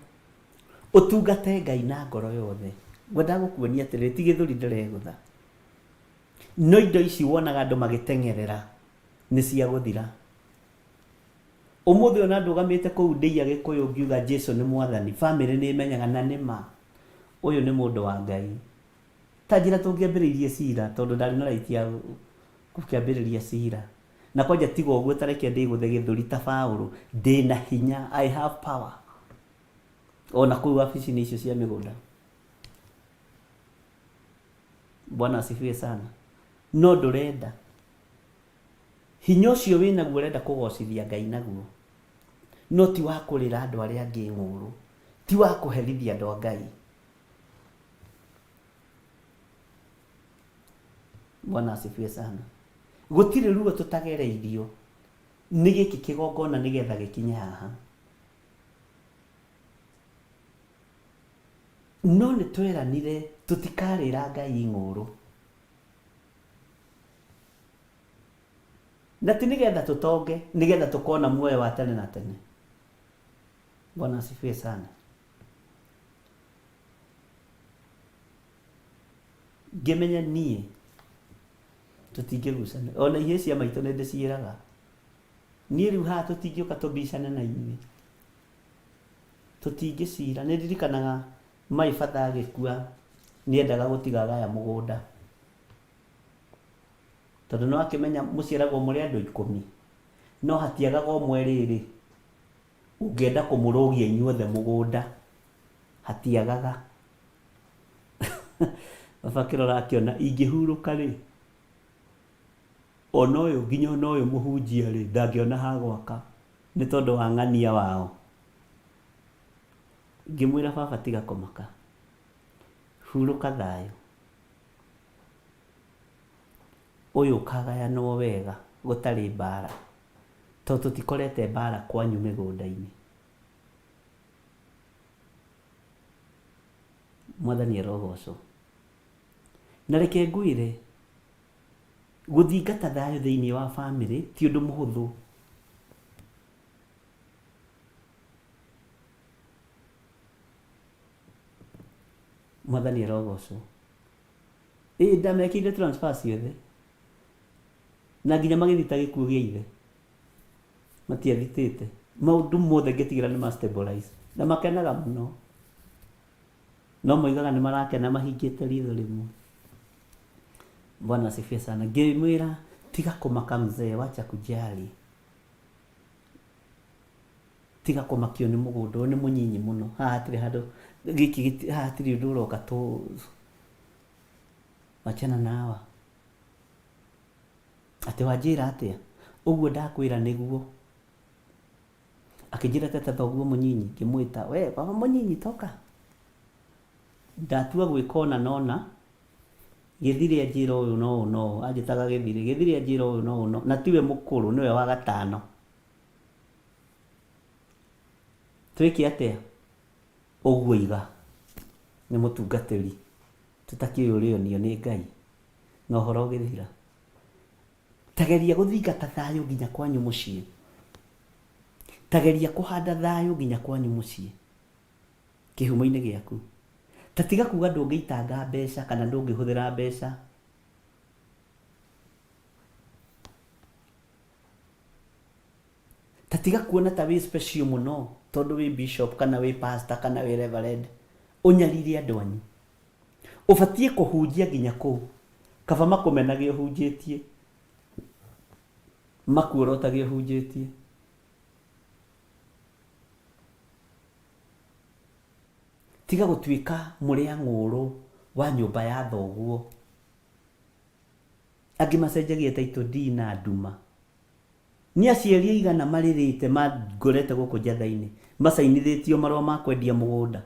ũtungate Ngai na ngoro yothe. Ngwendaga gũkuonia atĩrĩrĩ, ti gĩthũri ndĩregũtha, no indo ici wonaga andũ magĩteng'erera nĩ cia gũthira. Ũmũthĩ ona ndũgamĩte kũu ndĩia Gĩkũyũ ngiuga Jesu nĩ mwathani, famĩlĩ nĩ ĩmenyaga na nĩ ma ũyũ nĩ mũndũ wa Ngai. Ta njĩra tũngĩambĩrĩirie cira tondũ ndarĩ na right ya gũkĩambĩrĩria cira. Na kwanja tiga ũguo ta reke ndĩgũthe gĩthũri ta Paũlũ, ndĩna hinya, I have power. Ona kũu wabici-inĩ icio cia mĩgũnda. Bwana asifiwe sana. No ndũrenda. Hinya ũcio wĩnaguo ũrenda kũgocithia Ngai naguo. No ti wa kũrĩra andũ arĩa angĩ ng'ũũrũ. Ti wa kũherithia andũ a Ngai. Bwana asifiwe sana. Gũtirĩ ruo tũtagereirio nĩ gĩkĩ kĩgongona nĩgetha gĩkinye haha. No nĩ tweranire tũtikarĩra Ngai ng'ũũrũ. Na ti nĩgetha tũtonge, nĩgetha tũkona muoyo wa tene na tene. Bwana asifiwe sana. Ngĩmenya niĩ tũtingĩgucania ona ihĩĩ cia maitũ nĩ ndĩciĩraga niĩ rĩu haha tũtingĩũka tũbicane na inyuĩ tũtingĩcira nĩ ndirikanaga my father agĩkua nĩendaga gũtiga agaya mũgũnda tondũ no akĩmenya mũciaragwo mũrĩ andũ ikũmi no hatiagaga ũmwe rĩrĩ ũngĩenda kũmũrũgia inyuothe mũgũnda hatiagaga Baba akĩrora akĩona ingĩhurũka rĩ, ona ũyũ nginya ona ũyũ mũhunjia rĩ, ndangĩona ha gwaka nĩ tondũ wa ng'ania wao. Ngĩmwĩra baba tiga kũmaka, hurũka thayũ. Ũyũ ũkagayanwo wega gũtarĩ mbara, tondũ tũtikorete mbara kwanyu mĩgũnda-inĩ. Mwathani arogocwo. Na reke ngwĩre, gũthingata thayũ thĩinĩ wa bamĩrĩ ti ũndũ mũhũthũ. Mwathani arogocwo. Ĩĩ ndamekĩire transfer ciothe na nginya magĩthita gĩkuũ gĩa ithe. Matiathitĩte. Maũndũ mothe ngĩtigĩra nĩ ma stabilize. Na makenaga mũno. No moigaga nĩ marakena mahingĩte ritho rĩmwe. Bwana asifiwe sana. Ngĩmwĩra tiga kũmaka mzee, wacha kujali. Tiga kũmakio nĩ mũgũnda ũyũ nĩ mũnyinyi mũno. Haha hatirĩ handũ gĩkĩ haha hatirĩ ũndũ ũroka tũ wachana na hawa. Atĩ wanjĩra atĩa? Ũguo ndakwĩra nĩguo. Akĩnjĩra teta thoguo mũnyinyi, ngĩmwĩta, we baba mũnyinyi toka. Ndatua gwĩka ũna na ũna, Gĩthirĩ anjĩra ũyũ na ũyũ na ũyũ, anjĩtaga Gĩthirĩ, Gĩthirĩ anjĩra ũyũ na ũyũ na ũyũ, na tiwe mũkũrũ nĩwe wa gatano. Twĩke atĩa? Ũguo iga, nĩ mũtungatĩri, tũtakĩũĩ ũrĩonio nĩ Ngai, na ũhoro ũgĩthira. Ta geria gũthingata thayũ nginya kwanyu mũciĩ. Ta geria kũhanda thayũ nginya kwanyu mũciĩ, kĩhumo-inĩ gĩaku. Ta tiga kuga ndũngĩitanga mbeca kana ndũngĩhũthĩra mbeca. Ta tiga kuona ta wĩ special mũno tondũ wĩ bishop kana wĩ pastor kana wĩ reverend, ũnyarire andũ anyu. Ũbatiĩ kũhunjia nginya kũu. Kaba makũmenage ũhunjĩtie, makuorotage ũhunjĩtie. Tiga gũtuĩka mũrĩa ng'ũũrũ wa nyũmba ya thoguo. Angĩ macenjagia title deed na nduma. Nĩ aciari aigana marĩrĩte mangorete gũkũ njatha-inĩ macainithĩtio marũa ma kwendia mũgũnda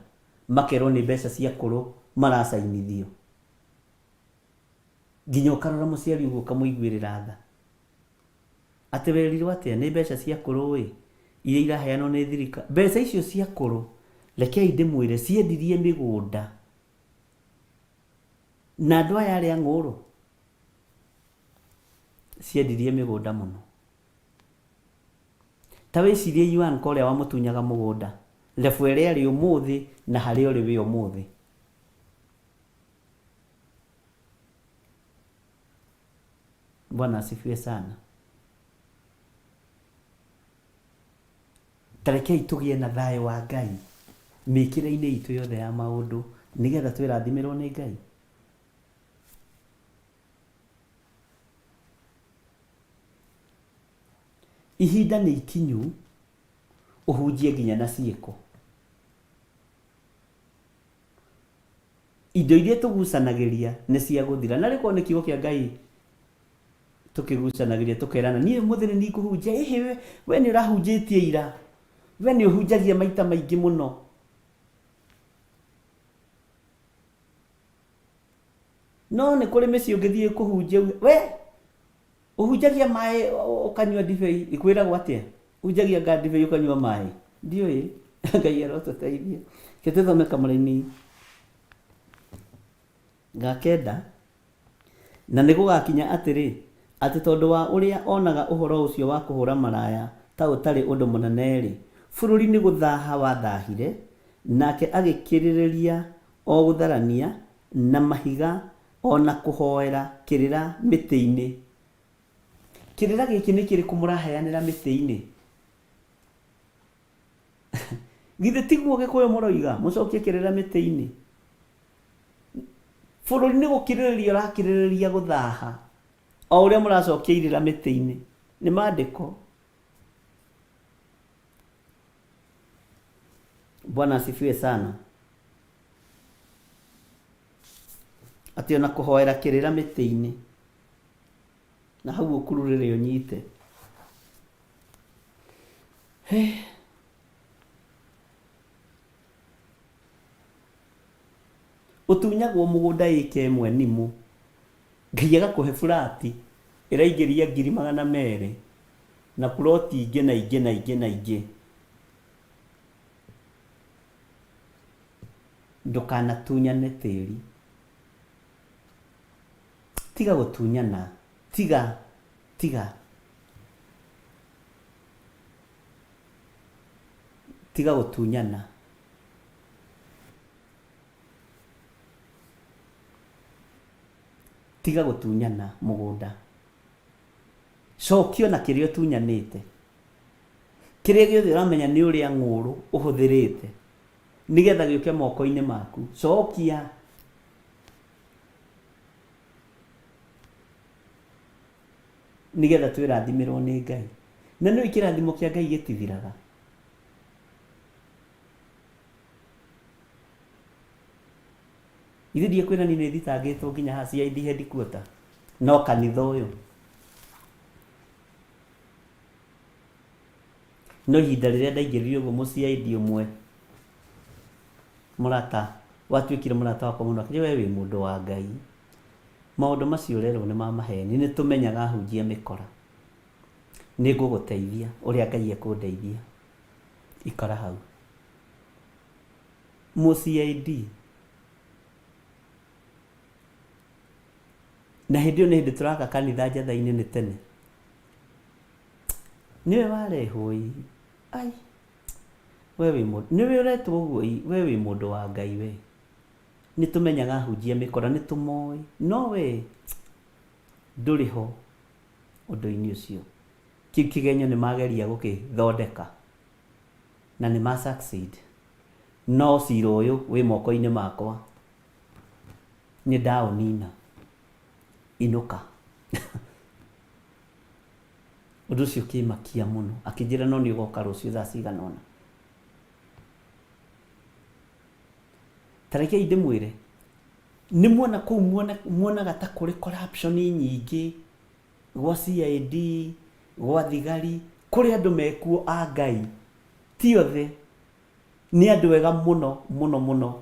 makerwo nĩ mbeca cia kũrũ maracainithio. Nginya ũkarora mũciari ũguo ũkamũiguĩrĩra tha. Atĩ werirwo atĩa? Nĩ mbeca cia kũrũ-ĩ, iria iraheanwo nĩ thirikari. Mbeca icio cia kũrũ, rekei ndĩmwĩre, ciendirie mĩgũnda na andũ aya arĩa ng'ũrũ. Ciendirie mĩgũnda mũno. Ta wĩcirie Yuan ũrĩa wamũtunyaga mũgũnda, level ĩrĩa arĩ ũmũthĩ na harĩa ũrĩ wĩ ũmũthĩ. Bwana asifiwe sana. Ta rekei tũgĩe na thayũ wa Ngai mĩkĩre-inĩ itũ yothe ya maũndũ nĩgetha twĩrathimĩrwo nĩ Ngai. Ihinda nĩ ikinyu ũhunjie nginya na ciĩko. Indo iria tũgucanagĩria nĩ cia gũthira. Na rĩkorwo nĩ kiugo kĩa Ngai tũkĩgucanagĩria tũkerana, niĩ ũmũthĩ nĩ niĩ ngũhunjia, ĩhĩ we, we nĩ ũrahunjĩtie ira, we nĩ ũhunjagia maita maingĩ mũno. No nĩ kũrĩ mĩciĩ ũngĩthiĩ kũhunjia uge, we ũhunjagia maĩ ũkanyua ndibei, ĩkwĩragwo atĩa? Ũhunjagia anga ndibei ũkanyua maĩ? Ndiũĩ. Ngai arotũteithia. Reke tũthome kamũraini ga kenda. Na nĩgũgakinya atĩrĩ, atĩ tondũ wa ũrĩa onaga ũhoro ũcio wa kũhũra maraya ta ũtarĩ ũndũ mũnene-rĩ, bũrũri nĩ gũthaha wathahire, nake agĩkĩrĩrĩria o gũtharania na mahiga o na kũhoera kĩrĩra mĩtĩ-inĩ. Kĩrĩra gĩkĩ nĩ kĩrĩkũ mũraheanĩra mĩtĩ-inĩ? Githĩ tiguo Gĩkũyũ mũroiga, mũcokie kĩrĩra mĩtĩ-inĩ? Bũrũri nĩ gũkirĩrĩria ũrakirĩrĩria gũthaha o ũrĩa mũracokia irĩra mĩtĩ-inĩ. Nĩ maandĩko. Bwana asifiwe sana. Atĩ ona kũhoera kĩrĩra mĩtĩ-inĩ na hau ũkururĩre ũnyite. Hey. Ũtunyagwo mũgũnda ĩka ĩmwe nimũ, Ngai agakũhe burati ĩraingĩria ngiri magana merĩ na puroti ingĩ na ingĩ na ingĩ na ingĩ. Ndũkanatunyane tĩri. Tiga gũtunyana, tiga, tiga. Tiga gũtunyana. Tiga gũtunyana mũgũnda. Cokia ona kĩrĩa ũtunyanĩte. Kĩrĩa gĩothe ũramenya nĩ ũrĩa ng'ũũrũ ũhũthĩrĩte nĩgetha gĩũke moko-inĩ maku, cokia. Nĩgetha twĩrathimĩrwo nĩ Ngai. Na nĩũĩ kĩrathimo kĩa Ngai gĩtithiraga. Ithe ndikwĩra niĩ nĩ thitangĩtwo nginya haha CID headquarter no kanitha ũyũ. No ihinda rĩrĩa ndaingĩrire ũguo mũ CID ũmwe mũrata watuĩkire mũrata wakwa mũno akĩnjĩra we wĩ mũndũ wa Ngai, maũndũ macio ũrerwo nĩ ma maheni, nĩ tũmenyaga ahunjia mĩkora, nĩ ngũgũteithia ũrĩa Ngai ekũndeithia, ikara hau. Mũ CID na hĩndĩ ĩyo nĩ hĩndĩ tũraka kanitha Njatha-inĩ nĩ tene. Nĩwe warehwo ĩ, ai, we wĩ mũndũ, nĩwe ũretwo ũguo ĩ, we wĩ mũndũ wa Ngai we. Nĩ tũmenyaga ahunjia mĩkora, nĩ tũmoĩ, no we ndũrĩ ho ũndũ-inĩ ũcio. Kĩu kĩgenyo nĩ mageria gũkĩthondeka na nĩ ma succeed, no cira ũyũ wĩ moko-inĩ makwa, nĩ ndaũnina, inũka. Ũndũ ũcio ũkĩmakia mũno. Akĩnjĩra no nĩ ũgoka rũciũ thaa cigana ũna. Ta rekei ndĩmwĩre, nĩ muona kũu muonaga ta kũrĩ corruption nyingĩ, gwa CID, gwa thigari, kũrĩ andũ mekuo a Ngai, ti othe, nĩ andũ ega mũno mũno mũno,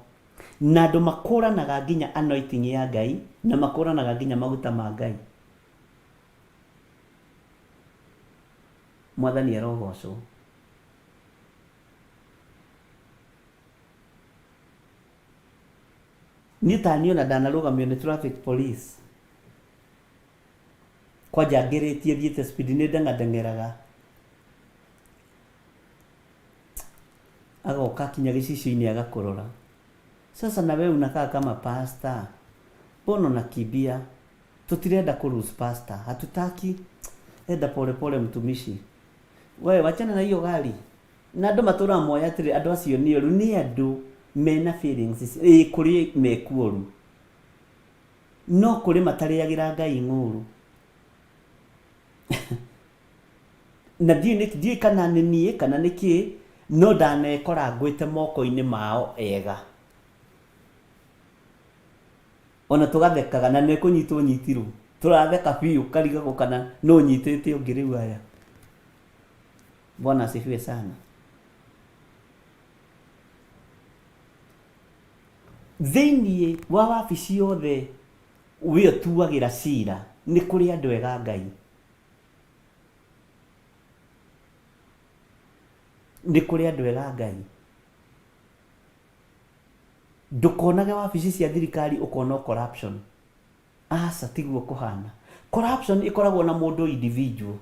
na andũ makũranaga nginya anointing ya Ngai, na makũranaga nginya maguta ma Ngai. Mwathani arogocwo. Niĩ ta niĩ ona ndanarũgamio nĩ traffic police kwanja ngĩrĩtie thiĩte speed nĩ ndeng'adeng'eraga agoka akinya gĩcicio-inĩ agakũrora sasa na wewe unakaa kama pastor mbona unakimbia Tũtirenda kũ lose pastor. Hatutaki. Enda pole pole mtumishi. We wachana na hiyo gari. Na andũ matũraga moya atĩrĩ andũ acio nĩ oru nĩ andũ mena feelings ĩ kũrĩ mekuo oru. No kũrĩ matarĩagĩra Ngai ng'ũũrũ. Na ndiũĩ nĩ ndiũĩ kana nĩ niĩ kana nĩ kĩĩ no ndanekora ngwĩte moko-inĩ mao ega. Ona tũgathekaga na nĩ kũnyitwo nyitirwo. Tũratheka biũ ũkarigagwo kana nũ ũnyitĩte ũngĩ rĩu aya. Bwana asifiwe sana. Thĩinĩ wa wabici yothe we ũtuagĩra cira nĩ kũrĩ andũ ega a Ngai. Nĩ kũrĩ andũ ega a Ngai. Ndũkonage wabici cia thirikari ũkona o corruption. Aca tiguo kũhana. Corruption ĩkoragwo na mũndũ individual.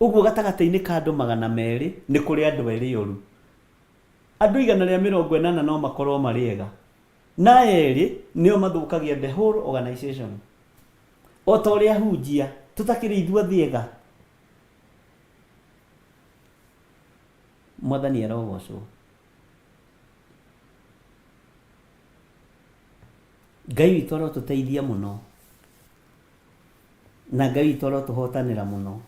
Ũguo gatagatĩ-inĩ ka andũ 200 nĩ kũrĩ andũ erĩ oru. Andũ 180 no makorwo marĩ ega. Na aya erĩ nĩo mathũkagia the whole organization. O ta ũrĩa ahunjia tũtakĩrĩ ithuothe ega. Mwathani arogocwo. Ngai witũ arotũteithia mũno na Ngai witũ arotũhotanĩra mũno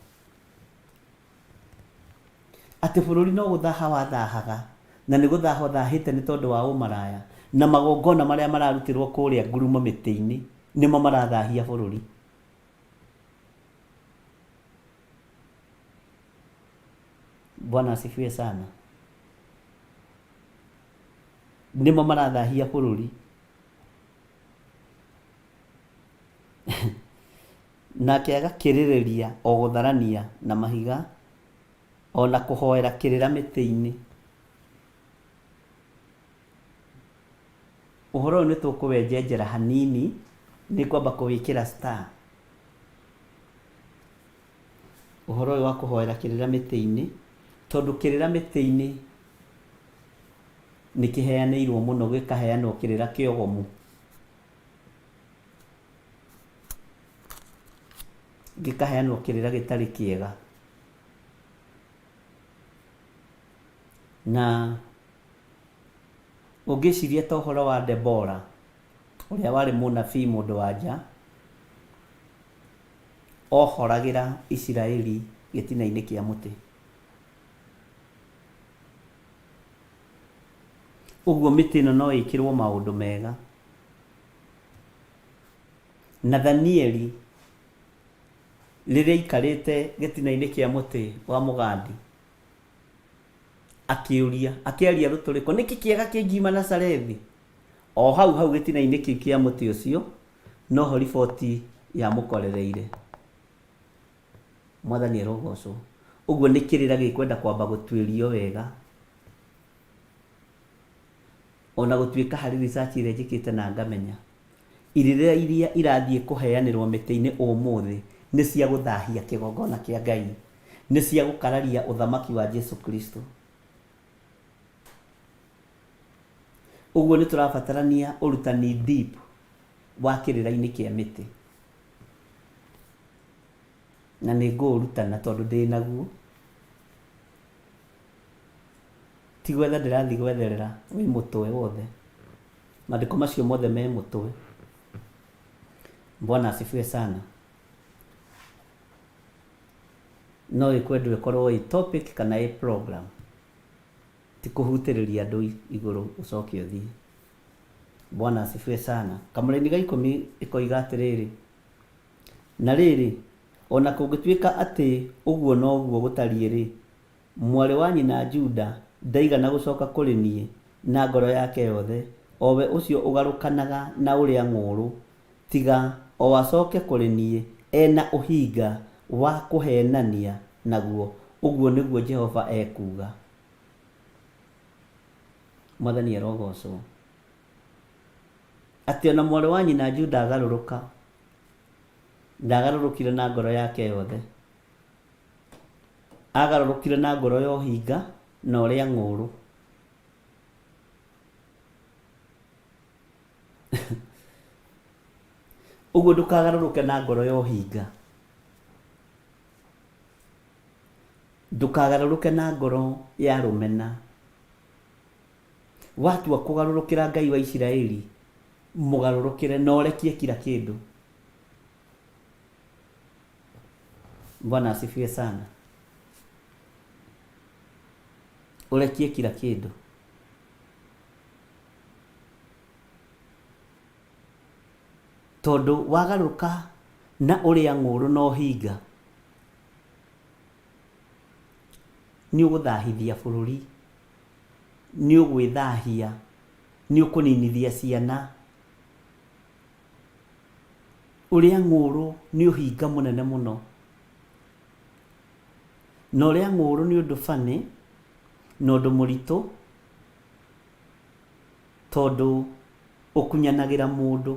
atĩ bũrũri no gũthaha wathahaga na nĩ gũthaha ũthahĩte nĩ tondũ wa ũmaraya na magongona marĩa mararutĩrwo kũrĩa ngurumo mĩtĩ-inĩ nĩmo marathahia bũrũri. Bwana asifiwe sana. Nĩmo marathahia bũrũri. Nake agakĩrĩrĩria o gũtharania na mahiga, o na kũhoera kĩrĩra mĩtĩ-inĩ. Ũhoro ũyũ nĩ tũkũwenjenjera hanini, nĩ ngwamba kũwĩkĩra star. Ũhoro ũyũ wa kũhoera kĩrĩra mĩtĩ-inĩ, tondũ kĩrĩra mĩtĩ-inĩ nĩ kĩheanĩirwo mũno gĩkaheanwo kĩrĩra kĩogomu. Gĩkaheanwo kĩrĩra gĩtarĩ kĩega. Na ũngĩciria ta ũhoro wa Debora, ũrĩa warĩ mũnabii mũndũ wa nja, Ohoragĩra Isiraeli gĩtina-inĩ kĩa mũtĩ. Ũguo mĩtĩ ĩno no ĩkĩrwo maũndũ mega. Nathanieli Rĩrĩa aikarĩte gĩtina-inĩ kĩa mũtĩ wa mũgandi, akĩũria, akĩaria rũtũrĩko, nĩkĩ kĩega kĩngiuma Nazarethi? O hau hau gĩtina-inĩ kĩu kĩa mũtĩ ũcio, noho riboti yamũkorereire. Mwathani arogocwo. Ũguo nĩ kĩrĩra gĩkwenda kwamba gũtuĩrio wega. Ona gũtuĩka harĩ research ĩrĩa njĩkĩte na ngamenya, irĩra iria irathiĩ kũheanĩrwo mĩtĩ-inĩ ũmũthĩ nĩ cia gũthahia kĩgongona kĩa Ngai, nĩ cia gũkararia ũthamaki wa Jesu Kristo. Ũguo nĩ tũrabatarania ũrutani deep wa kĩrĩra-inĩ kĩa mĩtĩ. Na nĩ ngũũrutana tondũ ndĩ naguo. Ti gwetha ndĩrathiĩ gwetherera wĩ mũtwe wothe. Maandĩko macio mothe me mũtwe. Bwana asifiwe sana. No ĩkwendwo ĩkorwo ĩ topic kana ĩ program. Ti kũhutĩrĩria andũ igũrũ ũcoke ũthiĩ. Bwana asifiwe sana. Kamũraini ga ikũmi ĩkoiga atĩrĩrĩ, na rĩrĩ, o na kũngĩtuĩka atĩ ũguo noguo gũtariĩ-rĩ, mwarĩ wa nyina Juda ndaigana gũcoka kũrĩ niĩ na ngoro yake yothe, o we ũcio ũgarũkanaga na ũrĩa ng'ũũrũ, tiga o acoke kũrĩ niĩ e na ũhinga wa kũheenania naguo, ũguo nĩguo Jehova ekuuga. Mwathani arogocwo. Atĩ o na mwarĩ wa nyina Juda agarũrũka, ndagarũrũkire na ngoro yake yothe. Agarũrũkire na ngoro ya ũhinga na ũrĩa ng'ũũrũ. Ũguo ndũkagarũrũke na ngoro ya ũhinga. Ndũkagarũrũke na ngoro ya rũmena. Watua kũgarũrũkĩra Ngai wa Isiraeli, mũgarũrũkĩre na ũrekie kira kĩndũ. Bwana asifiwe sana. Ũrekie kira kĩndũ. Tondũ wagarũrũka na ũrĩa ng'ũũrũ na ũhinga, nĩ ũgũthahithia bũrũri, nĩ ũgwĩthahia, nĩ ũkũninithia ciana. Ũrĩa ng'ũũrũ nĩ ũhinga mũnene mũno. Na ũrĩa ng'ũũrũ nĩ ũndũ funny na ũndũ mũritũ tondũ ũkunyanagĩra mũndũ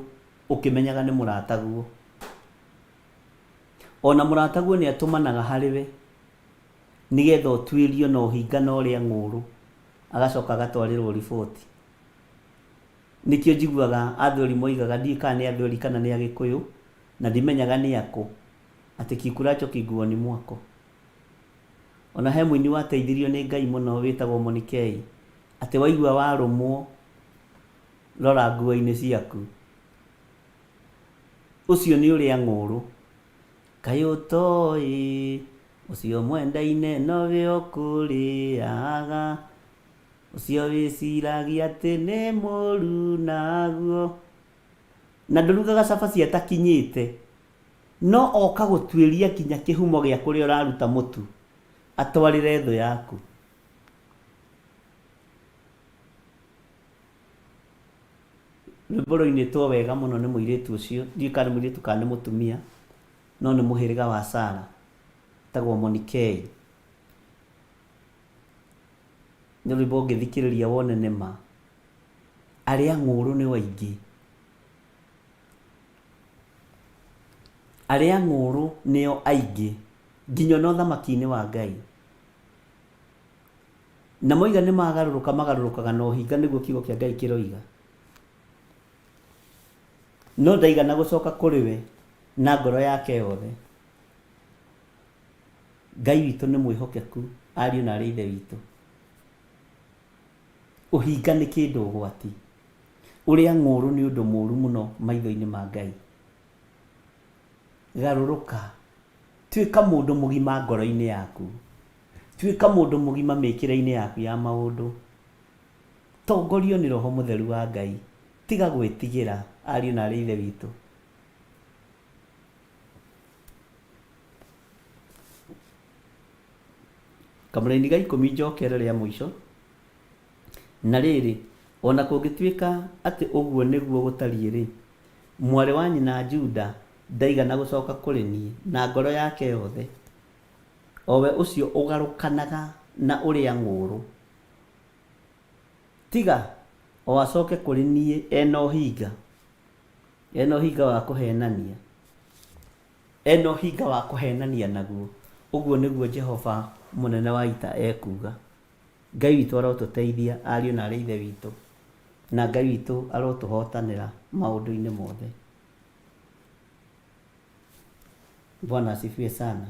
ũkĩmenyaga nĩ mũrataguo. Ona mũrataguo nĩ atũmanaga harĩ we nĩgetha ũtuĩrio na ũhinga na ũrĩa ng'ũũrũ, agacoka agatwarĩrwo riboti. Nĩkĩo njiguaga athweri moigaga, ndiũĩ kana nĩ athweri kana nĩ agĩkũyũ, na ndimenyaga nĩ akũ, atĩ kikulacho ki nguoni mwako. Ona he mũini wateithirio nĩ Ngai mũno wĩtagwo Monikei, atĩ waigua warũmwo, rora nguo-inĩ ciaku. Ũcio nĩ ũrĩa ng'ũũrũ. Kaĩ ũtoĩ ũcio mwendaine nowe ũkũrĩaga, ũcio wĩciragia atĩ nĩ mũru naguo. Na ndũrugaga cabaci atakinyĩte, no oka gũtuĩria nginya kĩhumo gĩa kũrĩa ũraruta mũtu, atwarĩre thũ yaku. Rwĩmbo rũinĩtwo wega mũno nĩ mũirĩtu ũcio, ndiũĩ kana nĩ mũirĩtu kana nĩ mũtumia, no nĩ mũhĩrĩga wa Sarah, etagwo Monikei. Nĩ rwĩmbo ũngĩthikĩrĩria wone nĩ ma, arĩa ng'ũũrũ nĩo aingĩ. Arĩa ng'ũũrũ nĩo aingĩ, nginya ona ũthamaki-inĩ wa Ngai. Na moiga nĩ magarũrũka, magarũrũkaga na ũhinga nĩguo kiugo kĩa Ngai kĩroiga. No ndaigana gũcoka kũrĩ we na ngoro yake yothe. Ngai witũ nĩ mwĩhokeku, ariũ na arĩ ithe witũ. Ũhinga nĩ kĩndũ ũgwati. Ũrĩa ng'ũũrũ nĩ ũndũ mũũru mũno maitho-inĩ ma Ngai. Garũrũka. Tuĩka mũndũ mũgima ngoro-inĩ yaku. Tuĩka mũndũ mũgima mĩkĩre-inĩ yaku ya maũndũ. Tongorio nĩ Roho Mũtheru wa Ngai. Tiga gwĩtigĩra, ariũ na arĩ ithe witũ. Kamũraini ga ikũmi njokere rĩa mũico. Na rĩrĩ, o na kũngĩtuĩka atĩ ũguo nĩguo gũtariĩ-rĩ, mwarĩ wa nyina Juda ndaigana gũcoka kũrĩ niĩ na ngoro yake yothe, o we ũcio ũgarũkanaga na ũrĩa ng'ũũrũ. Tiga o acoke kũrĩ niĩ e na ũhinga, e na ũhinga wa kũhenania, e na ũhinga wa kũhenania naguo, ũguo nĩguo Jehova mũnene wa ita ekuuga. Ngai witũ arotũteithia ariũ na arĩ ithe witũ, na Ngai witũ arotũhotanĩra maũndũ-inĩ mothe. Bwana asifiwe sana.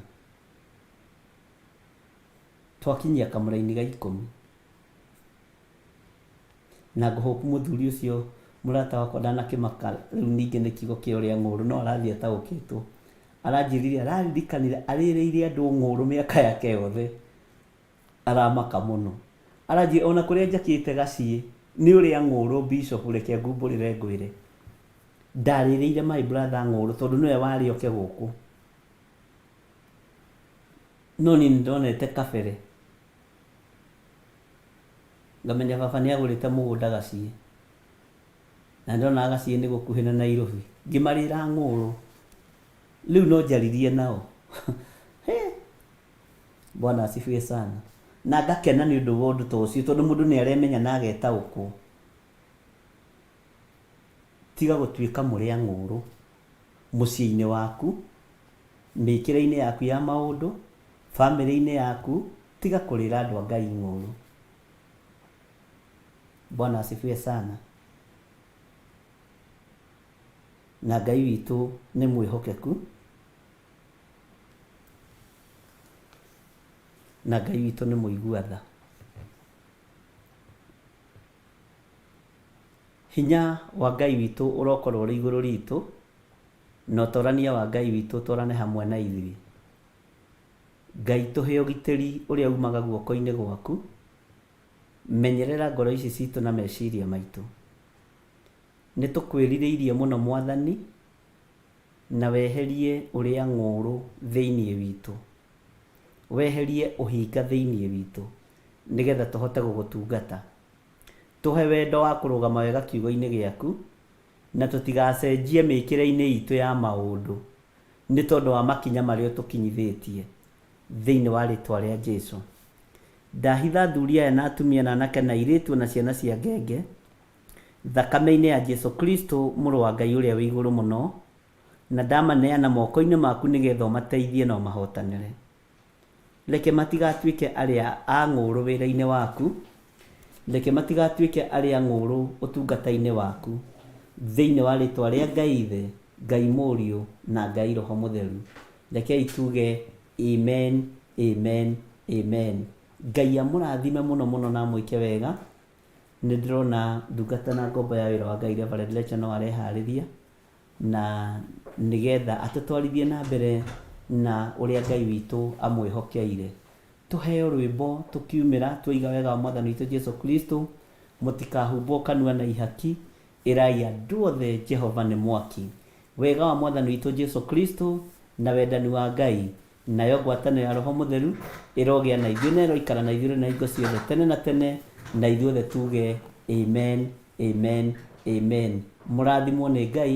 Twakinyia kamũraini ga ikũmi. Na ngũhũku mũthuri ũcio mũrata wakwa ndanakĩmaka rĩu ningĩ nĩ kiugo kĩa ũrĩa ng'ũrũ no arathiĩ ataũkĩtwo. Aranjĩrire araririkanire arĩrĩire andũ ng'ũrũ mĩaka yake yothe. Aramaka mũno. Aranjĩra ona kũrĩa njakĩte gaciĩ nĩ ũrĩa ng'ũrũ bishop reke ngumbũrĩre ngwĩre. Ndarĩrĩire my brother ng'ũrũ tondũ nĩwe warĩ oke gũkũ. No niĩ nĩndonete kabere. Ngamenya baba nĩ agũrĩte mũgũnda gaciĩ. Na nĩndonaga gaciĩ nĩ gũkuhĩ na Nairobi. Ngĩmarĩra ng'ũrũ. Rĩu no njaririe nao. He! Bwana asifiwe sana. Na ngakena nĩ ũndũ wa ũndũ ta ũcio tondũ mũndũ nĩ aremenya na agetaũkwo. Tiga gũtuĩka mũrĩa ng'ũrũ mũciĩ-inĩ waku, mĩkĩre-inĩ yaku ya maũndũ, bamĩrĩ-inĩ yaku, tiga kũrĩra andũ a Ngai ng'ũrũ. Bwana asifiwe sana. Na Ngai witũ nĩ mwĩhokeku. Na Ngai witũ nĩ mũigua tha. Hinya wa Ngai witũ ũrokorwo ũrĩ igũrũ ritũ, na ũtorania wa Ngai witũ ũtwarane hamwe na ithuĩ. Ngai tũhe ũgitĩri ũrĩa umaga guoko-inĩ gwaku, menyerera ngoro ici citũ na meciria maitũ. Nĩ tũkwĩrirĩirie mũno Mwathani, na weherie ũrĩa ng'ũũrũ thĩinĩ witũ. Weherie ũhinga thĩinĩ witũ, nĩgetha tũhote gũgũtungata. Tũhe wendo wa kũrũgama wega kiugo-inĩ gĩaku, na tũtigacenjie mĩkĩre-inĩ itũ ya maũndũ nĩ tondũ wa makinya marĩa ũtũkinyithĩtie, thĩinĩ wa rĩtwa rĩa Jesu. Ndahitha athuri aya na atumia na anake na airĩtu na ciana cia ngenge, thakame-inĩ ya Jesu Kristo, Mũrũ wa Ngai ũrĩa wĩ igũrũ mũno, na ndamaneana moko-inĩ maku nĩgetha ũmateithie na ũmahotanĩre. Reke matigatuĩke arĩa a ng'ũũrũ wĩra-inĩ waku, reke matigatuĩke arĩa ng'ũũrũ ũtungata-inĩ waku, thĩinĩ wa rĩtwa rĩa Ngai Ithe, Ngai Mũriũ, na Ngai Roho Mũtheru. Rekei tuge amen, amen, amen. Ngai amũrathime mũno mũno na amwĩke wega. Nĩ ndĩrona ndungata na ngombo ya wĩra wa Ngai Reverend Lecha no areharĩria. na nĩgetha atũtwarithie na mbere na ũrĩa Ngai witũ amwĩhokeire. Tũheo rwĩmbo tũkiumĩra twoiga wega wa Mwathani witũ Jesu Kristo, mũtikahumbwo kanua na ihaki, ĩrai andũ othe Jehova nĩ mwaki. Wega wa Mwathani witũ Jesu Kristo, na wendani wa Ngai, nayo ngwatanĩro ya Roho Mũtheru ĩrogĩa na ithuĩ na ĩroikara na ithuĩ rĩu na hingo ciothe tene na tene, na ithuothe tuge amen, amen, amen. Mũrathimwo nĩ Ngai.